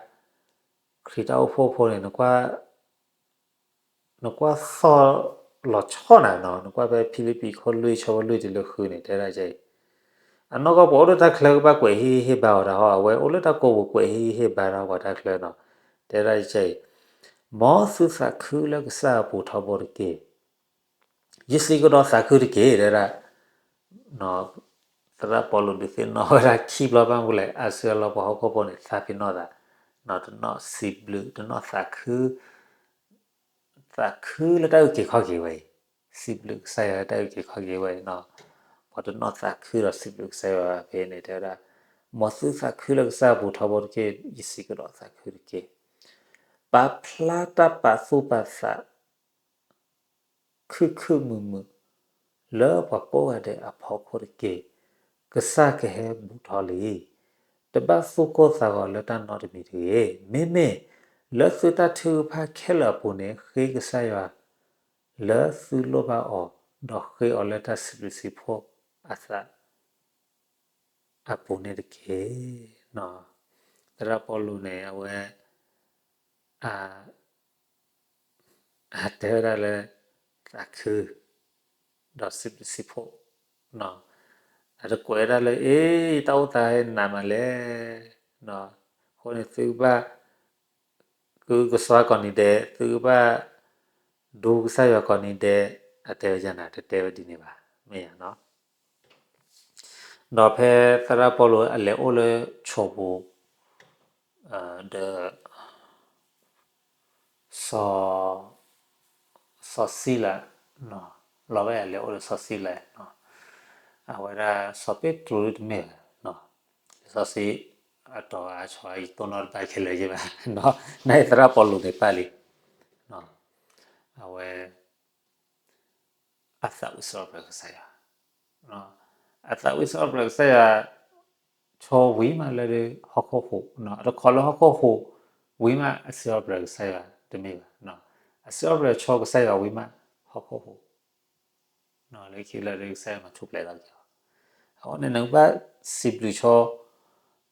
ခရံာ်တၢ်အိၣ်ဖှိၣ်ဖိန့ၣ် နကွၢ်သီၣ်လီၤဆီနၤနီၤ, နကွၢ်ဖဲဖံလံးပံး ခိၣ်လွံၢ် ဆၢဖိလွံၢ်တုၤလၢဃုန့ၣ် တဲဒၣ်ကဲအံၤ, အနီၢ်ကီၢ်ပှၤအိၣ်လၢတၢ်ချၢကဘၣ်ကွဲးဟ့ၣ်ဂံၢ်ဟ့ၣ်ဘါအီၤတၢ်ဟီ, အဝဲအိၣ်လၢတၢ်ကိးပူၤကွဲးဟ့ၣ်ဂံၢ်ဟ့ၣ်ဘါတၢ်ပှၤတၢ်ချၢနီၤ, တဲဒၣ်ကဲအံၤ, မ်သုသးခုလၢကစၢ်အပူၤထီဘိတက့ၢ်. ယစံးကဒီးသးခုတက့ၢ် တဲဒၣ်, သရၣ်ပီလူးဒုးသ့ၣ်နီၣ်ဝဲဒၣ်ခံဘျီဘၣ်မနုၤလဲၣ် အါစုအါလီၤပှၤဟီၣ်ခိၣ်ဖိန့ၣ် သးပ့ၤနီၣ်သး, တနီၣ်စံးဘျုး တနီၣ်သးခု, သးခုလၢတၢ်အုၣ်က့ၤခီၣ်က့ၤဝဲအံၤ, စံးဘျုးကစၢ်ယွၤလၢတၢ်အုၣ်က့ၤခီၣ်က့ၤဝဲအံၤနီၤ, ပှၤတနီၣ်သးခုဒီးစံးဘျုးကစၢ်ယွၤဖဲန့ၣ် တဲဝဲဒၣ်, မ်သုသးခုလၢကစၢ်အပူၤထီဘိတက့ၢ် ယစံးကဒီးသးခုတက့ၢ်. ပာ်ဖျါတၢ်ပာ်သူၣ်ပာ်သး ခုၣ်ခုၣ်မုာ်မုာ် လၢပှၤကိးဂၤဒဲးအဖီခိၣ်တက့ၢ်. ကစၢ်ကဟဲဘူးထီၣ်လံ. တဘၣ်သူၣ်ကိၢ်သးဂီၤလၢတၢ်နီတမံၤတဂ့ၤ. မ့မ့ၢ်လၢသုတၢ်ထုကဖၣ်ခဲလၢာ်အပူၤန့ၣ် ဃ့ကစၢ်ယွၤလၢသုလိၣ်ဘၣ်အီၤ, ဒီးဃ့အီၤလၢတၢ်စံးဘျုးစံးဖှိၣ်အသး အပူၤန့ၣ်တက့ၢ်. သရၣ်ပီလူးန့ၣ် အဝဲ အတဲဝဲဒၣ်လၢ သးခု ဒီးစံးဘျုးစံးဖှိၣ်, အတကွဲးဝဲဒၣ်လၢ အ့ ယတၢ်အိၣ်သးနးမးလဲၣ်, အဃိန့ၣ်သုကဘၣ် ကုကစွါကိးနံၤဒဲး, သုကဘၣ် ဒူကစၢ်ယွၤကိးနံၤဒဲး, အတဲဝဲယၤနၤ တတဲဝဲဒ်န့ၣ်ဘၣ်, မ့ၢ်ယၤနီၤ. ဒီးဖဲသရၣ်ပီလူးအလဲၤအိၣ်လၢဆိးပူၤ ဒီး စီၤ စီၤစံလး, လီၤဘၣ်အလဲၤအိၣ်လၢစီၤစံလး, အဝဲဒၣ်စီၤပ့းတရူးတမ့ၢ်ဘၣ်, လံာ်စီဆှံ အတီၤအဆီ ယတိၢ်နီၣ်တဘၣ်ခဲလၢာ်ယဲၢ်ဘၣ်, နာ်သရၣ်ပီလူးန့ၣ်ပာ်လံ, အဝဲ အသးဝံၣ်စံးထီၣ်ပတြၢၤကစၢ်ယွၤ, အသးဝံၣ်စံးထီၣ်ပတြၢၤကစၢ်ယွၤ ဆိဝံၤမးလၢဟီၣ်ခိၣ်ဟူး, အတခီလၢဟီၣ်ခိၣ်ဟူးဝံၤမး အစံးထီၣ်ပတြၢၤကစၢ်ယွၤတမ့ၢ်ဘၣ်, အစံးထီၣ်ပတြၢၤဆိကစၢ်ယွၤဝံၤမး ဟီၣ်ခိၣ်ဟူး, လၢခံလၢကစၢ်ယွၤမၤထူၣ်ဖျဲးလီၤက့ၤအီၤ, အဃိန့ၣ် နကဘၣ်စံးဘျုးဆိ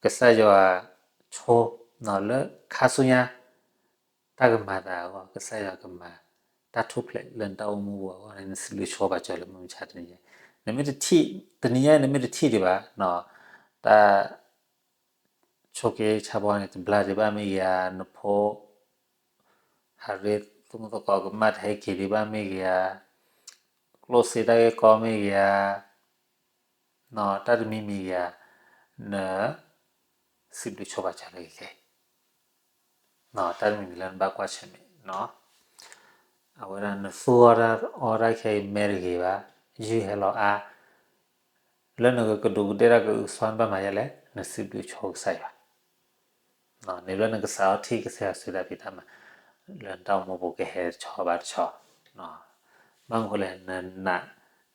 ကစၢ်ယွၤဆိ လၢခါဆူညါ တၢ်ကမၤသးအဂီၢ် ကစၢ်ယွၤကမၤ တၢ်ထူၣ်ဖျဲးလၢနတၢ်အိၣ်မူပူၤအဂီၢ်န့ၣ် နစံးဘျုးဆိပာ်စၢၤလၢမုၢ်မဆါတနံၤညါ, နမ့ၢ်တထံၣ် တနံၤညါနမ့ၢ်တထံၣ်ဒံးဘၣ်, တၢ် ဆိးက့ဆါဘီန့ၣ် တဘျါဒံးဘၣ်မ့ၢ်ဂ့ၤဧါ, နဖိ ဟးရ့ သူၣ်မုာ်သကိးကမၣ်တဟဲက့ၤဒံးဘၣ်မ့ၢ်ဂ့ၤဧါ, ကျိၣ်စ့တၢ်ဂ့ၢ်ကီမ့ၢ်ဂ့ၤဧါ, တၢ်တမံၤမံၤဂ့ၤဧါ, န စံးဘျုးဆိပာ်စၢၤလၢကခဲအံၤ, တၢ်တမံၤမံၤလၢနဘၣ်ကွၢ်ဆၢၣ်မဲာ်, အဝဲဒၣ်နသူၣ်အီၣ်တၢ်အီတၢ်ခဲအံၤမဲာ်တဂ့ၤဘၣ်, ယုၢ်ဟဲလီၤအါ, လၢနကဒူးကဒဲတၢ်ကအုကစွါနဘၣ်မၤဒ်လဲၣ်, နစံးဘျုးဆိကစၢ်ယွၤ န့ၣ်လၢနကစးထီၣ်ထံၣ်ကစၢ်ယွၤစုဒၣ်ဖံးတၢ်မၤ လၢနတၢ်အိၣ်မူပူၤကဟဲတဆီဘၣ်တဆီ, ဘၣ်မနုၤလဲၣ် နနာ်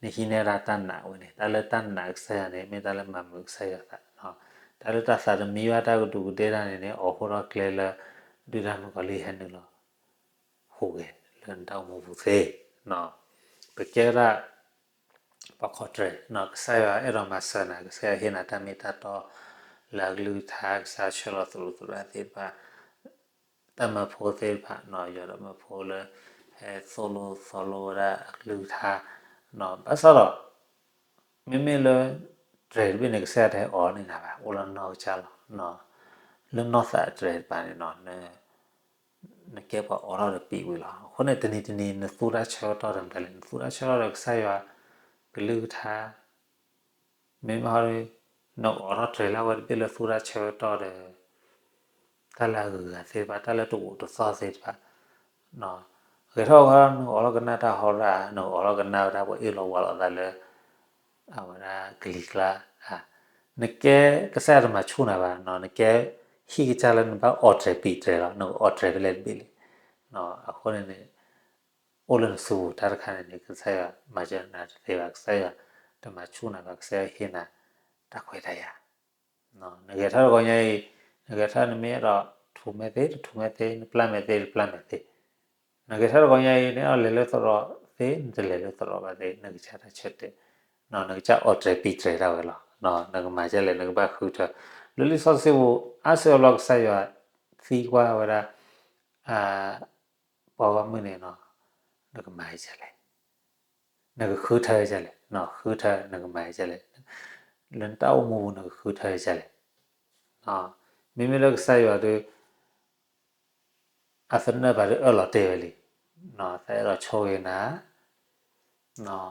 နဟံးန့ၢ်ဒၣ်တၢ်နာ်ဝဲန့ၣ်, တၢ်လၢတၢ်နာ်ကစၢ်ယွၤန့ၣ် မ့ၢ်တၢ်လၢမၤမုာ်ကစၢ်ယွၤသး, တၢ်လၢတၢ်သးတမံဘၣ် တၢ်ကဒူးကဒဲတၢ်န့ၣ်န့ၣ် အိးထီၣ်ကျဲလၢ ဒုၣ်ဒါမုၣ်ကီၤလံၢ်ဟဲနုာ်လီၤ ဟူးဂဲၤလၢနတၢ်အိၣ်မူပူၤသ့, ပကဲဝဲဒၣ် ပှၤခီတြဲၤ, ကစၢ်ယွၤအဲၣ်ဒိးမၤစၢၤနၤ, ကစၢ်ယွၤဟ့ၣ်နၤတၢ်မ့ၢ်တၢ်တီ လၢအကလုၢ်ကထါ, ကစၢ်ယွၤဆှၢလီၤသရူးသရၣ်သ့ၣ်တဖၣ်, တၢ်မၢဖိသ့ၣ်တဖၣ်, ယွၤဒီးမၢဖိလၢ ဟဲသိၣ်လိသီလိဝဲဒၣ်အကလုၢ်ကထါ, ဘၣ်ဆၣ်ဒီး မ့မ့ၢ်လၢ တြဲၤတဘ့ၣ်န့ၣ် ကစၢ်ယွၤတဟဲအီၣ်န့ၢ်နၤဘၣ်, အိၣ်လၢနီၢ်ကစၢ်လီၤ. လၢနီၢ်သးအတြဲၤတဖၣ်န့ၣ်နီၤ, နကဲပှၤအိးထီၣ်ဒီးပံာ်ဝံၤလီၤ. အဃိန့ၣ် တနံၤတနံၤ နသူတၢ်ဆၢကတီၢ်ဒီးမတၤလဲၣ်, နသူတၢ်ဆၢကတီၢ်ဒီးကစၢ်ယွၤကလုၢ်ကထါ, မ့မ့ၢ်ဟီဒီး နအိးထီၣ်တြဲၤလၢအဝဲတဘ့ၣ်လၢသူတၢ်ဆၢကတီၢ်ဒီး တၢ်လၢအဂုၤအဂၤသ့ၣ်တဖၣ်, တၢ်လၢတအိၣ်တသီၣ်သ့ၣ်တဖၣ်, ဂဲၤထီၣ်ခီ နကအိးထီၣ်ကနၣ်တၢ်ဟီရၣ်, နကအိးထီၣ်ကနၣ်ဝဲဒၣ်ပှၤအ့ၣ်လိာ်ဝးလိာ်သးလၢ အဝဲဒၣ်ကလံၤကျါ, နကဲကစၢ်ယွၤတမၤဆူၣ်နၤဘၣ်, နကဲဟံၣ်ကစၢ်လၢနဘၣ်အိးတြဲၤပံာ်တြဲၤလီၤ, နကအိးတြဲၤဖဲလဲၣ်တဘ့ၣ်လံ. အဃိန့ၣ်န့ၣ် အိၣ်လၢနစုပူၤတၢ်တခါန့ၣ်န့ၣ် ကစၢ်ယွၤမၤစၢၤနၤတသ့ဘၣ်, ကစၢ်ယွၤတမၤဆူၣ်နၤဘၣ်, ကစၢ်ယွၤဟ့ၣ်နၤတၢ်ခွဲးတၢ်ယာ်. နဂဲၤထၢၣ်တဂီၤညါအံၤ, နဂဲၤထၢၣ်နမ့ၢ်အဲၣ်ဒိးထူးမဲာ်သ့ တထူးမဲာ်သ့, နပျၢ်မဲာ်သ့ တပျၢ်မဲာ်သ့, နဂဲၤထၢၣ်တဂီၤညါအံၤ နအဲၣ်ဒိးလဲၤလၢသရိာ်သ့ နတလဲၤလၢသရိာ်ဘၣ်သ့, နကစၢ်တၢ်ဆၢတဲာ်, နကစၢ်အိးတြဲၤပံာ်တြဲၤဒၣ်ဝဲလီၤ. နကမၤဒ်လဲၣ်, နကဘၣ်ဃုထၢ, လၢလံာ်စီဆှံပူၤ အါစုအါဘျီကစၢ်ယွၤသံကွၢ်ဝဲဒၣ် ပှၤဂီၢ်မုၢ်န့ၣ်နီၤ, နကမၤဒ်လဲၣ်, နကဃုထၢဒ်လဲၣ်, နဃုထၢ နကမၤဒ်လဲၣ်, လၢနတၢ်အိၣ်မူပူၤ နကဃုထၢဒ်လဲၣ်. မ့မ့ၢ်လၢကစၢ်ယွၤဒီး အသနၢၣ်ဘၣ်ဒီးအၢၣ်လီၤတဲာ်ဝဲလံ, သးအဲၣ်ဒိးဆိၣ်ဂ့ၤနၤ,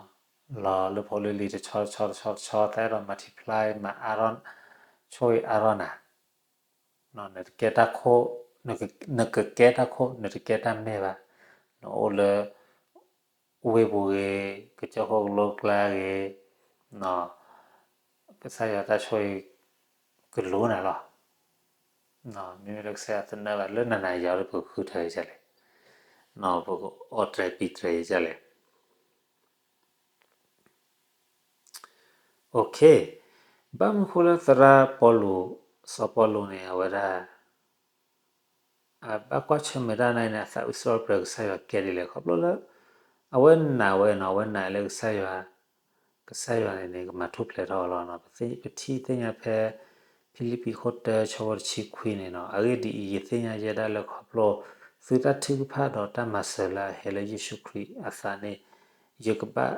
လီၤလၢဖိလၢလံၤတဆီတဆီတဆီတဆီ, သးအဲၣ်ဒိး multiply မၤအါထီၣ်, ဆိၣ်ဂ့ၤအါထီၣ်နၤ, နတကဲတၢ်ခိၣ်, နကကဲတၢ်ခိၣ် နတကဲတၢ်မဲၢ်ဘၣ်, နအိၣ်လၢ ဝ့ၢ်ပူၤဂ့ၤ, ကစၢၢ်ခိၣ်ကလိကျါဂ့ၤ, ကစၢ်ယွၤတၢ်ဆိၣ်ဂ့ၤ ကလူၤနၤလီၤ. မ့မ့ၢ်လၢကစၢ်ယွၤသနၢၣ်ဘၣ်လၢနၤနၤယၤဒီး ပကဃုထၢဒ်လဲၣ်, ပကအိးတြဲၤပံာ်တြဲၤဒ်လဲၣ်. ဘၣ်မနုၤဃိလၢသရၣ်ပီလူး, စီၤပီလူးန့ၣ် အဝဲဒၣ် အဘၣ်ကွၢ်ဆၢၣ်မဲာ်တၢ်နၤအံၤန့ၣ် အသးဝံၣ်စံးထီၣ်ပတြၢၤကစၢ်ယွၤကဲဒ်လဲၣ် ခီဖျိလၢ အဝဲနာ်ဝဲနီၤ, အဝဲနာ်လၢကစၢ်ယွၤ, ကစၢ်ယွၤန့ၣ်န့ၣ် ကမၤထူၣ်ဖျဲးထီၣ်အီၤလီၤ. ပထံၣ်သ့ၣ်ညါဖဲ ဖံလံးပံးခိၣ်တၢ ဆၢဖိတဆံခွံန့ၣ်နီၤ, အဂ့ၢ်ဒ်အံၤ, ယသ့ၣ်ညါယဲဒၣ်လၢခီဖျိ သုတၢ်ထုကဖၣ်ဒီးတၢ်မၤစၢၤလၢအဟဲလၢယ့ၣ်ၡူးခရံာ်အသးန့ၣ်, ယကဘၣ်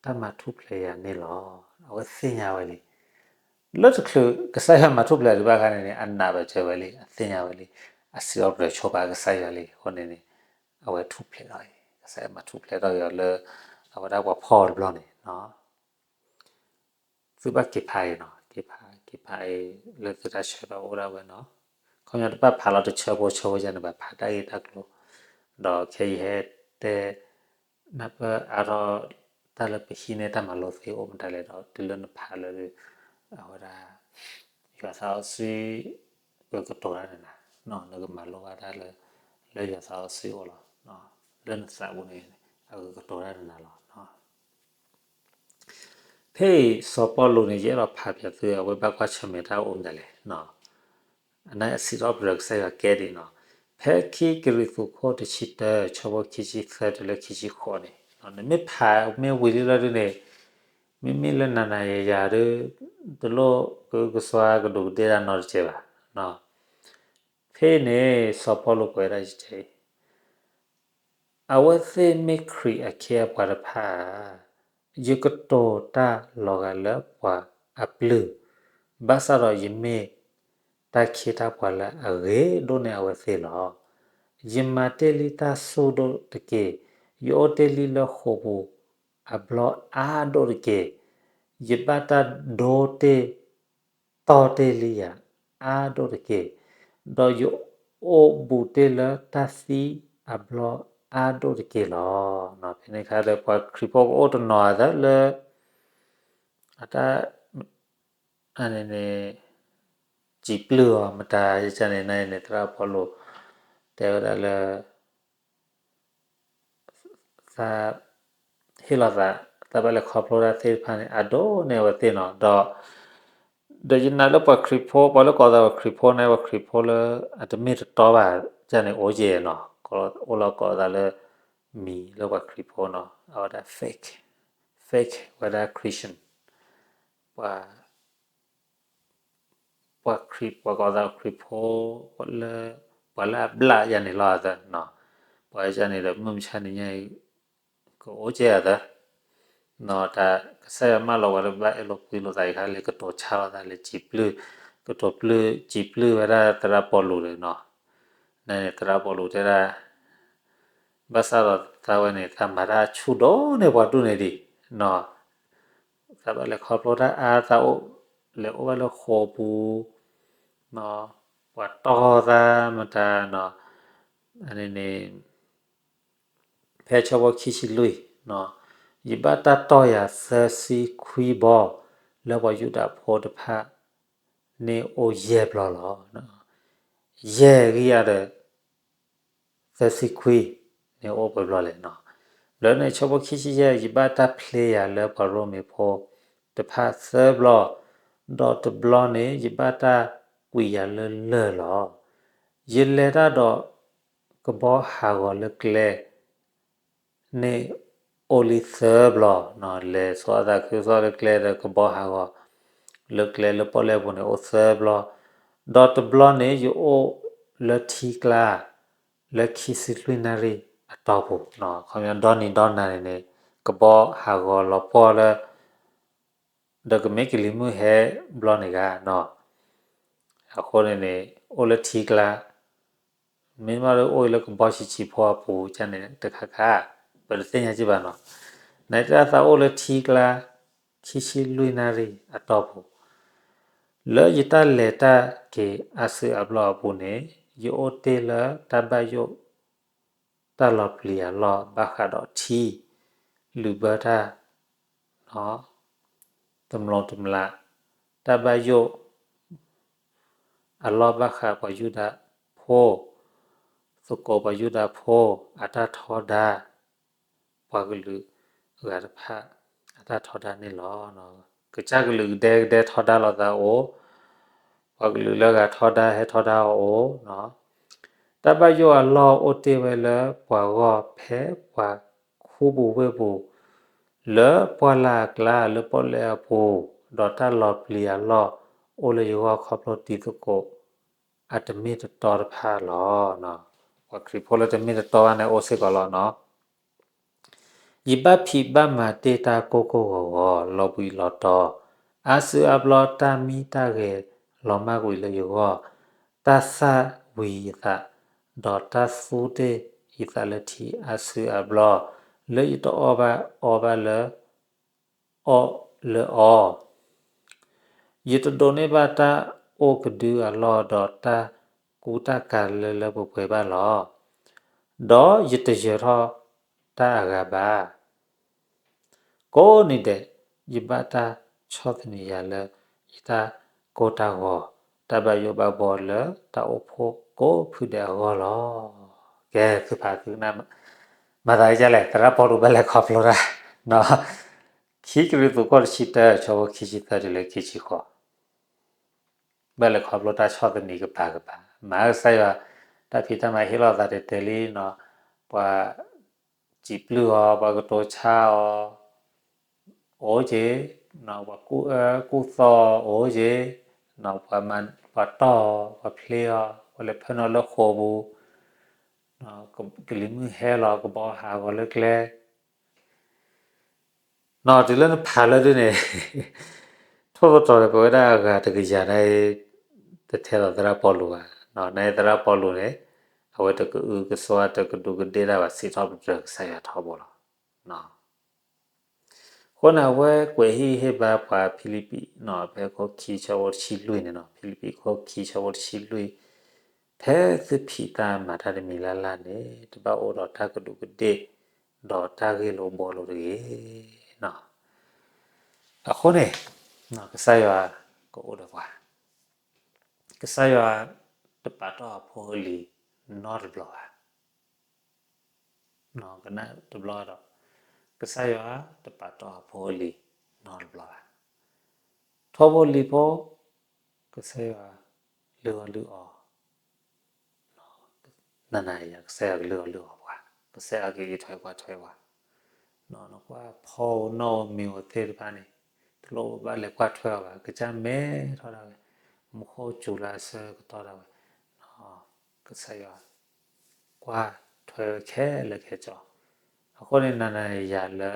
တၢ်မၤထူၣ်ဖျဲးယၤန့ၣ်လီၤ. အဝဲသ့ၣ်ညါဝဲလံ လၢတချုးကစၢ်ယွၤမၤထူၣ်ဖျဲးဒံးဘၣ်အခါန့ၣ်န့ၣ် အနာ်ဘၣ်စၢၤဝဲလံ, အသ့ၣ်ညါဝဲလံ, အစံးထီၣ်ပတြၢၤဆိပာ်ကစၢ်ယွၤလံ. အဃိန့ၣ်န့ၣ် အဝဲထူၣ်ဖျဲးထီၣ်အံၤ, ကစၢ်ယွၤမၤထူၣ်ဖျဲးထီၣ်အီၤလၢ အဝဲဒၣ်ပှၤဖီၣ်အီၤတဘျီန့ၣ် သုဘၣ်က့ၤဖးအံၤနီၤ, က့ၤဖး, က့ၤဖးအံၤ လၢသုတၢ်ဆၢကတီၢ်အိၣ်ဒၣ်ဝဲနီၤ. ခီပညီတဘၣ်ဖးလီၤတဆၢဖိဆၢဖိယါန့ၣ် ဘၣ်ဖးတၢ်ဂ့ၢ်တၢ်ကျိၤ, ဒီးခဲအံၤဟဲတဲ နၢ်ပၢၢ်အါထီၣ်တၢ်လၢပဟံးန့ၢ်တၢ်မၤလိသ့အိၣ်မတၤလဲၣ်ဒီး တုၤလၢနဖးလၢ အဝဲဒၣ် ယွၤသးစီဆှံ ကကတိၤတၢ်နၤ, နကမၤလိဘၣ်တၢ်လၢ လၢယွၤသးစီဆှံအိၣ်လီၤ, လၢနသးပူၤန့ၣ် အကကတိၤတၢ်နၤလီၤ. ဖဲအံၤစီၤပီလူးန့ၣ် ယအဲၣ်ဒိးဖးပၠးသု အဝဲဘၣ်ကွၢ်ဆၢၣ်မဲာ်တၢ်အိၣ်မတၤလဲၣ် အနၢ်အစံးထီၣ်ပတြၢၤကစၢ်ယွၤကဲဒ်နီၤ, ဖဲခံကရံၣ်သူးခိၣ်တဆံတၢ ဆၢဖိခံဆံသၢတုၤလၢခံဆံဃိးန့ၣ်, နမ့ၢ်ဖးမ့ၢ်ဝံၤလံလီၤဒုန့ၣ်, မ့မ့ၢ်လၢနၤနၤယၤယၤဒီး တလိၣ်ကကစွါကဒူးကဒ့ၣ်တၢ်နီတစဲးဘၣ်. ဖဲန့ၣ်စီၤပီလူးကွဲးဒၣ်ယဲအံၤ, အဝဲသ့ၣ်မ့ၢ်ခရံာ်အခ့အပှၤတဖၣ်ဧါ, ယကတိၤတၢ်လီၤဂာ်လၢပှၤအပျုၢ်, ဘၣ်ဆၣ်ဒီးယမ့ၢ်တၢ်ခ့တၢ်ပှၤလၢအဂ့ၤဒိၣ်န့ၢ်အဝဲသ့ၣ်လီၤ. ယမၤတ့ၢ်လံတၢ်ဆူၣ်ဒိၣ်တက့ၢ်, ယအိၣ်တ့ၢ်လံလၢဃိာ်ပူၤအဘျီအါဒိၣ်တက့ၢ်, ယဘၣ်တၢ်ဒိတ့ၢ် တီတ့ၢ်လံယၤအါဒိၣ်တက့ၢ်, ဒီးယအိၣ်ဘူးတ့ၢ်လၢတၢ်သံအဘျီအါဒိၣ်တက့ၢ်လီၤ. ဖဲန့ၣ်အခါဒီး ပှၤခရံာ်ဖိကအိၣ်တနီၤအသးလၢ အတၢ် အန့ၣ်န့ၣ် စံးပျုၢ်အီၤမတၤယကန့ၣ် နန့ၣ် သရၣ်ပီလူး တဲဝဲဒၣ်လၢ သးဟ့ၣ်လီၤသး သးဘၣ်လဲၤခီဖျိတၢ်သ့ၣ်တဖၣ်န့ၣ် အဒိၣ်န့ၢ်အဝဲသ့ၣ်နီၤ. ဒီး ဒီးယနာ်လၢပှၤခရံာ်ဖိ ပှၤလၢကိးသးပှၤခရံာ်ဖိန့ၣ် ပှၤခရံာ်ဖိလၢအတမ့ၢ်တတီဘၣ် ကန့ၣ်အိၣ်ယဲၢ်နီၤ, အိၣ်လီၤကိးသးလၢ မံၤလၢပှၤခရံာ်ဖိနီၤ, အဝဲဒၣ် fake, fake ဝဲဒၣ် Christian, ပှၤ ပှၤခရံာ် ပှၤကိးသးခရံာ်ဖိ လၢ ပှၤလၢအဘျၣ်ယၤန့ၣ်လီၤအသး, ပှၤယၤန့ၣ်ဒီး မုၢ်မဆါတနံၤညါအံၤ ကအိၣ်ကဲအသး, တၢ်ကစၢ်ယွၤမၢလီၤပှၤလၢပဘၣ်အဲၣ်လိာ်ကွံလိာ်သးအံၤခါ လဲၤကတိၤဆါလိာ်သး လဲၤစံးပျုၢ် ကတိၤပျုၢ်စံးပျုၢ်ဝဲဒၣ်သရၣ်ပီလူးန့ၣ်နီၤ, န့ၣ်သရၣ်ပီလူးတဲဒၣ် ဘၣ်ဆၣ်ဒီးသးဝဲန့ၣ် သးမၤတၢ်ဆူၣ်ဒိၣ်န့ၢ်ပှၤဒူၣ်န့ၣ်ဒံးနီၤ, သးဘၣ်လဲၤခီဖျိတၢ်အါ သးအိၣ်လဲၤအိၣ်ဘၣ်လၢဃိာ်ပူၤ ပှၤတီၢ်သးမတၤနီၤ, န့ၣ် ဖဲဆၢဖိခံဆံလွံၢ်, ယဘၣ်တၢ်တီၢ်ယၤသၢဆံခွံဘီ လၢပှၤယူဒၤဖိတဖၣ်န့ၣ်အိၣ်ယဲၢ်ဘျီလီၤ. ယဲၢ်ဂံၢ်အါဒီး သၢဆံခွံန့ၣ်အိၣ်ပှဲၤဘျီလဲၣ်နီၤ. ဘျီန့ၣ် ဆၢဖိခံဆံယဲၢ် ယဘၣ်တၢ်ဖျ့ယၤလၢပှၤရိမ့ၤဖိတဖၣ်သၢဘျီ, ဒီးတဘျီန့ၣ် ယဘၣ်တၢ်ကွံာ်ယၤလၢလၢၢ်လီၤ. ယလဲၤတၢ်ဒီး ကဘီဟးဂီၤလၢကျဲန့ၣ်အိၣ်လံသၢဘျီ, လဲၤဆိအသးခုသီၣ်လၢကျဲဒီး ကဘီဟးဂီၤလၢကျဲလၢပီၣ်လဲၣ်ပူၤန့ၣ်အိၣ်သၢဘျီ, ဒီးတဘျီန့ၣ် ယအိၣ်လၢထံကျါ လၢခံဆံလွံၢ်နၣ်ရံၣ်အတီၢ်ပူၤ, ခီပညီဒီနံၤဒီနၤန့ၣ်န့ၣ် ကဘီဟးဂီၤလီၤပှီၢ်လၢ ဒီးကမ့ၢ်ကလံၤမုၢ်ဟဲဘျီန့ၣ်ဂ့ၤနီၤ, အဃိန့ၣ်န့ၣ် အိၣ်လၢထံကျါ, မ့ၢ်မ့ၢ်လၢအိၣ်လၢကဘီဆံးဆံးဖိအပူၤန့ၣ်တခါခါ, ပတသ့ၣ်ညါက့ဘၣ်နီၤ, နသးအိၣ်လၢထံကျါ ခံဆံလွံၢ်နၣ်ရံၣ်အတီၢ်ပူၤ, လၢယတၢ်လဲၤတၢ်က့ၤအါစုအါဘျီအပူၤန့ၣ် ယအိၣ်တ့ၢ်လၢတၢ်ဘၣ်ယိၣ် တၢ်လီၤပျံၤအလီၢ်ဘၣ်ဃးဒီးထံ, လုာ်ဘၢတၢ်, တမျိးတမျာ်, တၢ်ဘၣ်ယိၣ်အလီၢ်ဘၣ်ဃးပှၤယူဒၤဖိ, သကိးပှၤယူဒၤဖိအတၢ်ထီဒါ, ပှၤကလုာ်အဂၤတဖၣ်အတၢ်ထီဒါန့ၣ်လီၤ. ကစၢ်ကလုာ်ကဒဲကဒဲထီဒါလိာ်သးအိၣ်, ပှၤကလုာ်လၢအဂၤထီဒါဟဲထီဒါအီၤအိၣ်, တၢ်ဘၣ်ယိၣ်အလီၢ်အိၣ်တ့ၢ်ဝဲလၢပှၤဂီၢ်ဖဲပှၤခူပူၤဝ့ၢ်ပူၤ, လၢပှၢ်လၢ်အကျါလၢပီၣ်လဲၣ်အပူၤ, ဒီးတၢ်လီၤပျံၤအလီၢ်အိၣ်လၢယဂီၢ်ခီဖျိတံၤသကိး အတမ့ၢ်တတီတဖၣ်လီၤ. ပှၤခရံာ်ဖိလၢတမ့ၢ်တတီဘၣ်န့ၣ်အိၣ်စ့ၢ်ကီးလီၤနီၤ. ယဘၣ်ဖံးဘၣ်မၤတ့ၢ်တၢ်ကိၢ်ကိၢ်ဂီၤဂီၤ လီၤဘှံးလီၤတီၤ, အါစုအါဘျီတၢ်မံတၢ်ဂဲၤလီၤမၢ်ကွံာ်လၢယဂီၢ်, တၢ်သၣ်ဝံၤယသး, ဒီးတၢ်သူတ့ၢ်ယသးလၢထံအါစုအါဘျီ, လၢယတအီၣ်ဘၣ်အီဘၣ်လၢ အီၣ်လၢအီၤ, ယတဒိးန့ၢ်ဘၣ်တၢ်အိၣ်ကဒုအလီၢ် ဒီးတၢ်ကူတၢ်ကၤလၢလၢပှဲၤပှဲၤဘၣ်လီၤ. ဒီးယတယၢၤထီၣ်တၢ်အဂၤဘၣ်. ကိးနံၤဒဲး ယဘၣ်တၢ်ဆီၣ်သနံးယၤလၢယတၢ်ကိၢ်တၢ်ဂီၤ တၢ်ဘၣ်ယိၣ်ဘၣ်ဘီလၢတၢ်အိၣ်ဖှိၣ်ကိးဖုဒဲးအဂီၢ်လီၤ. ကဲ သုဖးသုနၢ် မၤသးဒ်လဲၣ်, သရၣ်ပီလူးဘၣ်လဲၤခီဖျိတၢ် ခံကရံၣ်သူး ခိၣ်တဆံတၢ ဆၢဖိခံဆံသၢတုၤလၢခံဆံဃိး, ဘၣ်လဲၤခီဖျိတၢ်ဆီၣ်သနံးကပၤကပၤ, မၤကစၢ်ယွၤ တၢ်ဖံးတၢ်မၤဟ့ၣ်လီၤသးတဲာ်တဲာ်လံနီၤ, ပှၤစံးပျုၢ်အီၤ, ပှၤကတိၤဆါအီၤ အိၣ်က့ၤ, ပှၤကူၣ်အၢကူၣ်သီအီၤအိၣ်က့ၤ, ပှၤတီၢ်အီၤ, ပှၤဖျ့အီၤ, ပှၤလဲၤဖၢနုာ်လၢဃိာ်ပူၤ, ကလံၤမုၢ်ဟဲလီၤ ကဘီဟးဂီၤလၢကျဲ နီၤ တုၤလၢနဖးလၢဒ်န့ၣ် ထိၣ်သတြီၤဒီး ပဝဲဒၣ်အဂၤတကယၤန့ၣ် တထဲသိးသရၣ်ပီလူးဘၣ်. န့ၣ်သရၣ်ပီလူးန့ၣ် အဝဲတကအုကစွါ တကဒူးကဒ့ၣ်တၢ်ဘၣ် စံးထီၣ်ပတြၢၤကစၢ်ယွၤထီဘိလီၤ. အဃိန့ၣ် အဝဲကွဲးဟ့ၣ်ဟ့ၣ်ဘါပှၤဖံလံးပံး ဖဲခိၣ်ခံဆၢဖိတဆံလွံၢ်န့ၣ်နီၤ, ဖံလံးပံးခိၣ်ခံဆၢဖိတဆံလွံၢ်, ဖဲသုဖံးတၢ်မၤတၢ်တမံၤလၢ်လၢ်န့ၣ် တဘၣ်အိၣ်ဒီးတၢ်ကဒူးကဒ့ၣ် ဒီးတၢ်ဂ့ၢ်လိာ်ဘှီလိာ်တဂ့ၤ. အဃိန့ၣ် ကစၢ်ယွၤကအိၣ်ဒီးပှၤ, ကစၢ်ယွၤတပာ်တီၢ်အဖိအလံၤနီတဘျီဘၣ်. ကနၣ်တဘျီဒီး ကစၢ်ယွၤတပာ်တီၢ်အဖိအလံၤနီတဘျီဘၣ်. ထိၣ်ဖိလံၤဖိ ကစၢ်ယွၤလုၢ်အီၣ်လုၢ်အီ, နၤနၤယၤ ကစၢ်ယွၤကလုၢ်အီၣ်လုၢ်အီပှၤ, ကစၢ်ယွၤကအံးထွဲကွၢ်ထွဲပှၤ, နကွၢ်ဖီဧိၤနီၣ်ဧိၤမ့ၤဧိၤသ့ၣ်တဖၣ်န့ၣ် တလိၣ်ဘၣ်လဲၤကွၢ်ထွဲအီၤဘၣ်, ကစၢ်မဲထီၣ်ဒၣ်ဝဲ, မူခိၣ်စူၤလၢအဆၢကတီၢ်ဒၣ်ဝဲ, ကစၢ်ယွၤ ကွၢ်ထွဲဝဲခဲလၢာ်ခဲဆ့, အဃိန့ၣ် နၤနၤယၤလၢ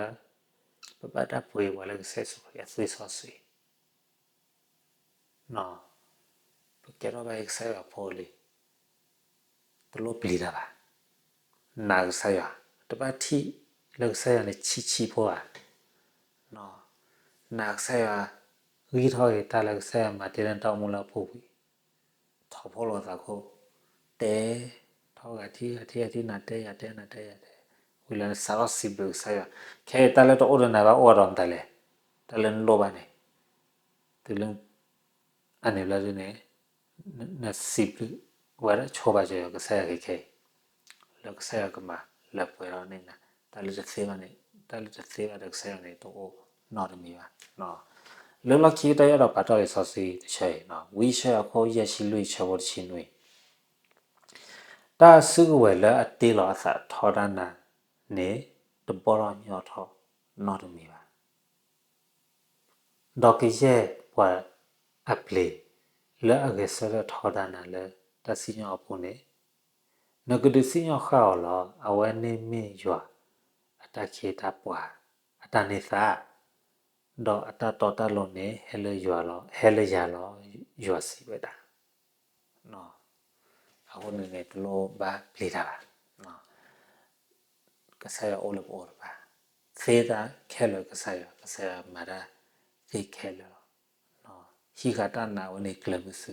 ပဘၣ်တၢ်ပှ့ၤပှၤလၢကစၢ်ယ့ၣ်ၡူးခရံာ်အသွံၣ်စီဆှံ နီၤ, ပကဲထီၣ်ဘၣ်ကစၢ်ယွၤဖိလံ, တလိၣ်ပျံၤတၢ်ဘၣ်. နာ်ကစၢ်ယွၤ, တဘၣ်ထံၣ်လၢကစၢ်ယွၤန့ၣ်ဆံးဆံးဖိဘၣ်. နာ်ကစၢ်ယွၤ, ဂံၢ်ထီၣ်က့ၤတၢ်လၢကစၢ်ယွၤမၤတ့ၢ်လၢနတၢ်အိၣ်မူလၢအပူၤကွံာ်, ထီၣ်ဖှိၣ်လိာ်သးခိၣ်, တဲ, ထီၣ်ဂၤထံဂၤထံဂၤထံ နၤတဲယၤတဲ နၤတဲယၤတဲ, ဝံၤလၢနစးထီၣ်စံးဘျုးကစၢ်ယွၤ, ခဲအံၤတၢ်လၢတအိၣ်ဒီးနၤဘၣ်အိၣ်ဒီးမတၤလဲၣ်, တၢ်လၢနလိၣ်ဘၣ်န့ၣ်, တုၤလၢ အန့ၣ်ဘျီဒုန့ၣ်, နစံးဘျုးဝဲဒၣ်ဆိဘၣ်က့ၤကစၢ်ယွၤခဲခဲအံၤ, လၢကစၢ်ယွၤကမၤလၢပှဲၤထီၣ်န့ၢ်နၤ, တၢ်လၢတသ့ဘၣ်န့ၣ်, တၢ်လၢတသ့ဘၣ်ဒီးကစၢ်ယွၤန့ၣ် တအိၣ်နီတမံၤဘၣ်. လၢလီၢ်ခံကတၢၢ် ယအဲၣ်ဒိးပာ်တီၢ်လံာ်စီဆှံတဆၢအံၤ, ဝံယၡါယၤခိၣ်ယဲၢ်ဆံလွံၢ် ဆၢဖိတဆံနွံ, တၢ်စုကဝဲၤလၢအတ့လီၤအသးထီဒါနၤန့ၣ်, တဘီၣ်ထီၣ်ညီထီၣ်နီတမံၤဘၣ်. ဒီးကယဲၢ်ပှၤအပျ့ၤ လၢအဂဲၤဆၢထၢၣ်ထီဒါနၤလၢတၢ်စံၣ်ညီၣ်အပူၤန့ၣ်, နကဒုးစံၣ်ညီၣ်ဃၣ်အီၤလီၤ. အဝဲန့ၣ်မ့ၢ်ယွၤအတၢ်ခ့တၢ်ပှၤ အတၢ်န့ၢ်သါ, ဒီးအတၢ်တီတၢ်လိၤန့ၣ် ဟဲလၢယၤလီၤ, ဟဲလၢယၤလီၤ, ယွၤစံးဝဲဒၣ်. အဃိန့ၣ်န့ၣ် တလိၣ်ဘၣ်ပျံၤတၢ်ဘၣ်. ကစၢ်ယွၤအိၣ်လၢပအိၣ်တဖၣ်, သ့တၢ်ခဲလၢာ်ကစၢ်ယွၤ, ကစၢ်ယွၤမၤတၢ်သ့ခဲလၢာ်လီၤ. ဟံးဃာ်တၢ်နာ်ဝဲန့ၣ်ကျၢၤမုဆူ,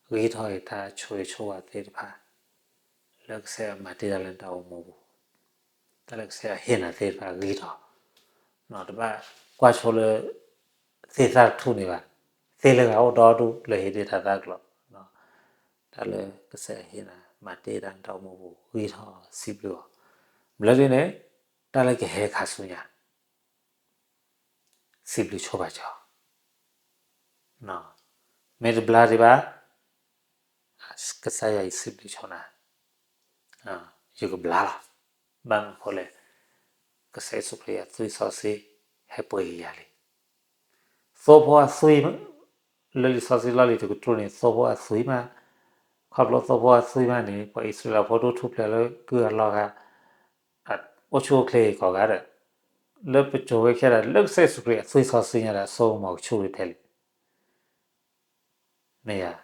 ဂံၢ်ထီၣ်က့ၤတၢ်ဆိၣ်ဂ့ၤဆိၣ်ဝါသ့ၣ်တဖၣ် လၢကစၢ်ယွၤမၤတ့ၢ်တၢ်လၢနတၢ်အိၣ်မူပူၤ, တၢ်လၢကစၢ်ယွၤဟ့ၣ်နၤသ့ၣ်တဖၣ်ဂံၢ်ထီၣ်, တဘၣ်ကွၢ်ဆိလၢ သ့ၣ်သၣ်တထူၣ်န့ၣ်ဘၣ်, သ့လၢဂၤအိၣ်ဒီဒူၣ်လၢဟ့ၣ်တ့ၢ်တၢ်သၣ်ကျီၤ, တၢ်လၢကစၢ်ယွၤဟ့ၣ်နၤ မၤတ့ၢ်တၢ်လၢနတၢ်အိၣ်မူပူၤ ဂံၢ်ထီၣ်စံးဘျုးအီၤ, ဘျီဒုန့ၣ် တၢ်လၢကဟဲခါဆူညါ စံးဘျုးဆိဘၣ်က့ၤအီၤ, မ့ၢ်တဘျါဒံးဘၣ် ကစၢ်ယွၤ ယစံးဘျုးဆိနၤ, ယကဘျါလီၤ. ဘၣ်မနုၤအဃိလဲၣ်, ကစၢ်ယ့ၣ်ၡူးခရံာ်အသွံၣ်စီဆှံ ဟဲပှ့ၤက့ၤယၤလံ. သိဖိအသွံၣ်, လၢလံာ်စီဆှံလီၢ်လံၤတကတြူၢ်န့ၣ် သိဖိအသွံၣ်မး, ခီဖျိသိဖိအသွံၣ်မးန့ၣ် ပှၤအံၣ်စရ့လးဖိဒိၣ်ထူၣ်ဖျဲးလၢကုၢ်အလီၢ်ဂၤ အိၣ်ဆူၣ်အိၣ်ချ့ကိးဂၤဒဲး, လၢပစိၤဝဲခဲဒၣ် လၢကစၢ်ယ့ၣ်ၡူးခရံာ်အသွံၣ်စီဆှံညါဒီး အစိကမီၤကဆူၣ်ကထဲလဲၣ် မ့ၢ်ဧါ.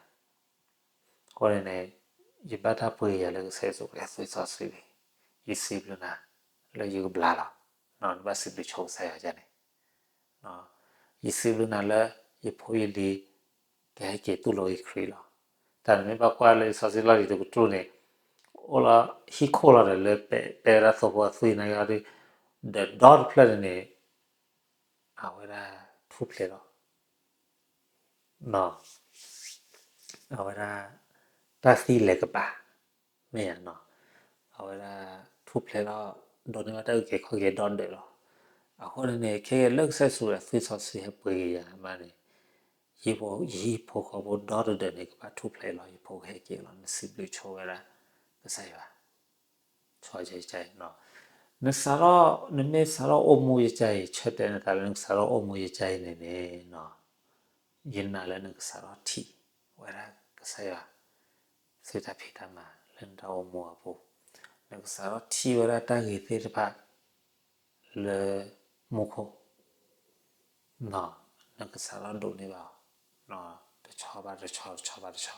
အဃိန့ၣ်န့ၣ် ယဘၣ်တၢ်ပှ့ၤက့ၤယၤလၢကစၢ်ယ့ၣ်ၡူးခရံာ်အသွံၣ်စီဆှံလံ. ယစံးဘျုးနၤ လၢယကဘျါလီၤ. နဘၣ်စံးဘျုးဆိကစၢ်ယွၤန့ၣ်, ယစံးဘျုးနၤလၢ ယဖိယလံၤ ကဟဲက့ၤတူၢ်လိာ်က့ၤခရံာ်လီၤ. တၢ်နမ့ၢ်ဘၣ်ကွၢ်လၢလံာ်စီဆှံလီၢ်လံၤတကတြူၢ်န့ၣ်, အိၣ်လီၤဟံၣ်ခိၣ်လီၤဒီးလၢပဲာ်ဝဲဒၣ်သိဖိအသွံၣ်န့ၣ်ဒီး, ဒီးဒီတဖျၢၣ်န့ၣ်န့ၣ် အဝဲဒၣ်ထူၣ်ဖျဲးလီၤ. အဝဲဒၣ် တၢ်သံလဲၤကပၤ မ့ၢ်ဧါ. အဝဲဒၣ်ထူၣ်ဖျဲးလီၤ, ဒိးန့ၢ်ဘၣ်တၢ်အုၣ်က့ၤခီၣ်က့ၤဒီဒၢးလီၤ. အဃိန့ၣ်န့ၣ် ခဲအံၤလၢကစၢ်ယ့ၣ်ၡူးအသွံၣ်စီဆှံဟဲပှ့ၤက့ၤယၤမးန့ၣ်, ယဖိ, ယဟံၣ်ဖိဃီဖိဒီတဒၢးန့ၣ် ကဘၣ်ထူၣ်ဖျဲးလီၤ. ယဖိကဟဲက့ၤလီၤ. နစံးဘျုးဆိဝဲဒၣ်ကစၢ်ယွၤ ဆိယကါအံၤ, နစးထီၣ်, နမ့ၢ်စးထီၣ်အိၣ်မူယကါအံၤ, ဆၢတဲာ်နသးလၢနကစးထီၣ်အိၣ်မူယကါအံၤန့ၣ်န့ၣ်, ယနာ်လၢနကစးထီၣ်ထံၣ်ဝဲဒၣ်ကစၢ်ယွၤ သုတၢ်ဖံးတၢ်မၤလၢနတၢ်အိၣ်မူအပူၤ, နကစးထီၣ်ထံၣ်ဝဲဒၣ်တၢ်ဂ့ၤသ့ၣ်တဖၣ် လၢမူခိၣ် နကစးထီၣ်ဒိးန့ၢ်ဘၣ်အီၤ တဆီဘၣ်တဆီ တဆီဘၣ်တဆီ.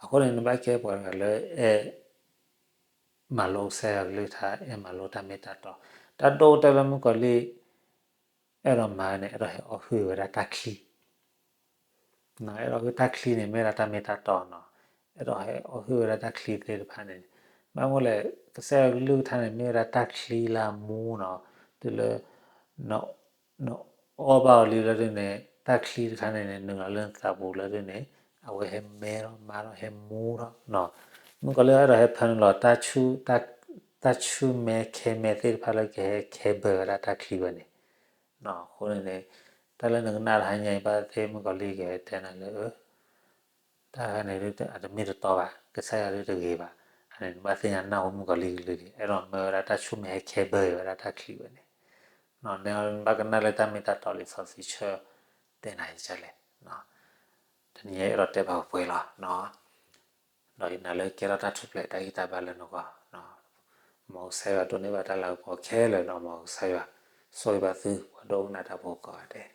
အဃိန့ၣ် နဘၣ်ကဲပှၤတဂၤလၢအဲၣ် မၤလိကစၢ်ယွၤကလုၢ်ကထါ, အဲၣ်မၤလိတၢ်မ့ၢ်တၢ်တီ, တၢ်ဒိၣ်ကတၢၢ်လၢမုၣ်ကီၤလံၢ် အဲၣ်ဒိးမၤန့ၣ် အဲၣ်ဒိးဟဲအီၣ်ဟုၣ်ဝဲဒၣ်တၢ်ချံ, အဲၣ်ဒိးဟုၣ်တၢ်ချံန့ၣ် မ့ၢ်ဝဲဒၣ်တၢ်မ့ၢ်တၢ်တီနီၤ, အဲၣ်ဒိးဟဲအီၣ်ဟုၣ်ဝဲဒၣ်တၢ်ချံသ့ၣ်တဖၣ်န့ၣ်, ဘၣ်မနုၤလဲၣ် ကစၢ်ယွၤကလုၢ်ကထါန့ၣ် မ့ၢ်ဝဲဒၣ်တၢ်ချံလၢအမူနီၤ, တုၤလၢ နအီၣ်ဘၣ်အီၤလံလၢဒ်န့ၣ် တၢ်ချံတခါန့ၣ်န့ၣ် နုာ်လီၤလၢနသးပူၤလၢဒ်န့ၣ် အဝဲဟဲမဲထီၣ်မါထီၣ်ဟဲမူထီၣ်နီၤ, မုၣ်ကီၤလံၢ်အဲၣ်ဒိးဟဲဖၢနုာ်လီၤ တၢ်ဆူၣ်မဲခဲမဲသ့ၣ်တဖၣ်လၢကဟဲခဲဘၢဝဲဒၣ်တၢ်ချံဝဲန့ၣ်, အဃိန့ၣ်န့ၣ် တၢ်လၢနကနၣ်တဟါညါအံၤဘၣ်သ့ၣ် မုၣ်ကီၤလံၢ်ကဟဲတဲနၤလၢ တၢ်တခါန့ၣ် အတမ့ၢ်တတီဘၣ်, ကစၢ်ယွၤဒ်တဂ့ၤဘၣ်, အန့ၣ်နဘၣ်သ့ၣ်ညါနၢ်ဟူမုၣ်ကီၤလံၢ်ကလုၢ်ဒံး အဲၣ်ဒိးမၢဝဲဒၣ်တၢ်ဆူၣ်မဲဟဲခဲဘၢဝဲဒၣ်တၢ်ချံဝဲန့ၣ်, နဘၣ်ကနၣ်လၢတၢ်မ့ၢ်တၢ်တီလံာ်စီဆှံဆၢတဲနၤယကလဲၣ်, တနံၤညါအဲၣ်ဒိးတဲဘၣ်ပှဲၤလီၤ ဒီးယနာ်လၢကဲထီၣ်တၢ်ထူၣ်ဖျဲးတၢ်ဂံၢ်တၢ်ဘါလၢနဂီၢ်, မ်ကစၢ်ယွၤဒိးန့ၢ်ဘၣ်တၢ်လၤကပီၤခဲလၢာ်နီၤ, မ်ကစၢ်ယွၤဆိၣ်ဂ့ၤဘၣ်သု ပှၤဒိကနၣ်တၢ်ဖိကိးဂၤဒဲး.